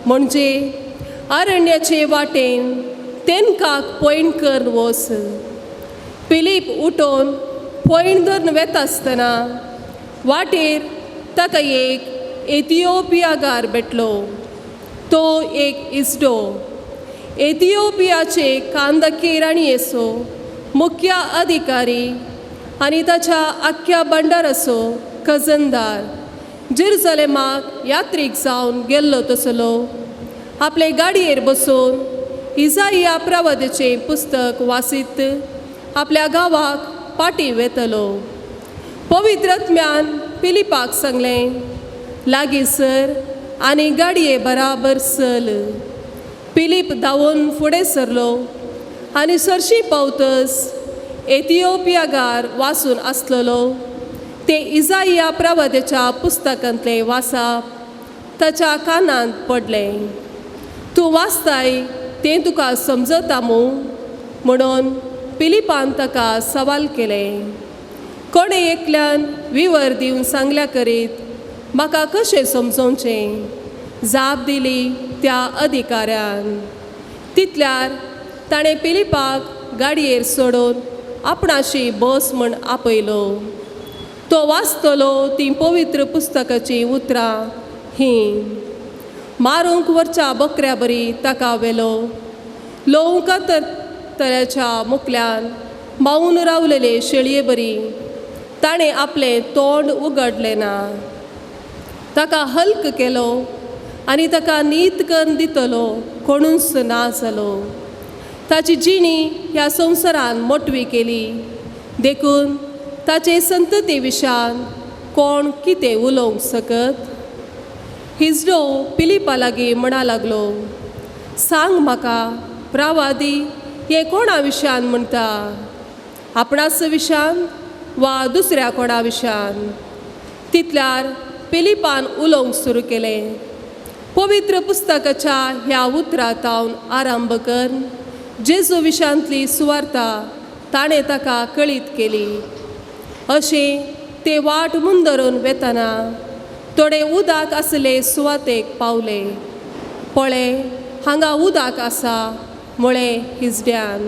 [SPEAKER 4] म्हणजे अरण्याचे वाटेन तेनकाक पयण करून वच. पिलीप उठोवन पयण धरून वेता आसतना वाटेर ताका एक एथिओपियागार भेटलो. तो एक इस्डो एथिओपियाचे कांदके राणयेचो मुख्य अधिकारी आनी ताच्या आख्ख्या भंडाराचो खजनदार जेरुसलेमाक यात्रीक जावन गेल्लो तसलो आपले गाडयेर बसून इजाइया प्रवादाचें पुस्तक वासीत आपल्या गांवाक पाटी वेतलो. पवित्र आत्म्यान पिलिपाक सांगलें, लागीं सर आनी गाडये बराबर चल. पिलीप धांवून फुडें सरलो आनी सरशी पावतच एथिओपियागार वाचून आसलेलो तें इजाइया प्रवादाच्या पुस्तकांतलें वाचप ताच्या कानांत पडलें. तूं वाचताय तें तुका समजता मू म्हणून पिलिपान ताका सवाल केलें. कोणें एकल्यान विवर दिवन सांगल्या करीत म्हाका कशें समजोवचें जाप दिली त्या अधिकाऱ्यान. तितल्यार ताणें पिलिपाक गाडयेर सोडून आपणाशी बस म्हण आपयलो. तो वाचतलो तीं पवित्र पुस्तकाचीं उतरां हीं, मारूंक वरच्या बकऱ्या बरी ताका व्हेलो, लोवंक तऱ्याच्या मुकल्यान मावून रावलेले शेळये बरी ताणें आपलें तोंड उगडलें ना. ताका हल्क केलो आनी ताका नीत करून दितलो कोणूच ना जालो. ताची जिणी ह्या संवसारान मोटवी केली देखून ताचे संतती विशान कोण कितें उलोवंक सकत. हिजडो पिलिपा लागीं म्हणा लागलो, सांग म्हाका प्रावादी हें कोणा विशयान म्हणटा, आपणाच विशयान वा दुसऱ्या कोणा विशयान? तितल्यार पिलिपान उलोवंक सुरू केलें, पवित्र पुस्तकाच्या ह्या उतरां तावन आरंभ कर जेजू विशयांतली सुवार्ता ताणें ताका कळीत केली. अशें ते वाट मुंदरून वेतना थोडे उदक आसले सुवातेक पावले. पळय हांगा उदक आसा म्हळें हिजड्यान,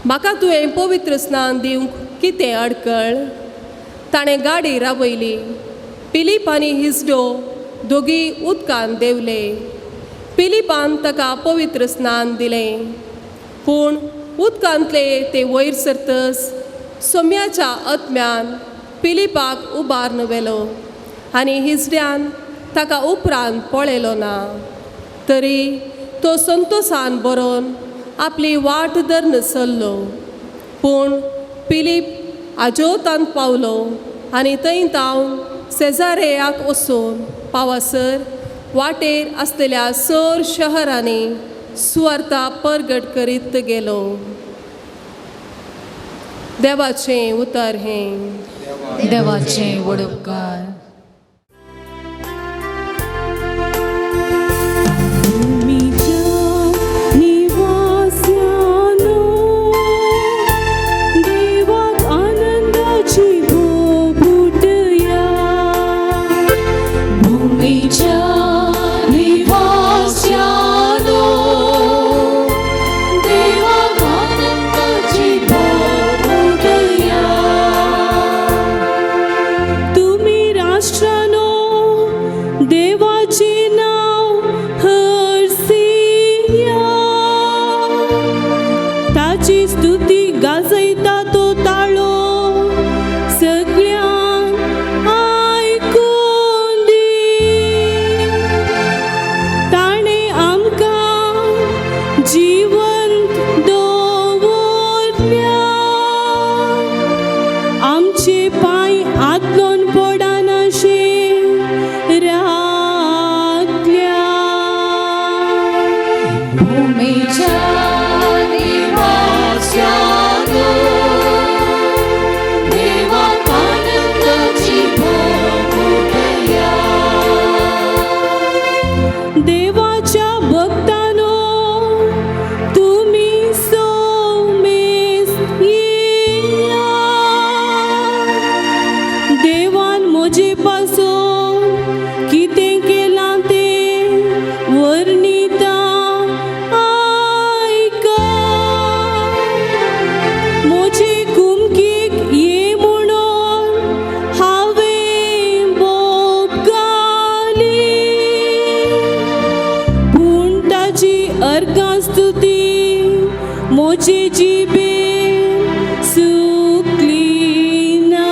[SPEAKER 4] म्हाका तुवें पवित्र स्नान दिवंक कितें अडकळ? ताणें गाडी रावयली. पिलीप आनी हिजडो दोगी उदकान देंवले. पिलिपान ताका पवित्र स्नान दिलें. पूण उदकांतले ते वयर सरतच सोम्याच्या आत्म्यान पिलिपाक उबारून व्हेलो आनी हिजड्यान ताका उपरांत पळयलो ना. तरी तो संतोसान बरोवन आपली वाट धरून चल्लो. पूण पिलीप आजोतांत पावलो आनी थंय तावन सेजारेयाक वचून पावासर वाटेर आसलेल्या सर शहरांनी सुवार्ता परगट करीत गेलो. देवाचें उतर हें.
[SPEAKER 1] देवाचें व्हड उपकार.
[SPEAKER 4] भूमिच्या
[SPEAKER 6] देवाचें नांव हरसिया. ताची स्तुती गाजयता तो ताळो सगळ्यांक आयकून दी. ताणें आमकां जिवंत दवरल्या, आमचे पांय आदलोन पडनाशे राखल्या.
[SPEAKER 1] भूमिच्या निवास्यानो देवाक आनंदाची भोगुटया.
[SPEAKER 6] देवाच्या भक्तानो तुमी सोमेस येया. देवान म्हजे पासून कितें केलां तें वर्णिता आयका. म्हजे कुमकीक ये म्हणून हांवें बोब घाली, पूण ताची अर्गां स्तुती म्हजे जिबेर सुकली ना.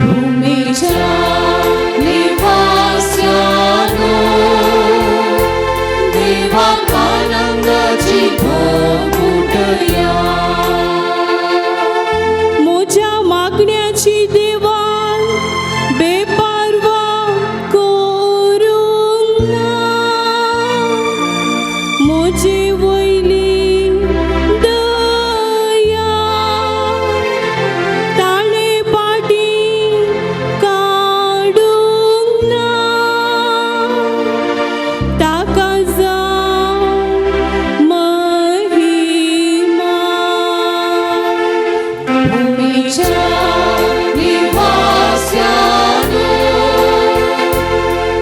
[SPEAKER 1] भूमिच्या निवास्यानो देवाक आनंदाची भोगुटया.
[SPEAKER 6] म्हज्या मागण्याची देवान बेपारवा करूंक ना. म्हजे वयली दया ताणें फाटीं काडूंक ना. ताका जावं महिमा.
[SPEAKER 1] भूमिच्या निवास्यानो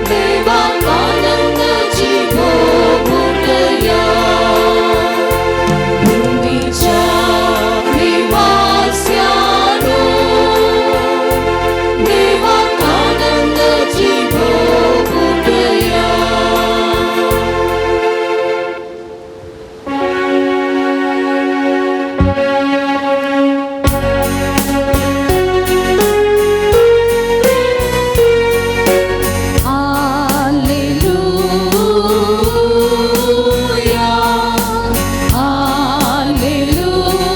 [SPEAKER 1] देवाक आनंदाची भोगुटया. भूमिच्या निवास्यानो देवाक आनंदाची भोगुटया. Alleluia, Alleluia,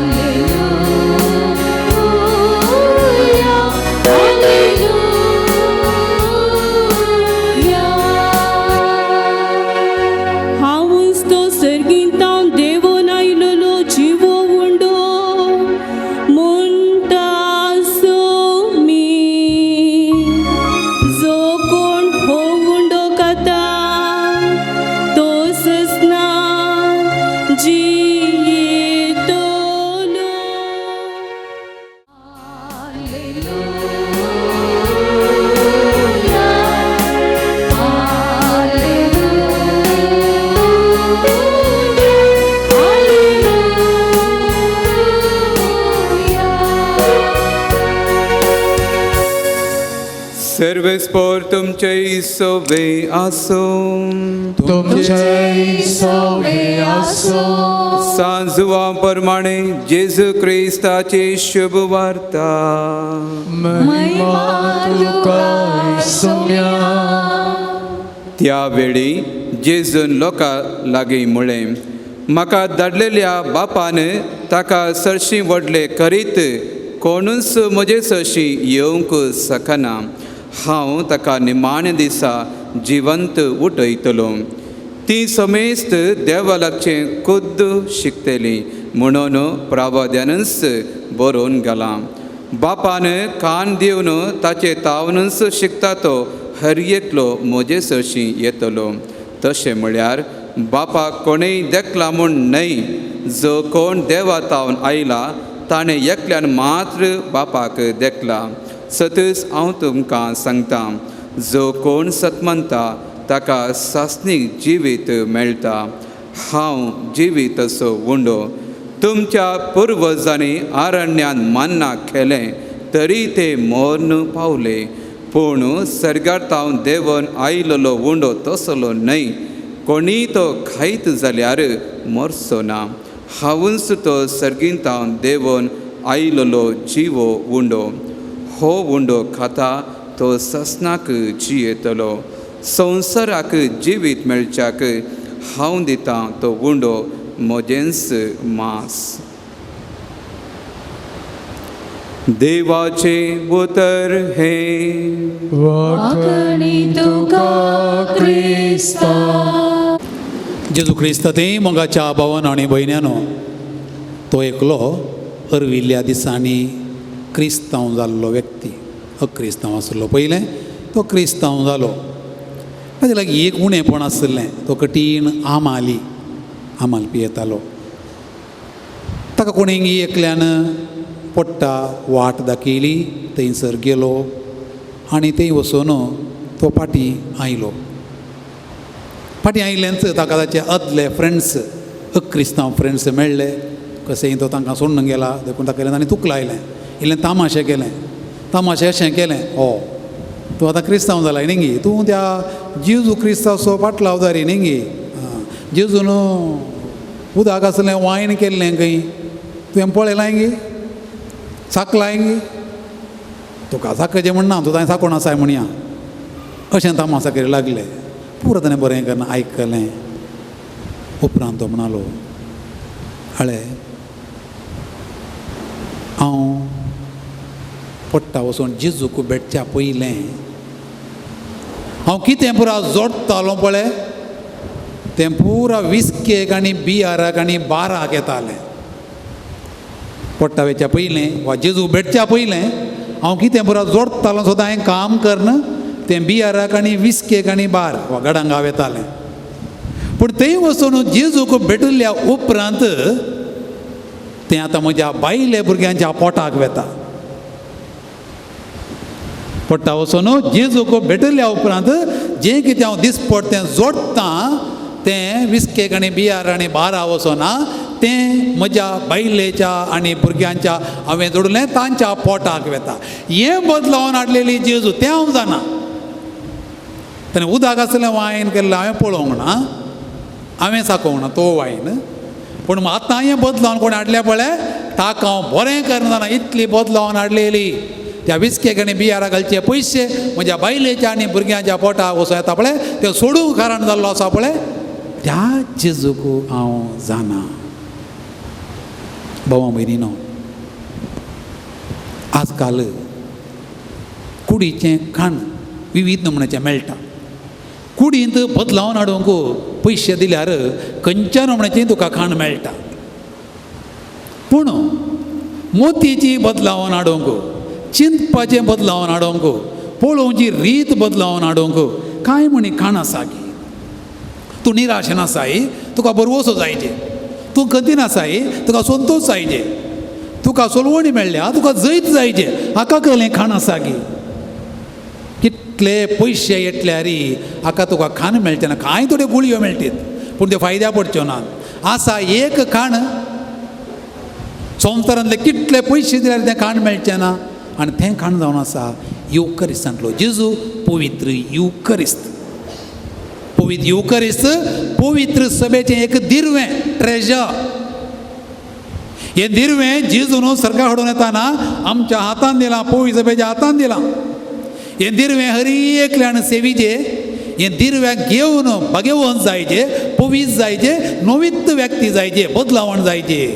[SPEAKER 1] Alleluia, Alleluia.
[SPEAKER 6] हांवूच तो सर्गींतावन देवून आयलोलो जिवो उंडो म्हणटा सोमी. जो कोण हो उंडो खाता तो ससना जियेतलो.
[SPEAKER 1] Alleluia, Alleluia, Alleluia.
[SPEAKER 7] सर्वेस्पोर तुमचे सोवे आसूं.
[SPEAKER 1] तुमचे सवे आसो.
[SPEAKER 7] सांजुवा प्रमाणे जेजू क्रिस्ताची शुभ वार्ता.
[SPEAKER 1] महिमा तुका सोम्या.
[SPEAKER 7] त्या वेळी जेजून लोकां लागीं म्हळें, म्हाका धाडलेल्या बापान ताका सरशीं व्हडले करीत कोणूच म्हजे सरशीं येवंक शकना. हांव ताका निमाण्या दिसा जिवंत उठयतलो. ती समेस्त देवा लागचें खुद्द शिकतली म्हणून प्रावद्यानच बरोवन घालां. बापान कान दिवन ताचे तावनच शिकता तो हर एकलो म्हजे सरशीं येतलो. तशें म्हळ्यार बापाक कोणेय देखला म्हूण न्हय, जो कोण देवा तावन आयला ताणें एकल्यान मात्र बापाक देखला. सतच हांव तुमकां सांगता, जो कोण सत मानता ताका सासणीक जिवीत मेळटा. हांव जिवीत असो उंडो. तुमच्या पुर्वजांनी आरण्यान मान्ना केलें तरी ते मर्ण पावले. पूण सर्गार तावन देवन आयलेलो उंडो तसलो न्हय. कोणी तो खायत जाल्यार मरचो ना. हांवूच तो सर्गीन तावन देवन आयलेलो जिवो उंडो. हो उंडो खाता तो ससनाक जियेतलो. संवसाराक जिवीत मेळच्याक हांव दितां तो उंडो म्हजेंच मांस. देवाचें उतर हें.
[SPEAKER 1] वाखणी तुका क्रिस्ता.
[SPEAKER 2] जेजू क्रिस्त ते मोगाच्या भावन आनी भयण्यानो, तो एकलो अर्विल्ल्या दिसांनी क्रिस्तांव जाल्लो व्यक्ती. अक्रिस्तांव आसलो पयलें, तो क्रिस्तांव जालो. ताजे लागीं एक उणेपण आशिल्लें, तो कठीण आमाली आमाल पियेतालो. ताका कोणेंगी एकल्यान पोट्टा वाट दाखयली, थंयसर गेलो आनी थंय वचून तो फाटीं आयलो. फाटीं आयिल्ल्यानच ताका ताचे आदले फ्रेंड्स अक्रिस्तांव फ्रेंड्स मेळ्ळे. कशेंय तो तांकां सोडून गेला देखून ताका आनी तुकलां आयलें, इल्लें तामाशें केलें. तामाशें अशें केलें, हो तूं आतां क्रिस्तांव जाला न्ही गी, तूं त्या जेजू क्रिस्ताचो फाटलावदारी न्ही गी, जेजून उदक आसलें वायन केल्लें खंय तुवें पळयलां गी, साकलां गी, तुका साकचें म्हणना, तूं ताणें साकोण आसाय म्हणया, अशें तामासा करी लागलें. पुरो ताणें बरें करना आयकलें. उपरांत तो म्हणालो, हळे हांव पडटा वचून जेजूक भेटच्या पयलें हांव कितें पुरा जोडटालो पळय तें पुरा विस्केक आनी बियाराक आनी बाराक येतालें. पडटा वेच्या पयलें वा जेजू भेटच्या पयलें हांव कितें पुरा जोडटालो सुद्दां हांवें काम करन तें बियाराक आनी विस्केक आनी बार वा गडांगाव येतालें. पूण थंय वचून जेजूक भेटिल्ल्या उपरांत तें आतां म्हज्या बायले भुरग्यांच्या पोटाक वेता. पडटा वचून जेजूक भेटिल्ल्या उपरांत जें कितें हांव दिसपट तें जोडटां तें विस्केक आनी बियार आनी बारा वचना, तें म्हज्या बायलेच्या आनी भुरग्यांच्या हांवें जोडलें तांच्या पोटाक वेता. हें बदलावन हाडलेली जेजू तें हांव जाणा. ताणें उदक आसलें वायन केल्लें हांवें पळोवंक ना, हांवें साकोवंक ना तो वायन. पूण आतां हें बदलावन कोण हाडलें पळय ताका हांव बरें करना जाणा. इतली बदलावन हाडलेली त्या विस्केक आनी बियारा घालचे पयशे म्हज्या बायलेच्या आनी भुरग्यांच्या पोटाक वचो येता पळय तें सोडूंक कारण जाल्लो आसा पळय त्या जेजूक हांव जाणा. भावा भयणीनो, आजकाल कुडीचें खाण विविध नमुन्याचें मेळटा. कुडींत बदलावन हाडूंक पयशे दिल्यार खंयच्या नमुन्याचें तुका खाण मेळटा. पूण मोतीची बदलावन हाडूंक, चिंतपाचें बदलावन हाडूंक, पळोवची रीत बदलावन हाडूंक कांय म्हणी खाण आसा की तूं निराशेन आसाय तुका बरवसो जायचे, तूं खंतीन आसाय तुका संतोश जायचे, तुका सोलवणी मेळ्ळ्या तुका जैत जायचे, हाका कहलें खाण आसा की कितले पयशे येतल्यार हाका तुका खाण मेळचें ना. कांय थोड्यो गुळयो मेळटीत पूण त्यो फायद्या पडच्यो नात. आसा एक खाण, संवसारांतले कितले पयशे दिल्यार तें खाण मेळचें ना. आनी तें खाण जावन आसा युकरिस्तांतलो जेजू पवित्र युकरिस्त. पवित्र युकरिस्त पवित्र सभेचें एक दिर्वें, ट्रेजर. हें दिर्वें जेजून सर्गा हाडून येताना आमच्या हातान दिलां, पवित्र सभेच्या हातान दिलां. हें दिर्वें हरी एकल्यान सेवीचे, हें दिर्व्याक घेवन बागेवन जायचे, पवित्र जायचे, नवीत व्यक्ती जायचे, बदलावण जायचे.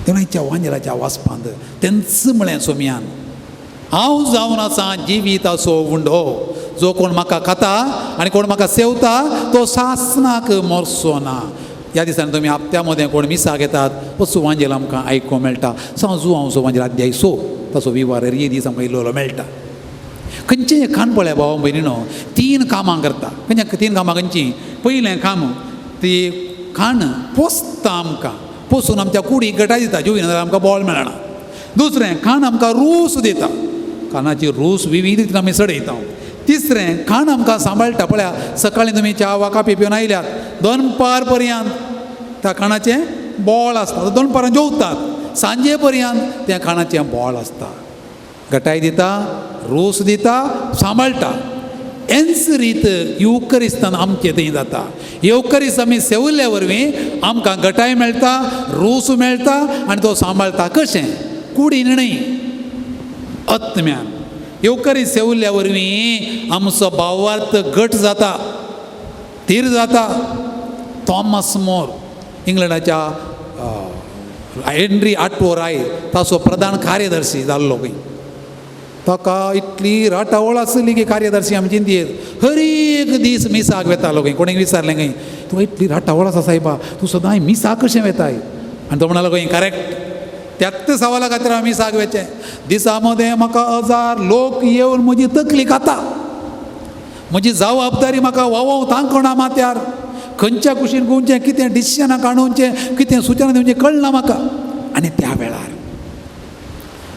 [SPEAKER 2] तेन्ना वांजेलाच्या वाचपांत तेंच म्हळें सोमयान, हांव जावन आसा जिविताचो उंडो, जो कोण म्हाका खाता आनी कोण म्हाका सेवता तो सासनाक मरचो ना. ह्या दिसांनी तुमी हप्त्या मदें कोण मिसाक येतात वचू वांजेल आमकां आयकूंक मेळटा. सांजू हांव सो वांजेल अध्याय सो ताचो विवार हे दीस आमकां इल्लो मेळटा. खंयचें खाण पळय भाव भयणीनो, तीन कामां करता. खंयच्या तीन कामां खंयचीं? पयलें काम ती खाण पोसता आमकां, पोसून आमच्या कुडीक गटाय दिता, जेवना जाल्यार आमकां बळ मेळना. दुसरें खाण आमकां रूस दिता, खाणाची रूस विविध रितीन आमी चडयता. तिसरें खाण आमकां सांबाळटा. पळया सकाळीं तुमी च्या वा कापी पिवन आयल्यात दनपार पर्यंत त्या खाणाचें बोळ आसता. दनपारां जेवतात, सांजे पर्यंत त्या खाणाचें बोळ आसता. घटाय दिता, रोस दिता, सांबाळटा. हेंच रीत येवकरिस्तान आमचें थंय जाता. येवकरिस्त आमी सेवल्ल्या वरवीं आमकां घटाय मेळटा, रोस मेळटा आनी तो सांबाळटा. कशें? कुडीन न्हय, आत्म्यान. येवकरिस्त सेवल्ल्या वरवीं आमचो भावार्थ घट जाता, थीर जाता. थॉमस मोर, इंग्लंडाच्या हेनरी आठवो राय ताचो प्रधान कार्यदर्शी जाल्लो खंय. ताका इतली राटावळ आसली की कार्यदर्शी आमची चिंतयेत हर एक दीस मिसाक वेतालो खंय. कोणेक विचारलें खंय, तुका इतली राटावळ आसा सायबा, तूं सदांय मिसाक कशें वेताय? आनी तो म्हणालो खंय, करेक्ट, त्याच सवाला खातीर हांव मिसाक वेचें. दिसा मदें म्हाका 1000 लोक येवन म्हजी तकली खाता, म्हजी जबाबदारी म्हाका वावोवंक तांकणा माथ्यार, खंयच्या कुशीन गुंवचें, कितें डिसिशनां काडूचें, कितें सुचना दिवचें कळना म्हाका. आनी त्या वेळार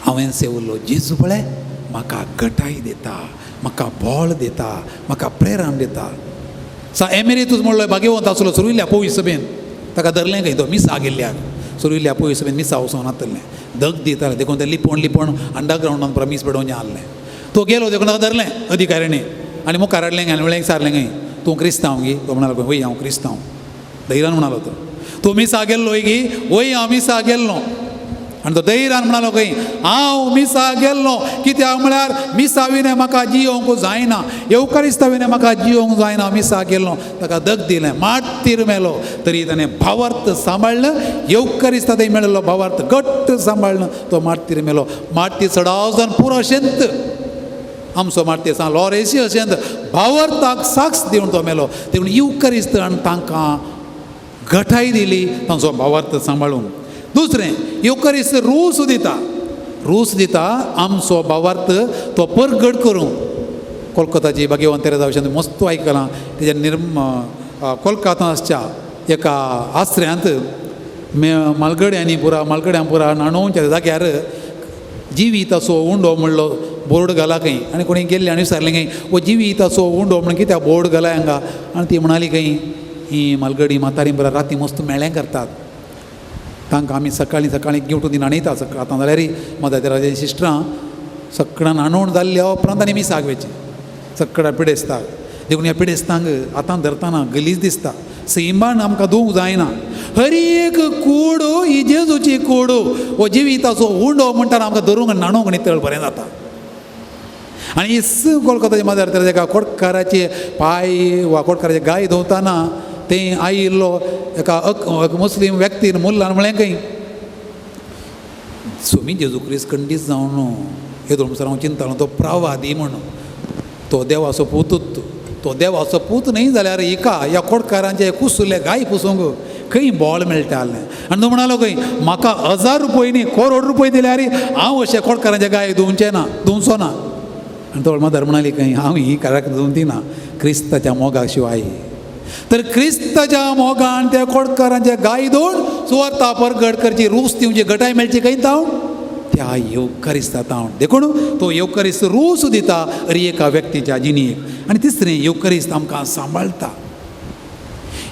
[SPEAKER 2] हांवें सेवलो जेजू पळय म्हाका घटाय दिता, म्हाका बळ दिता, म्हाका प्रेरण दिता. सा एमेरितूस म्हणलो भाग्यवंत आसलो सुर्विल्ल्या पोवी सभेन. ताका धरलें खंय, तो मिसा गेल्ल्याक सुर्विल्ल्या पोवी सभेन मिसा वचोन नातलें, दग दितालें देखून तें लिपोवन लिपोवन अंडरग्रावंडान पुरा मीस पेटोवचें आहलें. तो गेलो देखून ताका धरलें अधिकाऱ्यांनी आनी मुखार हाडलें आनी म्हणलें विचारलें खंय, तूं क्रिस्तांव गी? तो म्हणालो वय हांव क्रिस्तांव. धैर्यान म्हणालो तो. तूं मिसा गेल्लो गी? वय हांव मिसा गेल्लो. आनी तो धैर्यान म्हणालो खंय, हांव मिसा गेल्लो, कित्याक म्हळ्यार मिसा विणें म्हाका जियोवंक जायना, येवकारिस्ता विणें म्हाका जियोवंक जायना, मिसा गेल्लो. ताका दग दिलें, मातीर मेलो, तरी ताणें भावार्थ सांबाळ्ळो. येवकारिस्ता थंय मेळिल्लो भावार्थ घट्ट सांबाळ्ळो, तो मातीर मेलो. माती चडाव जावन पुरो शेंत आमचो मारते सान लॉरेसी अशेंत भावार्थाक साक्ष दिवन तो मेलो. देखून येवकारिस्त आनी तांकां घटाय दिली तांचो भावार्थ सांबाळून. दुसरें, येवकारिस्त रोस दिता, रोस दिता आमचो भावार्थ तो परगट करूं. कोलकाताची भाग्यवंत तेरेजा विशयान मस्त आयकलां. तेज्या निर्म कोलकाता आसच्या एका आसऱ्यांत मालगड्यांनी पुरा मालगड्यां पुरा न्हाणोवच्या जाग्यार जिविताचो उंडो म्हणलो बोर्ड घाला खंय. आनी कोणी गेल्ले आनी विचारलें खंय, हो जिविताचो उंडो म्हणून कित्याक बोर्ड घाला हांगा? आनी ती म्हणाली खंय, ही मालगडी म्हातारी पुरा राती मस्त मेळें करतात, तांकां आमी सकाळीं सकाळीं गिवटून ती न्हाणयता. आतां जाल्यार मदर तेरेजाची सिस्टरां सगळ्यां न्हाणोवन जाल्ल्या उपरांत आनी मिसाक वयचें सगळ्या पिडेस्ताक. देखून ह्या पिडेस्तांक आतां धरतना गलीज दिसता, सैमान आमकां धुवंक जायना. हर एक कूड ही जेजूची कूड, हो जिविताचो उंडो म्हणटाना आमकां धरूंक न्हाणोवंक नितळ बरें जाता. आनी कोलकाताचे मदर तेरेजा एका कोटकाराचे पांय वा कोटकाराचे गाय धुवतना तें आयिल्लो एका मुस्लीम व्यक्तीन मुल्लान म्हळें खंय, स्वामी जेजू क्रिस्त खंडीत जावन येदोळ म्हणसर हांव चिंतालो तो प्रवादी म्हणून, तो देवाचो पूतूच, तो देवाचो पूत न्हय जाल्यार हिका ह्या कोटकारांचे कुसुल्ले गाय पुसूंक खंय बॉल मेळटालें. आनी तो म्हणालो खंय, म्हाका 1000 रुपये न्ही करोड रुपये दिल्यार हांव अशें कोटकारांचे गाय धुवचें ना, धुवचो ना. आनी तो मदर म्हणाली खंय, हांव ही काराक धुवून दिना क्रिस्ताच्या मोगा शिवाय. तर क्रिस्ताच्या मोगान त्या कोटकारांचे गाय धुवन सुवार्ता परगट करची, रूस दिवची, घटाय मेळची खंय तावन? त्या येवकारिस्ता तावन. देखून तो येवकारिस्त रूस दिता अरे एका व्यक्तीच्या जिणेक. आनी तिसरें, येवकारिस्त आमकां सांबाळटा.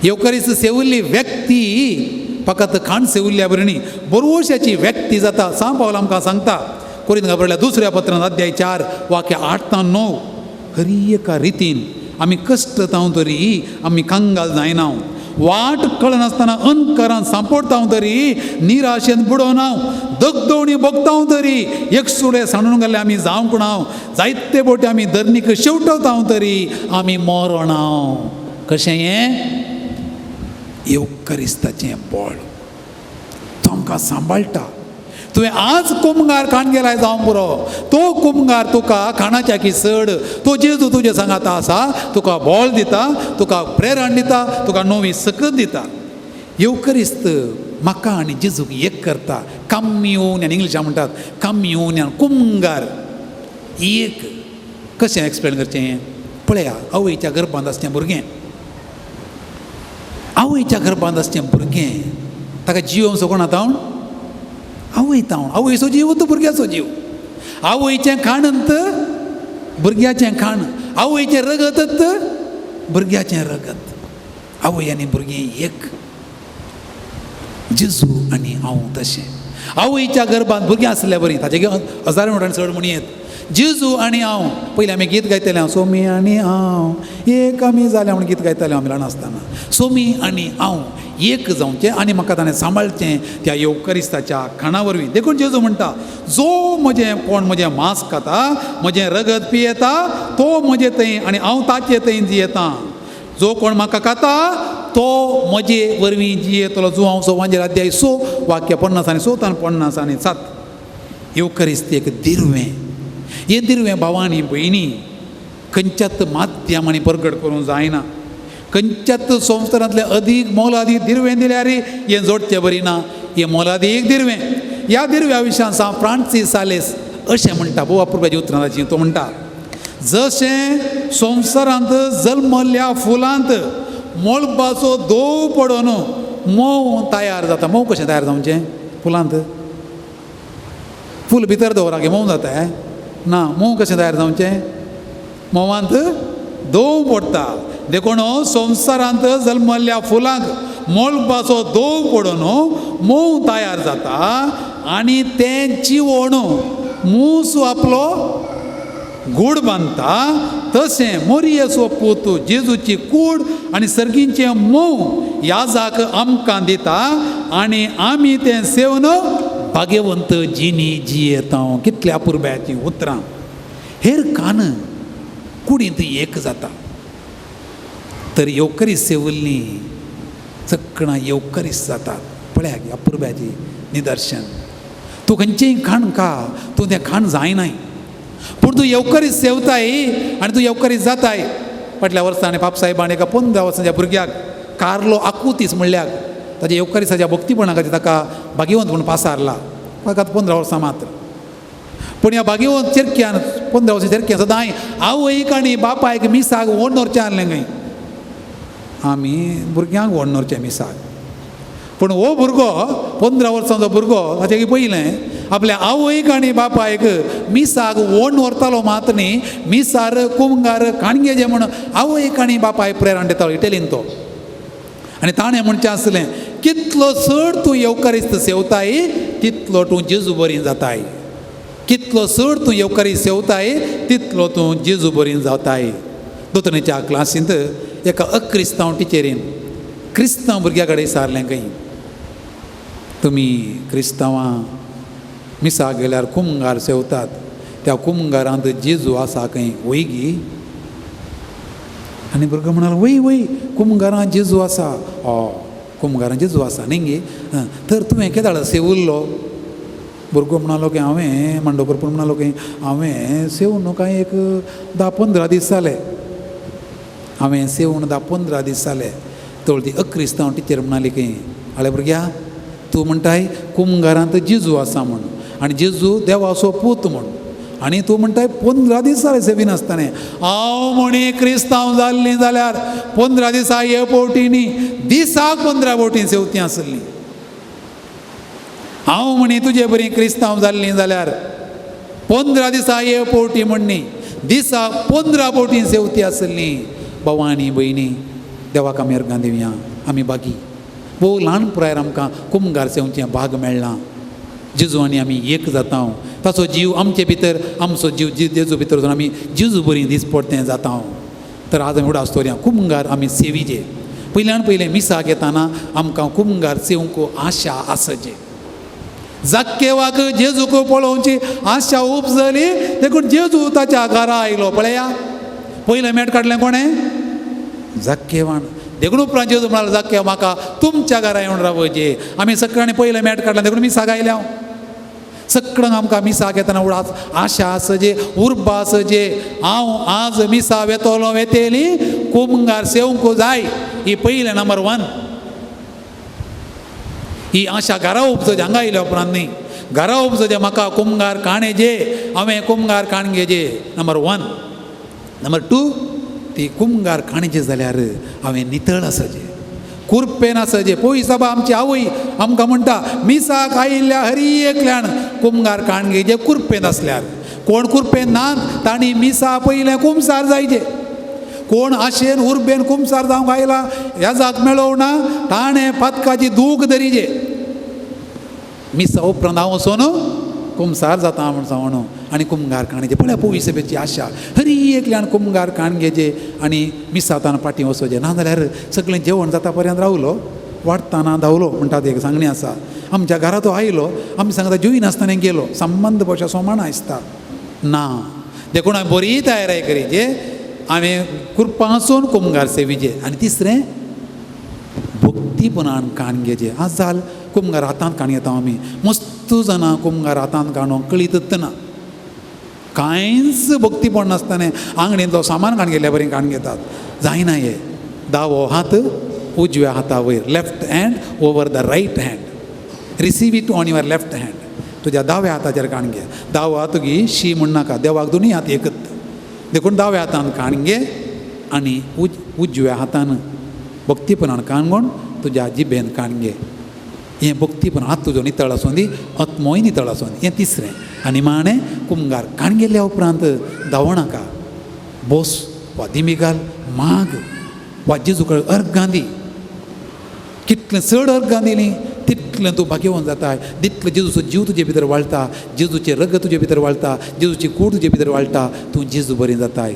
[SPEAKER 2] येवकारिस्त सेवल्ली व्यक्ती फकत खाण सेवल्ल्या बरी न्ही, बरवशाची व्यक्ती जाता. सांव पावल आमकां सांगता कोरिंत बरयल्या दुसऱ्या पत्रांत अध्याय 4 वाक्य 8 ते 9, हरी एका रितीन आमी कश्ट ताव तरी आमी कंगाल जायना, वाट कळनासतना अंधकारान सांपडताव तरी निराशेन बुडोवना, दगदवणी भोगताव तरी एकसुडे सांडून घाल्ले आमी जावंक ना, जायते बोटे आमी धरणीक शेवटवताव तरी आमी मरणाव. कशें हें? येवकारिस्ताचें बळ तो आमकां सांबाळटा. तुवें आज कुमगार खाण गेलाय जावं पुरो, तो कुमगार तुका खाणाच्या की चड तो जेजू तुजे सांगाता आसा, तुका बळ दिता, तुका प्रेरण दिता, तुका नवी सकत दिता. येवकरिस्त म्हाका आनी जेजूक एक करता. कम्युनियन इंग्लिशान म्हणटात, कम्युनियन कुमगार एक. कशें एक्सप्लेन करचें पळया, आवयच्या गर्भांत आसचें भुरगें, आवयच्या गर्भांत आसचें भुरगें ताका जियोवंक सगळो आतां आवय तावन, आवयचो जीव तो भुरग्याचो जीव, आवयचें खाण अंत भुरग्याचें खाण, आवयचें रगत अंत भुरग्याचें रगत, आवय आनी भुरगीं एक. जेजू आनी हांव तशें आवयच्या गर्भांत भुरगीं आसल्या बरीं ताचे हजारो म्हणून चड म्हणयेत. जेजू आनी हांव पयलीं आमी गीत गायताले हांव सोमी आनी हांव एक आमी जाल्या म्हूण गीत गायताले आमी ल्हान आसतना. सोमी आनी हांव एक जावचें आनी म्हाका ताणें सांबाळचें त्या येवकरिस्ताच्या खाणा वरवीं. देखून जेजू म्हणटा जो म्हजें कोण म्हजें मांस खाता म्हजें रगत पियेता तो म्हजे थंय आनी हांव ताचे थंय जियेता. जो कोण म्हाका खाता तो म्हजे वरवीं जियेतलो. जो हांव सवांजेर अध्याय 6 वाक्य 50 आनी 6 आनी 50 आनी 7. येवकरिस्त एक दिर्वें. हें दिर्वें भावांनी भयणी खंयच्याच माध्यमांनी परगट करूंक जायना. खंयच्याच संवसारांतलें अदीक मोलादीक दिर्वें दिल्यार हें जोडचें बरी ना. हें मोलादीक दिर्वें. ह्या दिर्व्या विशयान सांत फ्रांसीस सालेस अशें म्हणटा, भोव अपुरबायेचीं उतरां ताचीं. तो म्हणटा जशें संवसारांत जल्मल्ल्या फुलांत मळबाचो दोव पडून मोव तयार जाता. मोव कशें तयार जावचें? फुलांत फूल भितर दवरा की मोव जाता ना. मोव कशें तयार जावचें? मोवांत दोव पडटा. देखून संवसारांत जल्मल्ल्या फुलांक मळबाचो दोव पडून मोव तयार जाता आनी तें जिवोण मूस आपलो गूड बांदता. तशें मोरयेचो पूत जेजूची कूड आनी सर्गींचें मोव याजाक आमकां दिता आनी आमी तें सेवन भाग्यवंत जिणी जियेता. कितल्या अपुरबायेचीं उतरां. हेर कान कुडींत एक जाता तर येवकरीस सेवल्लीं चकणां येवकरीस जातात. पळया अपुरबायेचें निदर्शन. तूं खंयचेंय खाण खा, तूं तें खाण जायनाय, पूण तूं येवकरीस सेवताय आनी तूं येवकरीस जाताय. फाटल्या वर्सांनी बापसाहेबान एका 15 वर्सांच्या भुरग्याक कार्लो आकुतीस म्हणल्यार ताच्या येवकरिसाच्या भक्तीपणा खातीर ताका भाग्यवंत म्हूण पासारला. ताका 15 वर्सां मात्र. पूण ह्या भाग्यवंत चेरक्यान 15 वर्सां चेरक्यान सदांय आवयक आनी बापायक मिसाक व्हड व्हरचें आहलें खंय. आमी भुरग्यांक व्हड व्हरचें मिसाक. पूण हो भुरगो 15 वर्सांचो भुरगो ताचे पयलें आपल्या आवयक आनी बापायक मिसाक व्हड व्हरतालो मात न्ही, मिसार कुमगार काणगेजे म्हूण आवयक आनी बापायक प्रेरण दितालो इटलीन तो. आनी ताणें म्हणचें आसलें कितलो चड तूं येवकारिस्त सेवताय तितलो तूं जेजू बरी जाताय. कितलो चड तूं येवकारिस्त सेवताय तितलो तूं जेजू बरी जाताय. दोतोरणीच्या क्लासींत एका अक्रिस्तांव टिचरीन क्रिस्तांव भुरग्या कडेन विचारलें खंय तुमी क्रिस्तांवां मिसाक गेल्यार कुमगार सेवतात, त्या कुमगारांत जेजू आसा खंय वय गी? आनी भुरगो म्हणालो वय वय कुमगारां जेजू आसा. हय कुमगारां जेजू आसा न्ही गे, तर तुवें केदाळ सेवुल्लो? भुरगो म्हणालो की हांवें मांडोकर पूण म्हणालो की हांवें सेवन कांय एक 10-15 दीस जाले. हांवें सेवन 10-15 दीस जाले. तर ती अक्रिस्तांव टिचर म्हणाली की आळे भुरग्या तूं म्हणटाय कुमगारांत जेजू आसा म्हूण आनी जेजू देवाचो पूत म्हूण आनी तूं म्हणटाय 15 दीस जाले सेवीन आसतना. हांव म्हणी क्रिस्तांव जाल्लीं जाल्यार 15 दिसा हे बोटी न्ही दिसाक 15 बोटी सेवती आसली. हांव म्हणी तुजे बरी क्रिस्तांव जाल्लीं जाल्यार 15 दिसा हे बोटी म्हण न्ही दिसाक 15 बोटी सेवती आसली. भावा आनी भयणी देवाक आमी अर्गां दिवया. आमी बागी भोव ल्हान पिरायेर आमकां कुमगार सेवचें भाग मेळ्ळां. जेजू आनी आमी एक जाता. ताचो जीव आमचे भितर, आमचो जीव जेजू भितर वचून आमी जेजू बरी दीस पडतें जाता. तर आज आमी उडास दवरया कुमगार आमी सेवीजे. पयल्यान पयलें मिसाक येताना आमकां कुमगार सेवंक आशा आसचे. जाक्केवाक जेजूक पळोवची आशा उपजली देखून जेजू ताच्या घरा आयलो. पळया पयलें मेट काडलें कोणें? जाक्केवान. देखून उपरांत जेजू म्हणालो जाक्केव म्हाका तुमच्या घरा येवन रावचे. आमी सगळ्यांनी पयलें मेट काडलें देखून मिसाक आयल्या. सगळ्यांक आमकां मिसाक येतना उडास आशा आसचे, उर्बा आसचे. हांव आज मिसा वेतलो वेतेली कुमगार सेवंक जाय. ही पयलें नंबर 1. ही आशा घरा उपजचे हांगा आयल्या उपरांत न्ही. घरा उपजचे म्हाका कुमगार काणेजे, हांवें कुमगार काण घेजे नंबर 1. नंबर 2 ती कुमगार काणेचे जाल्यार हांवें नितळ आसचे, कुरपेन आसचे. पळय साबा आमची आवय आमकां म्हणटा मिसाक आयिल्ल्या हरी एकल्यान कुमगार काण घेजे कुरपेन आसल्यार. कोण कुरपेन ना तांणी मिसा पयलें कुमसार जायचे. कोण आशेन उर्बेन कुमसार जावंक आयला ह्या जाग मेळोवना ताणें पातकाची दूख धरिजे. मिसा उपरांत हांव वचोन कुमसार जाता म्हूण सांगून आनी कुमगार काणयेचे पळया पवी सभेची आशा हरी एकल्यान कुमगार काण घेजे आनी मिसातान फाटीं वचोचें नाजाल्यार सगळें जेवण जाता पर्यंत रावलो वाडटाना धांवलो म्हणटा एक सांगणी आसा. आमच्या घरा तो आयलो आमी सांगता जेवी नासतना गेलो संबंद पोशा सोमाण आसता ना. देखून हांवें बरी तयारी करीचे हांवें कुरपासून कुमगार सेवीचे. आनी तिसरें भक्तीपणान काण घेचे. आज जाल कुमगार हातांत काण घेता आमी मस्त जाणां कुमगार हातांत काणूंक कळीतच ना कांयच भक्तीपण नासतना आंगणींतलो सामान काण गेल्ल्या बरी काण घेतात जायना. हे दावो हात उजव्या हाता वयर left hand over the right hand receive it on your left hand. तुज्या दाव्या हाताचेर काण घे. दावो हात तुगी शी म्हण नाका देवाक दोनूय हात एकच देखून दाव्या हातान काण घे आनी उजव्या हातान भक्तीपणान काणगोण तुज्या जिबेन काण घे. हें भक्तीपण हात तुजो नितळ आसूं दी आत्मोय नितळ आसूं दी. हें तिसरें. आनी माणें कुमगार काण गेल्ल्या उपरांत धांवनाका बोस वा दिमी घाल माग वा जेजू कडेन अर्गां दी. कितलें चड अर्गां दिलीं तितलें तूं भाग्यवंत जाता. तितलें जेजूचो जीव तुजे भितर वाळटा जेजूचें रगत तुजे भितर वाळटा जेजूची कूड तुजे भितर वाळटा तूं जेजू बरी जाताय.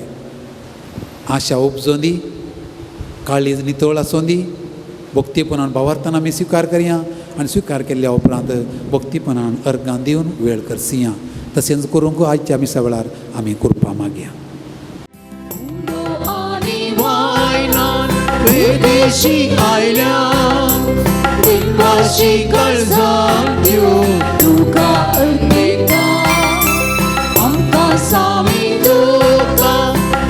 [SPEAKER 2] आशा उपजों दी काळीज नितळ आसूं दी भक्तीपणान भावार्थान आमी स्विकार करया आनी स्विकार केल्ल्या उपरांत भक्तीपणान अर्गां दिवन वेळ करसिया. तशेंच करूंक आयच्या मिसा वेळार आमी कुरपा मागया.
[SPEAKER 1] विदेशी आयल्या दिनवाशी काळजां दिवन
[SPEAKER 8] तुका अर्पिता आमकां सामी
[SPEAKER 1] तुका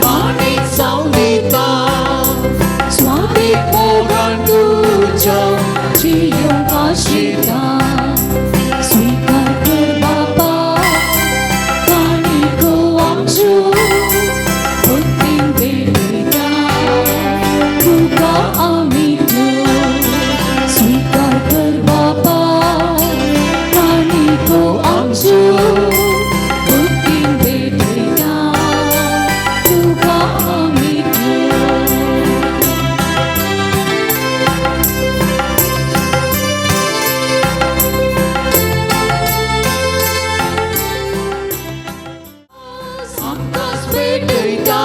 [SPEAKER 1] आनी सावंग दिता
[SPEAKER 8] स्वामीक
[SPEAKER 1] मोगान तुज्या
[SPEAKER 8] जियोंक आशिता. स्विकार कर बापा काणको आमच्यो भक्तीन भेटयता तुका आमी त्यो. स्विकार कर बापा काणको आमच्यो भक्तीन भेटयता तुका आमी त्यो.
[SPEAKER 1] आमकां भेटयता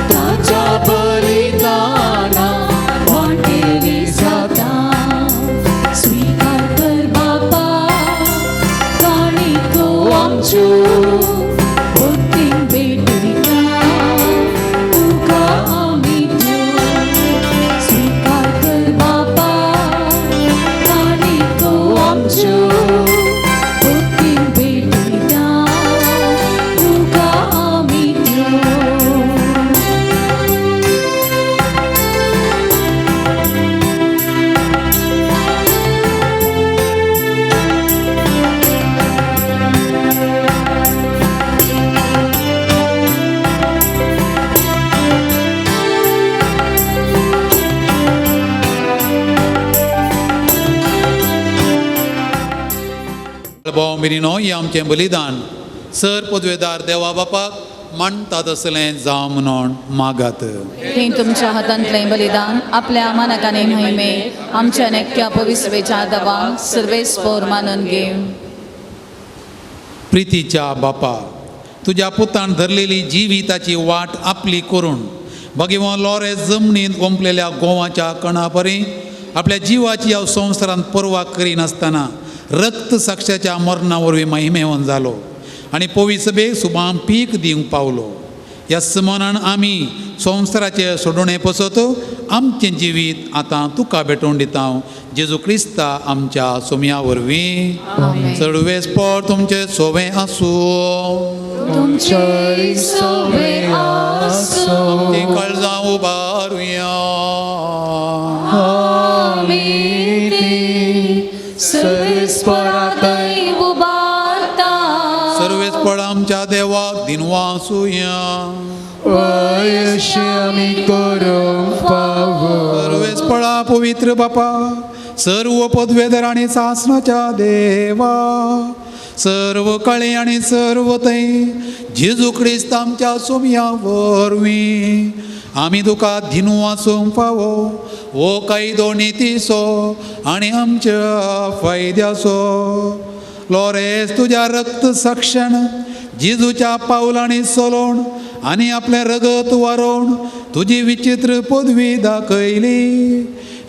[SPEAKER 1] ताच्या बलिदाना
[SPEAKER 8] वाटेली जाता. स्विकार कर बापा काणको आमच्यो भक्तीन भेटयता तुका आमी त्यो. स्विकार कर बापा काणको आमच्यो भक्तीन भेटयता तुका आमी त्यो.
[SPEAKER 2] भाव मिरिनो हें आमचें बलिदान सर पदवेदार देवा बापाक मानता तसलें जावं म्हणून मागात.
[SPEAKER 8] हे तुमच्या हातांतलें बलिदान आपल्या मानकाने महिमे आमच्या नेक्या पविसवेच्या दवा सर्वेस्पोर मानून घेव.
[SPEAKER 2] प्रितीच्या बापा तुज्या पुतान धरलेली जिविताची वाट आपली करून भगवान लोरे जमनींत ओंपलेल्या गोवाच्या कणा परी आपल्या जिवाची ह्या संवसारांत पर्वा करिनासतना रक्त साक्षाच्या मरणा वरवीं महिमेवन जालो आनी पवी सभेक सुबाम पीक दिवंक पावलो. ह्या मनान आमी संवसाराचे सोडोवणे पसत आमचें जिवीत आतां तुका भेटोवन दिता जेजू क्रिस्ता आमच्या सोम्या वरवीं. चडवेस पोट तुमचें सोवें आसूं
[SPEAKER 8] तुमचें सोवें आसूं.
[SPEAKER 2] आमचीं काळजां उबारुया
[SPEAKER 8] आमी ती सर्वेस्पराकय उबारता.
[SPEAKER 2] सर्वेस्पळ आमच्या देवाक दिनवासुया.
[SPEAKER 1] अयशे आमी करूंक फावो
[SPEAKER 2] सर्वेस्पळा पवित्र बापा सर्व पदवेधर आनी सासणाच्या देवा सर्व कळे आनी सर्व थंय जेजू क्रिस्त आमच्या सोम्या वरवीं आमी तुका दिनवासूंक फावो हो कायदो नितीचो आनी आमच्या फायद्याचो. लोरेस तुज्या रक्त सक्षण जेजूच्या पावलांनी चलोवन आनी आपलें रगत वारोवन तुजी विचित्र पदवी दाखयली.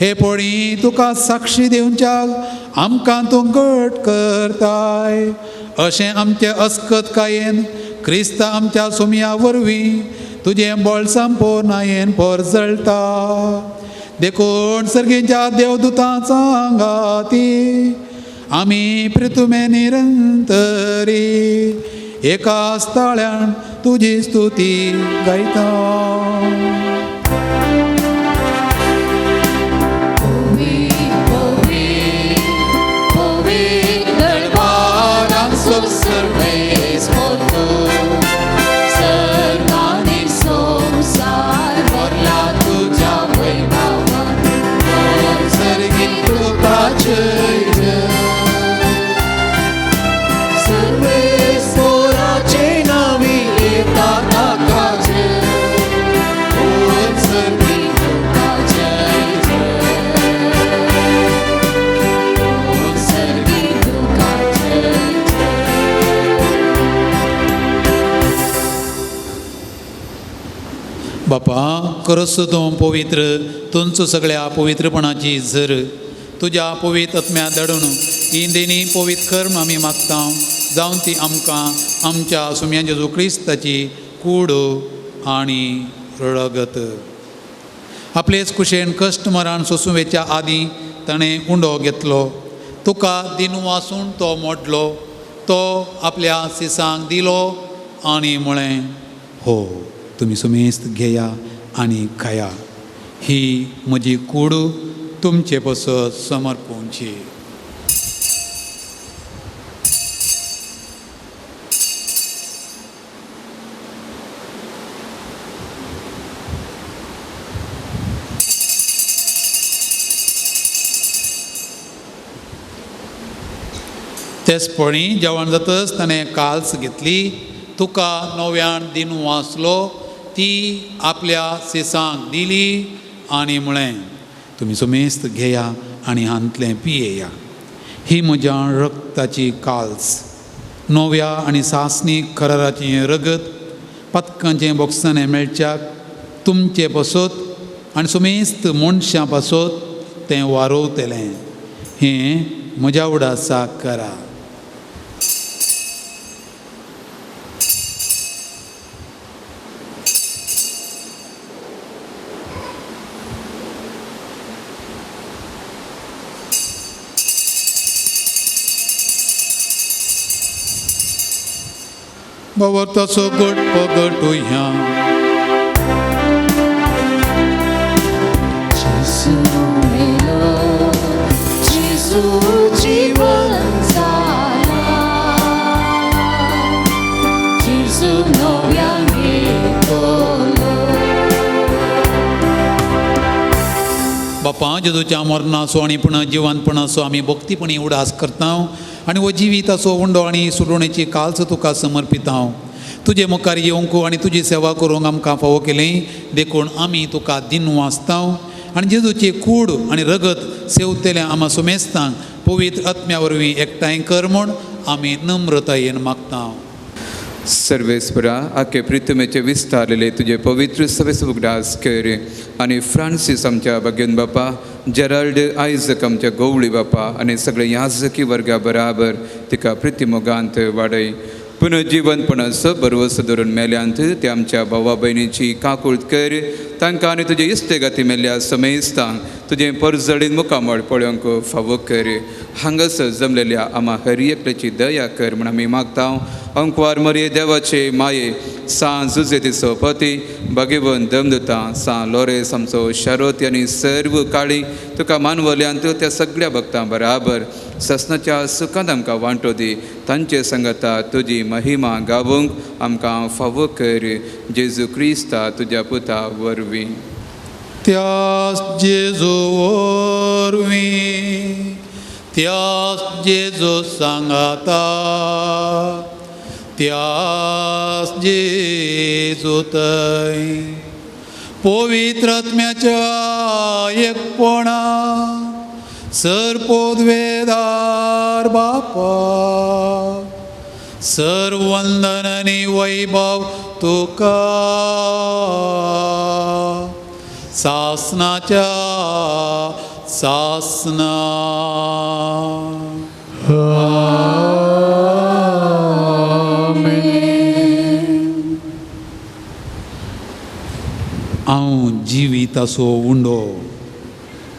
[SPEAKER 2] हे पळी तुका साक्षी दिवच्याक आमकां तूं घट करताय. अशें आमचे अस्कतकायेन क्रिस्त आमच्या सुमया वरवीं तुजें बळसांपो नायेन परजळटा. देखून सर्गीच्या देवदूतां सांगाती आमी प्रितुमे निरंतरी एका स्थाळ्यान तुजी स्तुती गायता. बापा करस तूं पवित्र तुमचो सगळ्या पवित्रपणाची झर तुज्या पवित्र आत्म्या धाडून ही देणी पवित्र कर्म आमी मागता जावन ती आमकां आमच्या सुम्या जेजू क्रिस्ताची कूड आनी रगत. आपलेच कुशेन कश्ट मरण सोंसूं आदीं ताणें उंडो घेतलो, तुका दिनवासून तो मोडलो, तो आपल्या सिसांक दिलो आनी म्हळें, हो तुमी सुमेस्त घेया आनी खाया, ही म्हजी कूड तुमचे पसत समर्पूंची. तेचपणी जेवण जातच ताणें काल्स घेतली, तुका नव्यान दिनवासलो, ती आपल्या सिसांक दिली आनी म्हळें, तुमी सुमेस्त घेया आनी हांतलें पियेया, ही म्हज्या रक्ताची काल्स, नव्या आनी सासणी कराराचें रगत पतकांचें बोक्सांनी मेळच्याक तुमचे पासत आनी सुमेस्त मनशां पासत तें वारोवतलें. हें म्हज्या उडासाक करा. बाबा तसो गट पगटुया.
[SPEAKER 8] जेजू मेलो, जेजू जीवन जाला, जेजू नव्यान येतलो.
[SPEAKER 2] बापा जेजूच्या मरणाचो आनी पुनः जिवनपणाचो आमी भक्तीपणी उडास करता आनी हो जिविताचो उंडो आनी सुडोवणेची काल्स तुका समर्पिता. तुजे मुखार येवंक आनी तुजी सेवा करूंक आमकां फावो केली देखून आमी तुका दिनवासता आनी जेजूची कूड आनी रगत सेवतल्या आमा सुमेस्तांक पवित्र आत्म्या वरवीं एकठांय कर म्हूण आमी नम्रतायेन मागता.
[SPEAKER 7] सर्वेस्परा आखे प्रितमेचे विस्तारलेले तुजे पवित्र सवेस उगडास कर आनी फ्रांसीस आमच्या भाग्यन बापा, जेराल्ड आयजक आमच्या गोवळी बापा आनी सगळे याजकी वर्गा बराबर तिका प्रितिमोगांत वाडय. पुनर्जीवनपणाचो बरवस धरून मेल्यांत ते आमच्या भावा भयणीची काकूळत कर, तांकां आनी तुजे इश्टेगाती मेल्ल्या समेस्तांक तुजें परजळीन मुखामळ पळोवंक फावो कर. हांगासर जमलेल्या आमा हर एकल्याची दया कर म्हूण आमी मागता. अंकवार मरये देवाचे माये, सां जुजे तिचो पती भगेवन दमदुता, सां लोरेस आमचो शारोती आनी सर्व काळी तुका मानवल्यांत त्या सगळ्या भक्तां बराबर ससनाच्या सुखांत आमकां वांटो दी. तांचे संगता तुजी महिमा गावूंक आमकां फावो कर. जेजू क्रिस्ता तुज्या पुता वरवीं.
[SPEAKER 2] त्यास जेजू वरवीं, त्यास जेजू सांगाता, त्यास जेजू थंय पवित्र आत्म्याच्या एकपणा सर पोदवेदार बापा सर वंदन आनी वैभव तुका सासनाच्या सासना. हांव जिवीत असो उंडो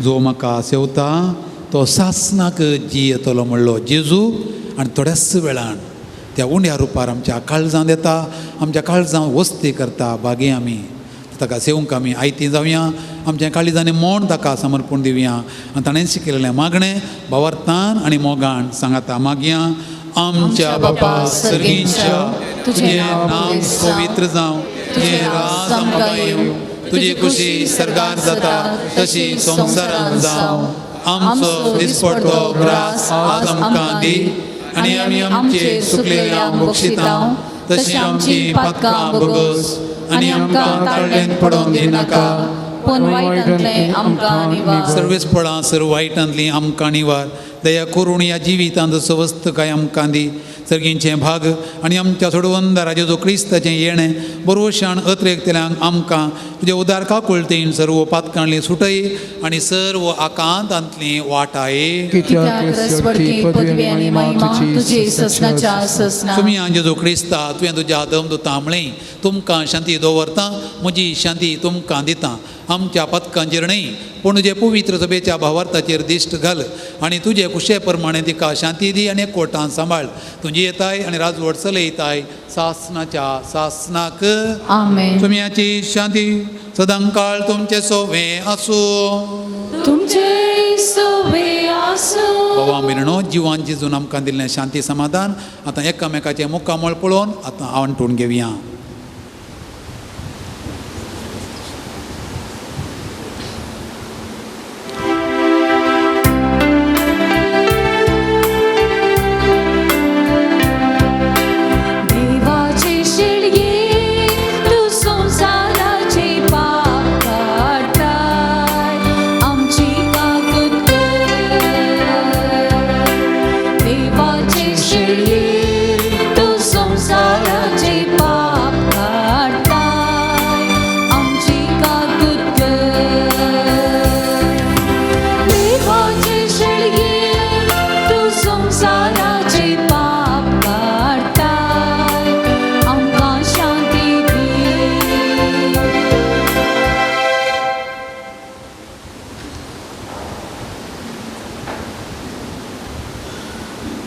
[SPEAKER 2] जो म्हाका सेवता तो सासनाक जियेतलो म्हणलो जेजू. आनी थोड्याच वेळान त्या उंड्या रुपार आमच्या काळजांत येता, आमच्या काळजांत वस्ती करता. बागे आमी ताका सेवंक आमी आयती जावया, आमच्या काळिजांनी मोण ताका समर्पण दिवया आनी ताणें शिकयलेलें मागणें भावार्थान आनी मोगान सांगाता मागया. आमच्या बापा सर्गींच्या, तुजें नांव पवित्र जावं, तुजें राज आमकां येवं, तुजी खुशी सर्गार जाता तशी संवसारांत जावं. आमचो दिसपडतो ग्रास आज आमकां दी आनी आमी आमचे सुकलेल्या बक्षिता तशी आमची पातकां भोगस आनी आमकां ताळ्ळेन पडोवंक दिनाका,
[SPEAKER 8] पूण वायटांतलें आमकां निवार.
[SPEAKER 2] सर्वेस्पळां सर वायटांतलीं आमकां निवार. दया करून ह्या जिवितांत सवस्तकाय आमकां दी. सर्गींचें भाग आनी आमच्या सोडवंदारा जेजू क्रिस्ताचें येणें बरोशान अत्रेकतल्यांक आमकां तुजे उदार काकुळतेन सर्व पातकांतली सुटय आनी सर्व आकांतांतली वाटाय. तुमी जेजू क्रिस्ता तुवें तुज्या दमदुता म्हळें तुमकां शांती दवरता, म्हजी शांती तुमकां दिता. आमच्या पथकांचेर न्हय पूण तुजे पवित्र सभेच्या भावार्थाचेर दिश्ट घाल आनी तुजे कुशे प्रमाणे तिका शांती दी आनी कोटान सांबाळ. तुजी येताय आनी राजवट चलयताय सासनाच्या सासनाक.
[SPEAKER 8] आमेन.
[SPEAKER 2] तुमची शांती सदांकाळ तुमचे सोवे आसूं.
[SPEAKER 8] तुमचे सोवे आसूं.
[SPEAKER 2] बाबा मिरणो जिवान जिजून आमकां दिल्लें शांती समाधान आतां एकामेकाचें मुखामळ पळोवन आतां आंटून घेवया.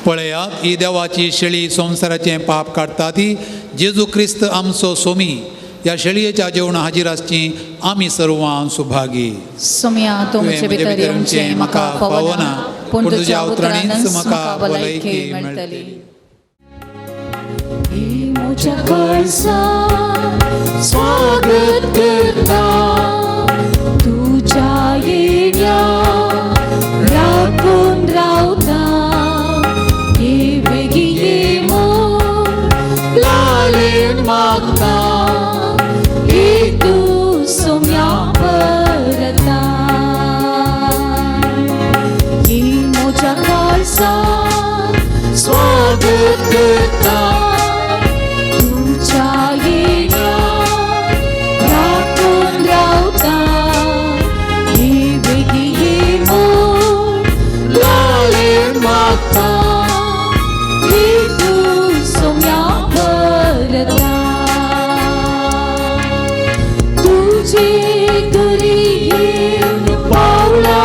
[SPEAKER 2] पळयात ही देवाची शेळी संवसाराचें पाप काडटा ती जेजू क्रिस्त आमचो सोमी. ह्या शेळयेच्या जेवणा हाजीर आसची आमी सर्वां सुभागी.
[SPEAKER 8] सोम्या तूं म्हजे भितर येवचें म्हाका फावना, पूण तुज्या उतरांनीच म्हाका भलायकी मेळटली. म्हज्या काळजांत स्वागत करता तुज्या येण्या राखून रावता. मागता तूं सोम्या परता ही म्हज्या काळजांत स्वागत करता तुज्या येण्या राखून रावता. ही बेगी ये म्हूण लालेन मागता तूं सोम्या परता. तुझे घरी येवन पावला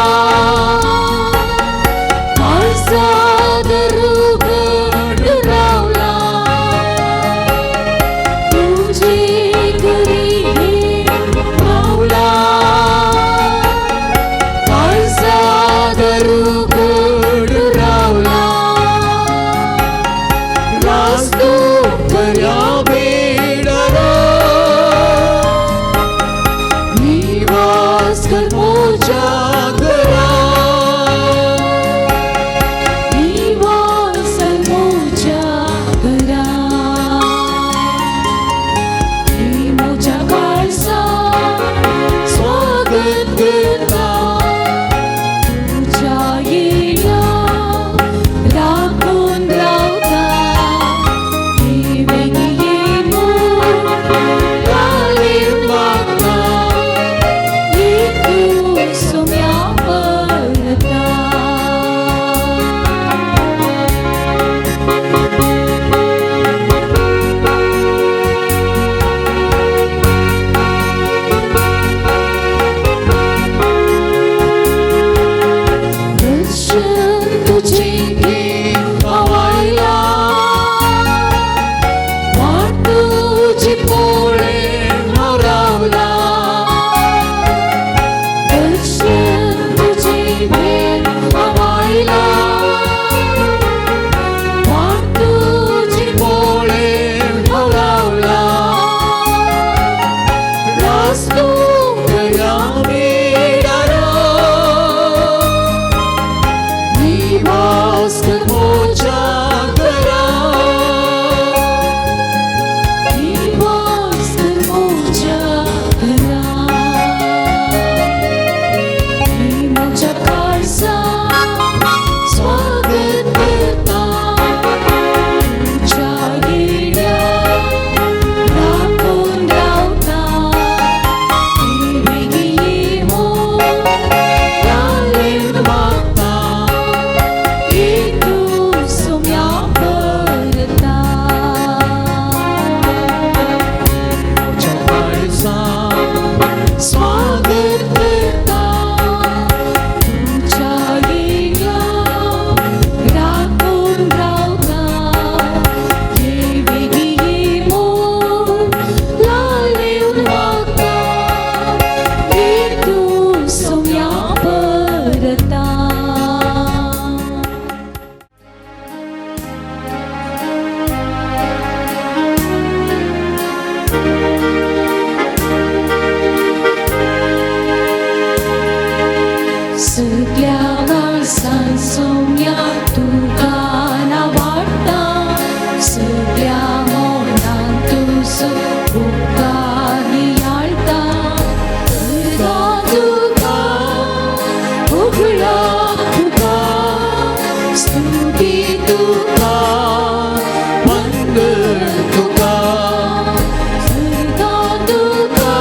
[SPEAKER 8] काळजांत उगड रावला. तुझे घरी येवन पावला काळजांत उगड रावला. रास्तो बऱ्या बेडारा निवास कर म्हज्या घरा. निवास कर म्हज्या घरा. ही म्हज्या काळजांत
[SPEAKER 6] पळेवन हांव रावला दर्शन तुजें घेवन हांव आयला वाट तुजी पळेवन हांव रावला रस्तो दर्या मेडारा निवास कर म्हज्या घरा निवास कर म्हज्या घरा मी म्हज्या काळजांत स्वागत करता तुज्या येण्या राखून रावता बेगी येवून लालेवन मागता येतू सोम्या परता म्हज्या काळजांत स्वागत करता तुज्या येण्या राखून रावता ये बेगी येवून लालेवन मागता येतू सोम्या परता. सगल्या काळजान सोम्या तुका नांव वाडटा सगल्या मनान तुजो उपकार नियाळटा उर्गा तुका उगडा तुका स्तुती तुका
[SPEAKER 1] वंदन तुका
[SPEAKER 6] उर्गा तुका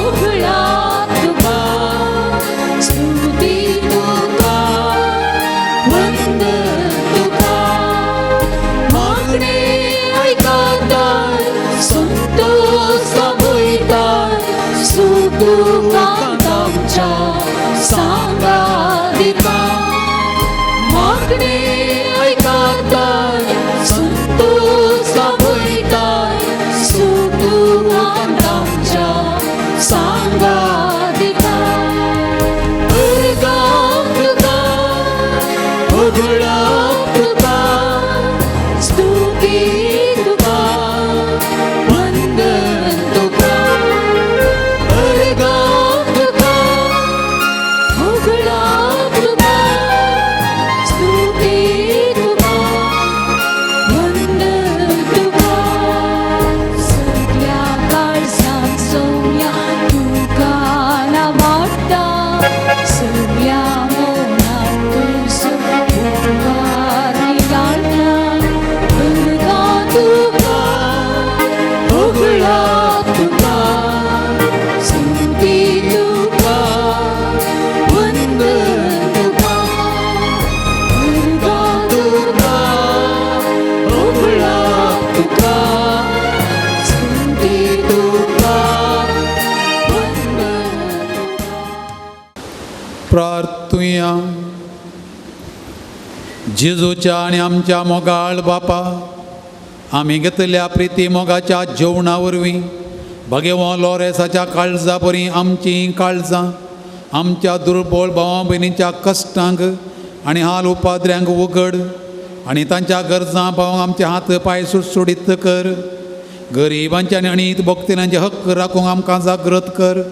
[SPEAKER 6] उगडा तुका स्तुती तुका वंदन तुका मागणे आयकताय संतोष दाखयताय सुख दुखांत आमच्या सांगा दिता मागणे आयकताय संतोष दाखयताय सुख दुखांत आमच्या सांगा दिता उर्गा तुका उगडा तुका स्तुती तुका वंदन तुका उर्गा तुका उगडा तुका स्तुती तुका वंदन तुका सगल्या काळजान सोम्या तुका नांव वाडटा सगल्या मनान तुजो उपकार नियाळटा उर्गा तुका उगडा तुका स्तुती तुका वंदन तुका उर्गा तुका उगडा तुका स्तुती तुका वंदन तुका.
[SPEAKER 2] प्रार्थुया. जेजूच्या आनी आमच्या मोगाळ बापा, आमी घेतल्या प्रिती मोगाच्या जेवणा वरवीं भगेवो लोरेसाच्या काळजा परी आमचीं काळजां आमच्या दुर्बळ भावा भयणीच्या कश्टांक आनी हाल उपाद्र्यांक उगड आनी तांच्या गरजां पावोवंक आमचे हात पांय सुटसुटीत कर. गरिबांचे आनी अणीत भोगतेल्यांचे हक्क राखूंक आमकां जागृत कर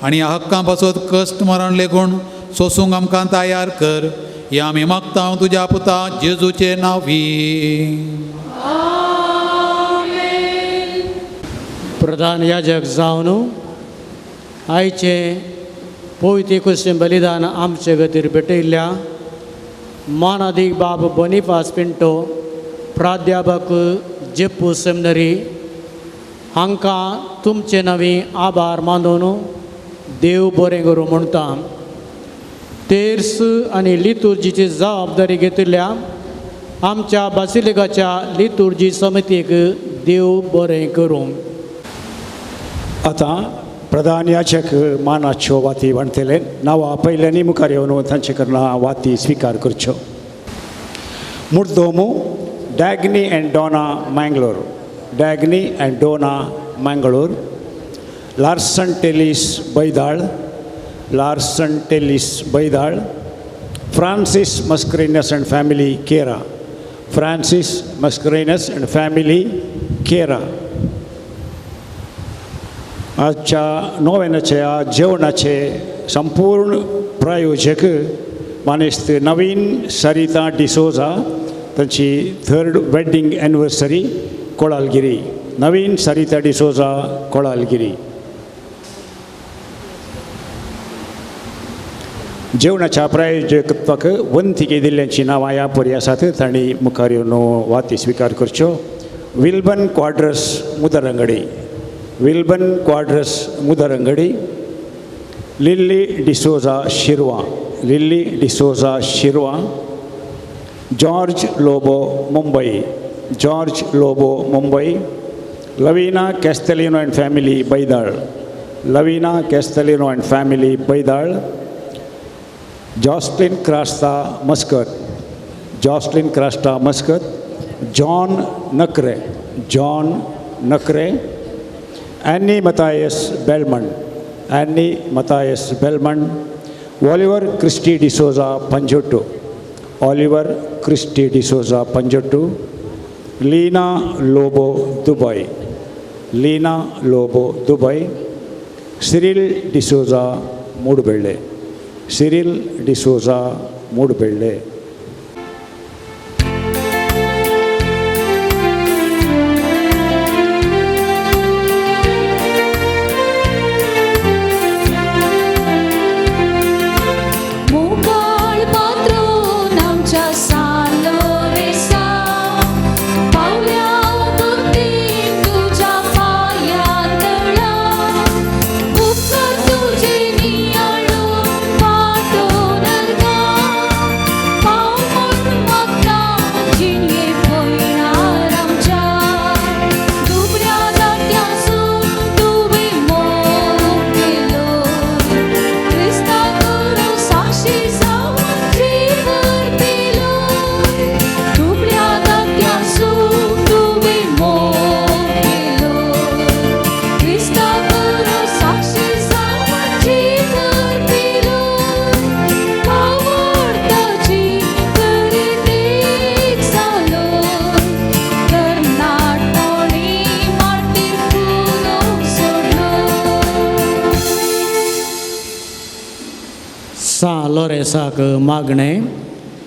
[SPEAKER 2] आनी ह्या हक्कां पासत कश्ट मरण लेगून सोसूंक आमकां तयार कर. हे आमी मागता तुज्या पुता जेजूचे नांवी.
[SPEAKER 5] प्रधान याजक जावन आयचे पवित्र कुशीन बलिदान आमचे खातीर भेटयल्ल्या मानादीक बाब बोनिफास पिंटो, प्राध्यापक जेप्पू सेमिनरी हांकां तुमचे नवी आभार मानून देव बरें करूं म्हणटा. तेर्स आनी लितुर्जीची जबाबदारी घेतिल्ल्या आमच्या बासिलिकाच्या लितुर्जी समितीक देव बरें करूं.
[SPEAKER 9] आतां प्रधान याचक मानाच्यो वाती बांदतले. नांवां पयल्यांनी मुखार येवन तांचे कडल्यान वाती स्विकार करच्यो. मुर्दोमू Dagny and Donna Mangalore. Dagny and Donna Mangalore, Larson Tellis Baidal, Larson Tellis Baidal, Francis Mascarenhas and family Kera, Francis Mascarenhas and family Kera. आजच्या नोवेनाच्या जेवणाचे संपूर्ण प्रायोजक मानेस्त नवीन सरिता डिसोजा, तांची थर्ड वेडिंग एनिवर्सरी कोळालगिरी, नवीन सरिता डिसोजा कोळालगिरी. जेवणाच्या प्रायोजकत्वाक वंतिके दिल्ल्यांची नांवां ह्या परी आसात, तांणी मुखार येवन वाती स्विकार करच्यो. Wilban Quadras Mudarangadi, Wilban Quadras Mudarangadi, Lily D'Souza Shirva, Lily D'Souza Shirva, George Lobo Mumbai, George Lobo Mumbai, Lavina Castelino and family Baidal, Lavina Castelino and family Baidal, Jocelyn Crasta Muscat, Jocelyn Crasta Muscat, John Nakre, John Nakre, Annie Matthias Bellman, Annie Matthias Bellman, Oliver Christy D'Souza Panjottu, Oliver Christy D'Souza Panjottu, Leena Lobo Dubai, Leena Lobo Dubai, Cyril D'Souza Moodubelle, Cyril D'Souza Moodubelle.
[SPEAKER 5] लोरेसाक मागणे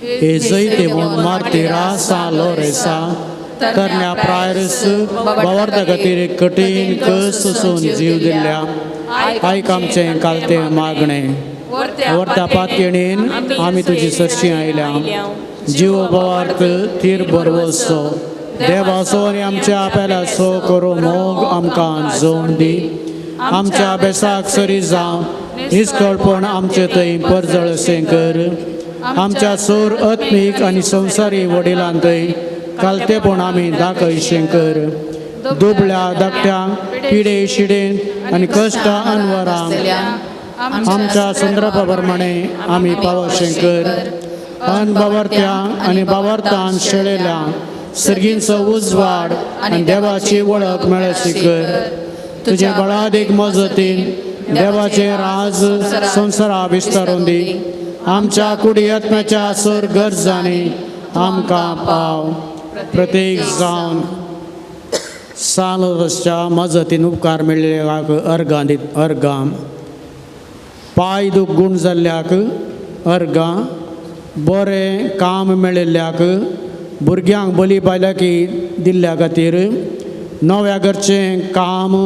[SPEAKER 5] हे जैतेवून मार्तिरा सा लोरेसा तरण्या prioress बावर्ता खातीर कठीण कस सोसून जीव दिल्ल्या आयक आमचें कालतें मागणें. वर्ता पातयेणीन आमी तुजी सरशी आयल्या, जीव बावार्थ थीर बरवसो देवाचो आनी आमच्या आपेलाचो करो मोग आमकां जोवन दी. आमच्या बेसाक सरी जावं निस्कळपण आमचे थंय परजळशें कर. आमच्या सोर आत्मीक आनी संवसारी वडिलां थंय कालतेपण आमी दाखयशें कर. दुबळ्या धाकट्यांक पिडे शिडेन आनी कश्टां अनवरां आमच्या संदर्भा प्रमाणे आमी पावशें कर. अनबावर्त्या आनी बावर्तान शेळेल्या सर्गींचो उजवाड आनी देवाची वळख मेळशी कर. तुजे बळादीक मजतीन देवाचे राज संवसारा विस्तारून दी. आमच्या कुडी आत्म्याच्या सर गरजांनी आमकां पाव. प्रत्येक जावन सालच्या मजतीन उपकार मेळिल्ल्याक अर्गां दित अर्गां पांय दूख गूण जाल्ल्याक अर्गां, बरें काम मेळिल्ल्याक, भुरग्यांक बली बायलाकी दिल्ल्या खातीर, नव्या घरचें काम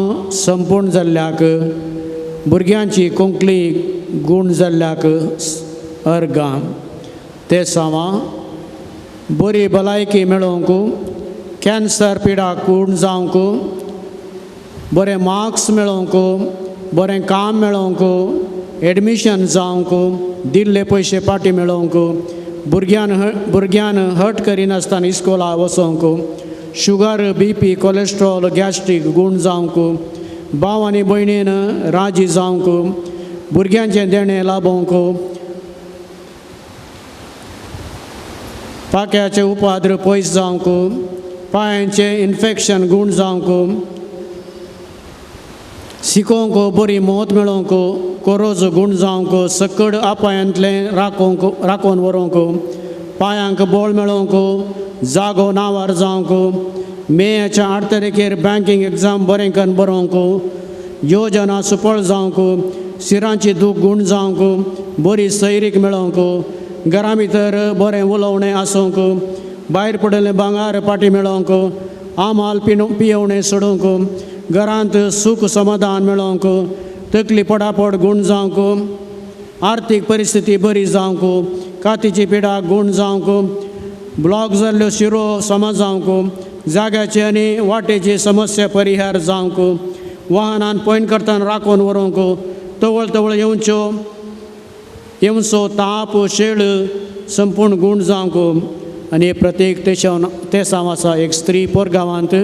[SPEAKER 5] संपूर्ण जाल्ल्याक, भुरग्यांची कोंकणी गूण जाल्ल्याक अर्गां. ते सावां बरी भलायकी मेळोवंक, कॅन्सर पिडा गूण जावंक, बरें मार्क्स मेळोवंक, बरें काम मेळोवंक, एडमिशन जावंक, दिल्ले पयशे पाटी मेळोवंक, भुरग्यान हट करिनासतना इस्कोला वचोंक, शुगर बी पी कोलेस्ट्रॉल गॅस्ट्रीक गूण जावंक, भाव आनी भयणीन राजी जावंक, भुरग्यांचें देणें लाभोवंक, पाक्याचे उपाद्र पयस जावंक, पांयांचें इन्फेक्शन गूण जावंक, शिकोवंक बरी मोत मेळोवंक, कोरोज गूण जावंक, सकड आपायांतलें राखोवंक राखोवन व्हरूंक, पांयांक बोळ मेळोवंक, जागो नांवार जावंक, मेयाच्या 8 तारखेर बँकींग एग्जाम बरें करून बरोवंक, योजना सुफळ जावंक, शिरांची दूख गूण जावंक, बरी सैरीक मेळोवंक, घरा भितर बरें उलोवणें आसूंक, भायर पडिल्लें भांगर पाटी मेळोवंक, आमाल पियोवणें सोडूंक, घरांत सूख समाधान मेळोवंक, तकली पडापड गूण जावंक, आर्थीक परिस्थिती बरी जावंक, कातीची पिडा गूण जावंक, ब्लॉक जाल्ल्यो शिरो समा जावंक, जाग्याची आनी वाटेची समस्या परिहार जावंक, वाहनान पॉयंट करतना राखून व्हरूंक, तवळ तवळ येवच्यो येवचो ताप शेळ संपूर्ण गूण जावंक. आनी प्रत्येक तेसांव आसा एक स्त्री पोरगांवांत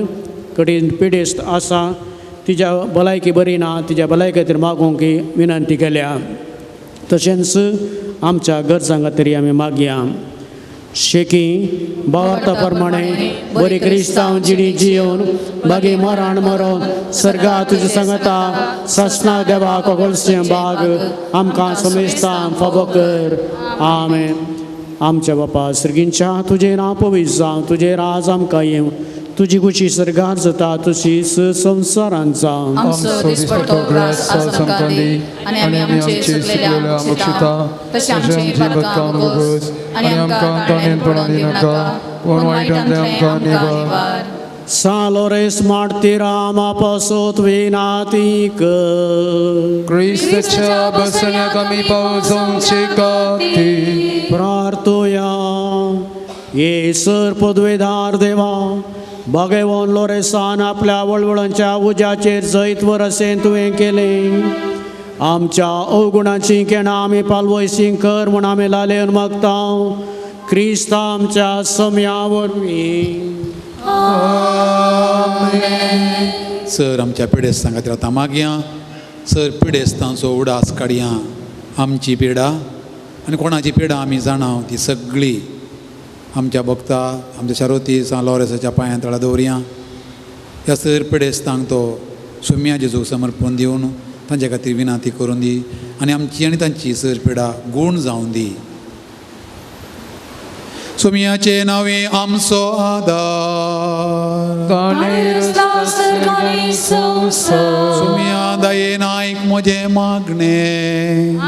[SPEAKER 5] कठीण पिडेस्त आसा, तिच्या भलायकी बरी ना, तिच्या भलायकी खातीर मागूंक विनंती केल्या. तशेंच आमच्या गरजां खातीर आमी मागया. शेकी भावार्था प्रमाणे बरी क्रिस्तांव जिणी जियोन मागीर मरण मरोन सर्गा तुज्या सांगता ससना देवा कोगोलसें बाग आमकां समेस्तां फावो कर. आमेन. आमच्या बापा सर्गींच्या तुजें नांव पवित्र जावं, तुजें राज आमकां येवं, तुजी खुशी सर्गार जाता तशीच संवसारांत जावं.
[SPEAKER 8] आमचो दिसपट्टो ग्रास आज आमकां दी आनी आमी आमचे चुकलेल्या बक्षिता तशें आमची पातकां भोगोस आनी आमकां ताणें पडोवन दिनाका पूण वायटांतलें आमकां निवार.
[SPEAKER 5] San Lorenzo martiram apostol vinatic.
[SPEAKER 1] क्रिस्ताच्या बसण्याक आमी पावसांचे खातीर
[SPEAKER 5] प्रार्थुया. येसर पदवेदार देवा, भगवान लोरेसान आपल्या वळवळांच्या उज्याचेर जैत वरसें तुवें केलें. आमच्या अवगुणाची केणां आमी पालवयसी कर म्हूण आमी लालेवन मागता क्रिस्ता आमच्या सम्या वरवीं.
[SPEAKER 2] सर आमच्या पिडेस्तां खातीर आतां मागया. सर पिडेस्तांचो उडास काडया. आमची पिडा आनी कोणाची पिडा आमी जाणा ती सगळी आमच्या भक्ता आमच्या शारोती सान लॉरेसाच्या पांयां तळा दवरया. ह्या सर पिडेस्तांक तो सुम्या जेजूक समर्पण दिवन तांचे खातीर विनंती करून दी आनी आमची आनी तांची सर पिडा गूण जावन दी. सुम्याचे नांवे आमचो आदार. सुम्या दयेन आयक म्हजें मागणें.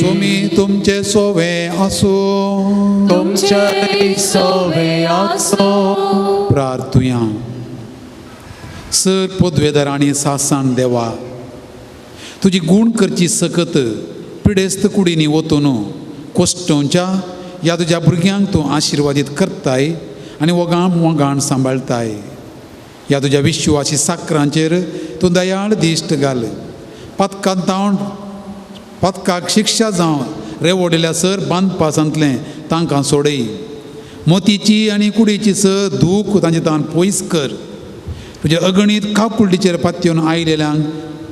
[SPEAKER 2] सुमी तुमचे सोवे आसूं.
[SPEAKER 1] तुमचे सोवे आसूं.
[SPEAKER 2] प्रार्थुया. सर पदवेदार आनी सासान देवा, तुजी गूण करची सकत पिडेस्त कुडींनी वतून कोश्टोवच्या ह्या तुज्या भुरग्यांक तूं आशिर्वादीत करताय आनी वगाण वगाण सांबाळटाय. ह्या तुज्या विश्वासी साकरांचेर तूं दयाळ दिश्ट घाल. पातकांत तावन पातकाक शिक्षा जावं रेवडिल्ल्या सर बांदपासांतलें तांकां सोडय. मोतीची आनी कुडीची सर दूख तांचे तावन पयस कर. तुज्या अगणीत काकुळटीचेर पातयेवन आयलेल्यांक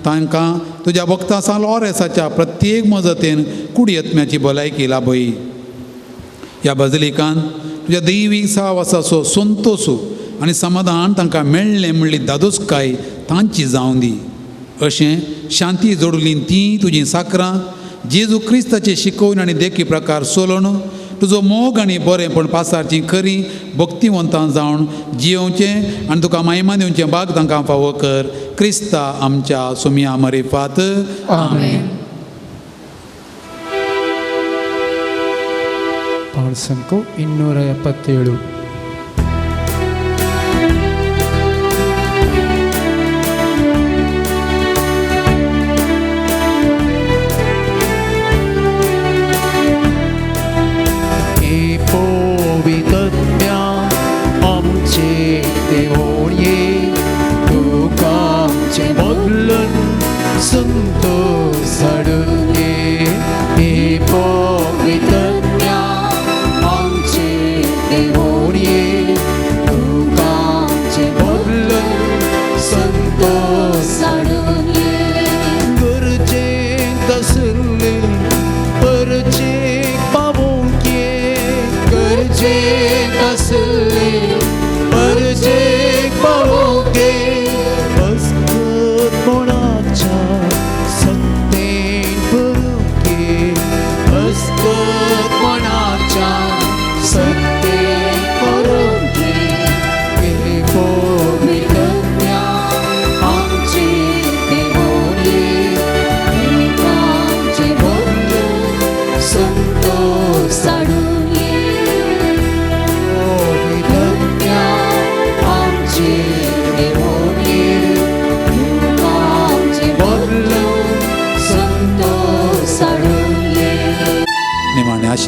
[SPEAKER 2] तांकां तुज्या भक्ता सान लॉरेसाच्या प्रत्येक मजतेन कुडी आत्म्याची भलायकी लाभय. ह्या बजलिकान तुज्या दैवीक सावासाचो संतोसू आनी समाधान तांकां मेळ्ळें म्हणली दादोसकाय तांची जावं दी. अशें शांती जोडली तीं तुजीं साकरां जेजू क्रिस्ताचे शिकोवन आनी देखी प्रकार सोलोवन तुजो मोग आनी बरेंपण पासारचीं खरीं भक्तिवंतां जावन जियोवचें आनी तुका महिमा दिवचें बाग तांकां फावो कर. क्रिस्ता आमच्या सुमया मरिफात. आमेन.
[SPEAKER 1] ಪಾಳ್ಸಂಕು 277. संतोष हाडून ये, हे पवित्र आमचे देवोळये.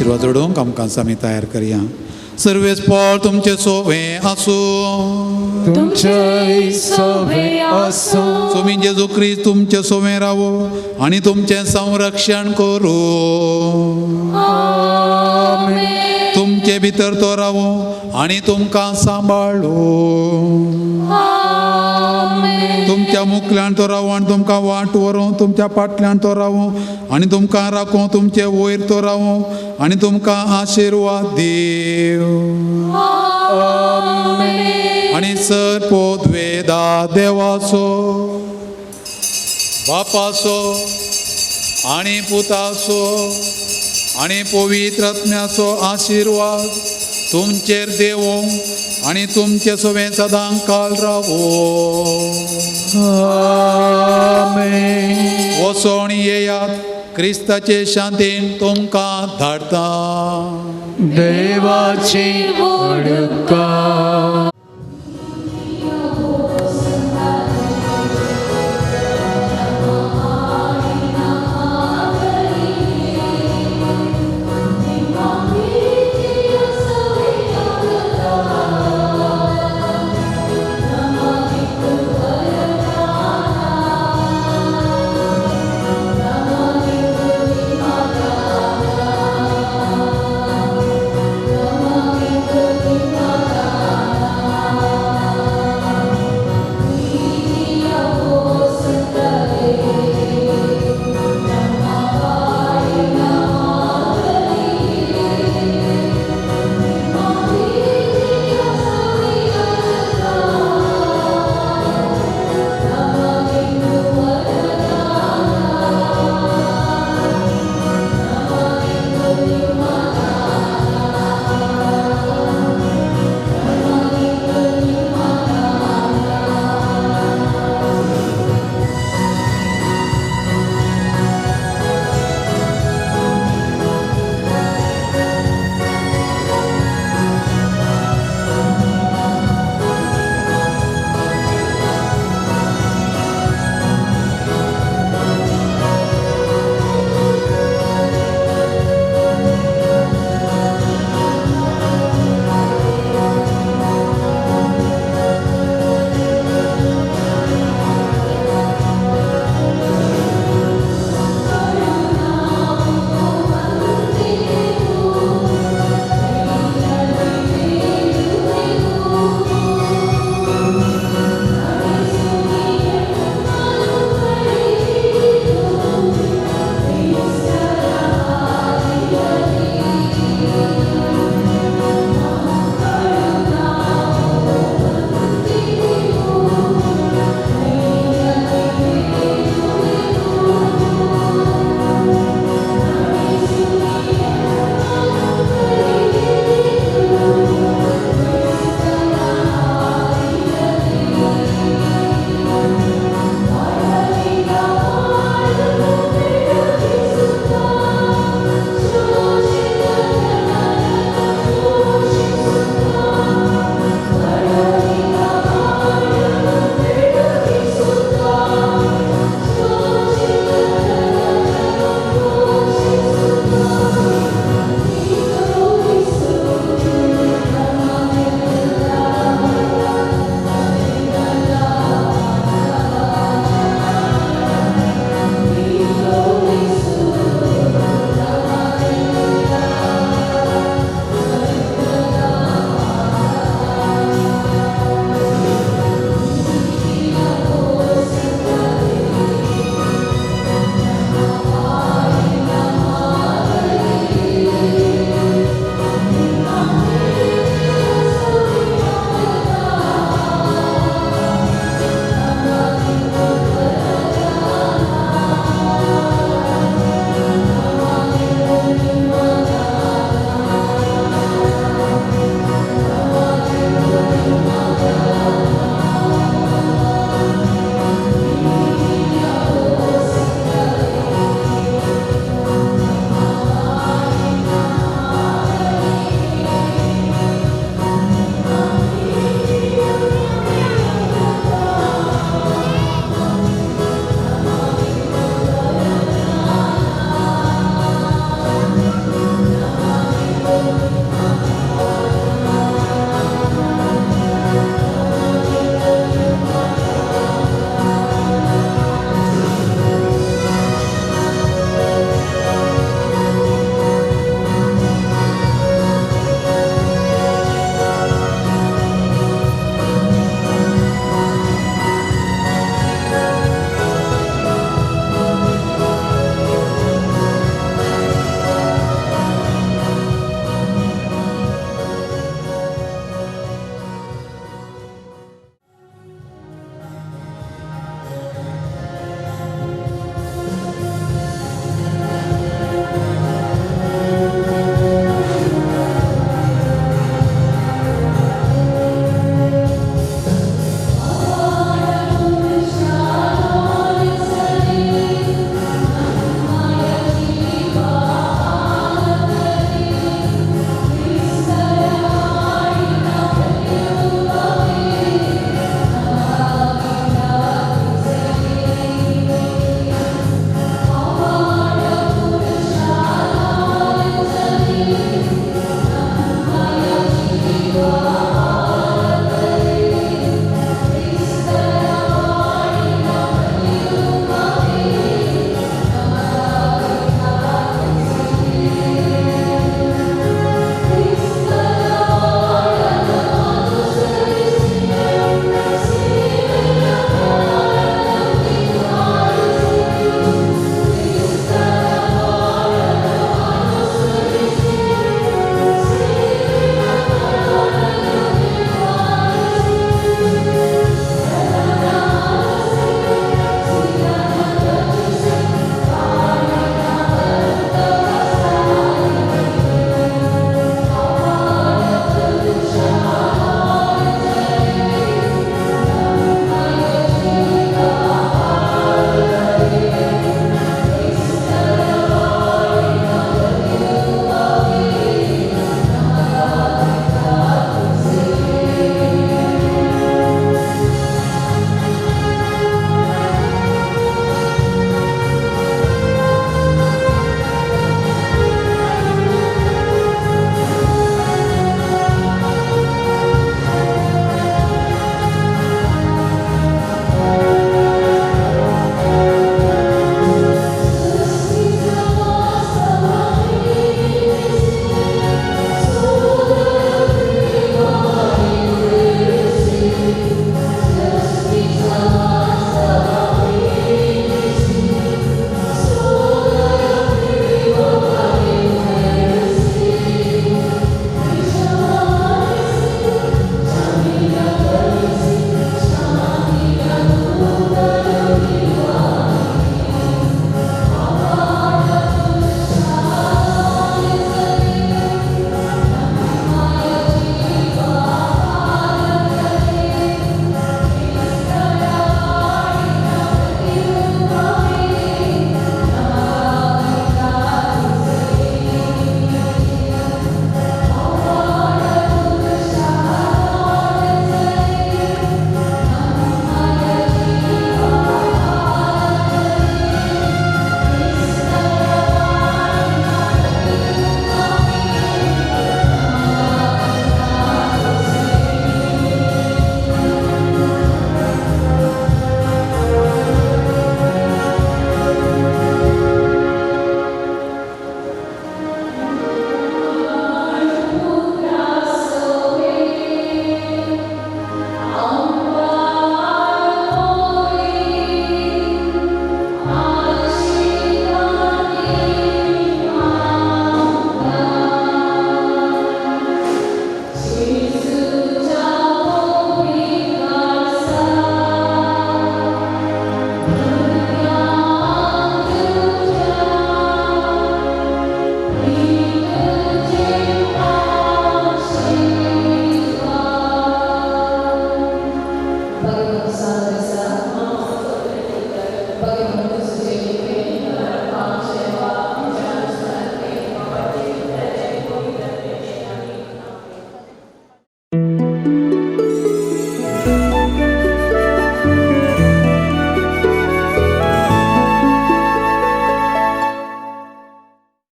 [SPEAKER 2] आशिर्वाद जोडूंक आमकां आमी तयार करया. सर्वेस्पोर तुमचे सोवे आसूं.
[SPEAKER 8] तुमचे सोवे आसूं.
[SPEAKER 2] स्वामी जेजू क्रिस्त तुमचे सोवे रावो आनी तुमचें संरक्षण करूं. तुमचे भितर तो रावो आनी तुमकां सांबाळू. तुमच्या मुखल्यान तो रावो आनी तुमकां वाट व्हरूं. तुमच्या फाटल्यान तो रावो आनी तुमकां राखूं. तुमचे वयर तो रावो आनी तुमकां आशिर्वाद दिव. आनी सर पोदवेदा देवाचो, बापाचो आनी पुताचो आनी पवित्र आत्म्याचो आशिर्वाद तुमचेर देवो आनी तुमचे सवें सदां काल रावो. वचोन येयात, क्रिस्ताचे शांतीन तुमकां धाडटा.
[SPEAKER 8] देवाची वडकार.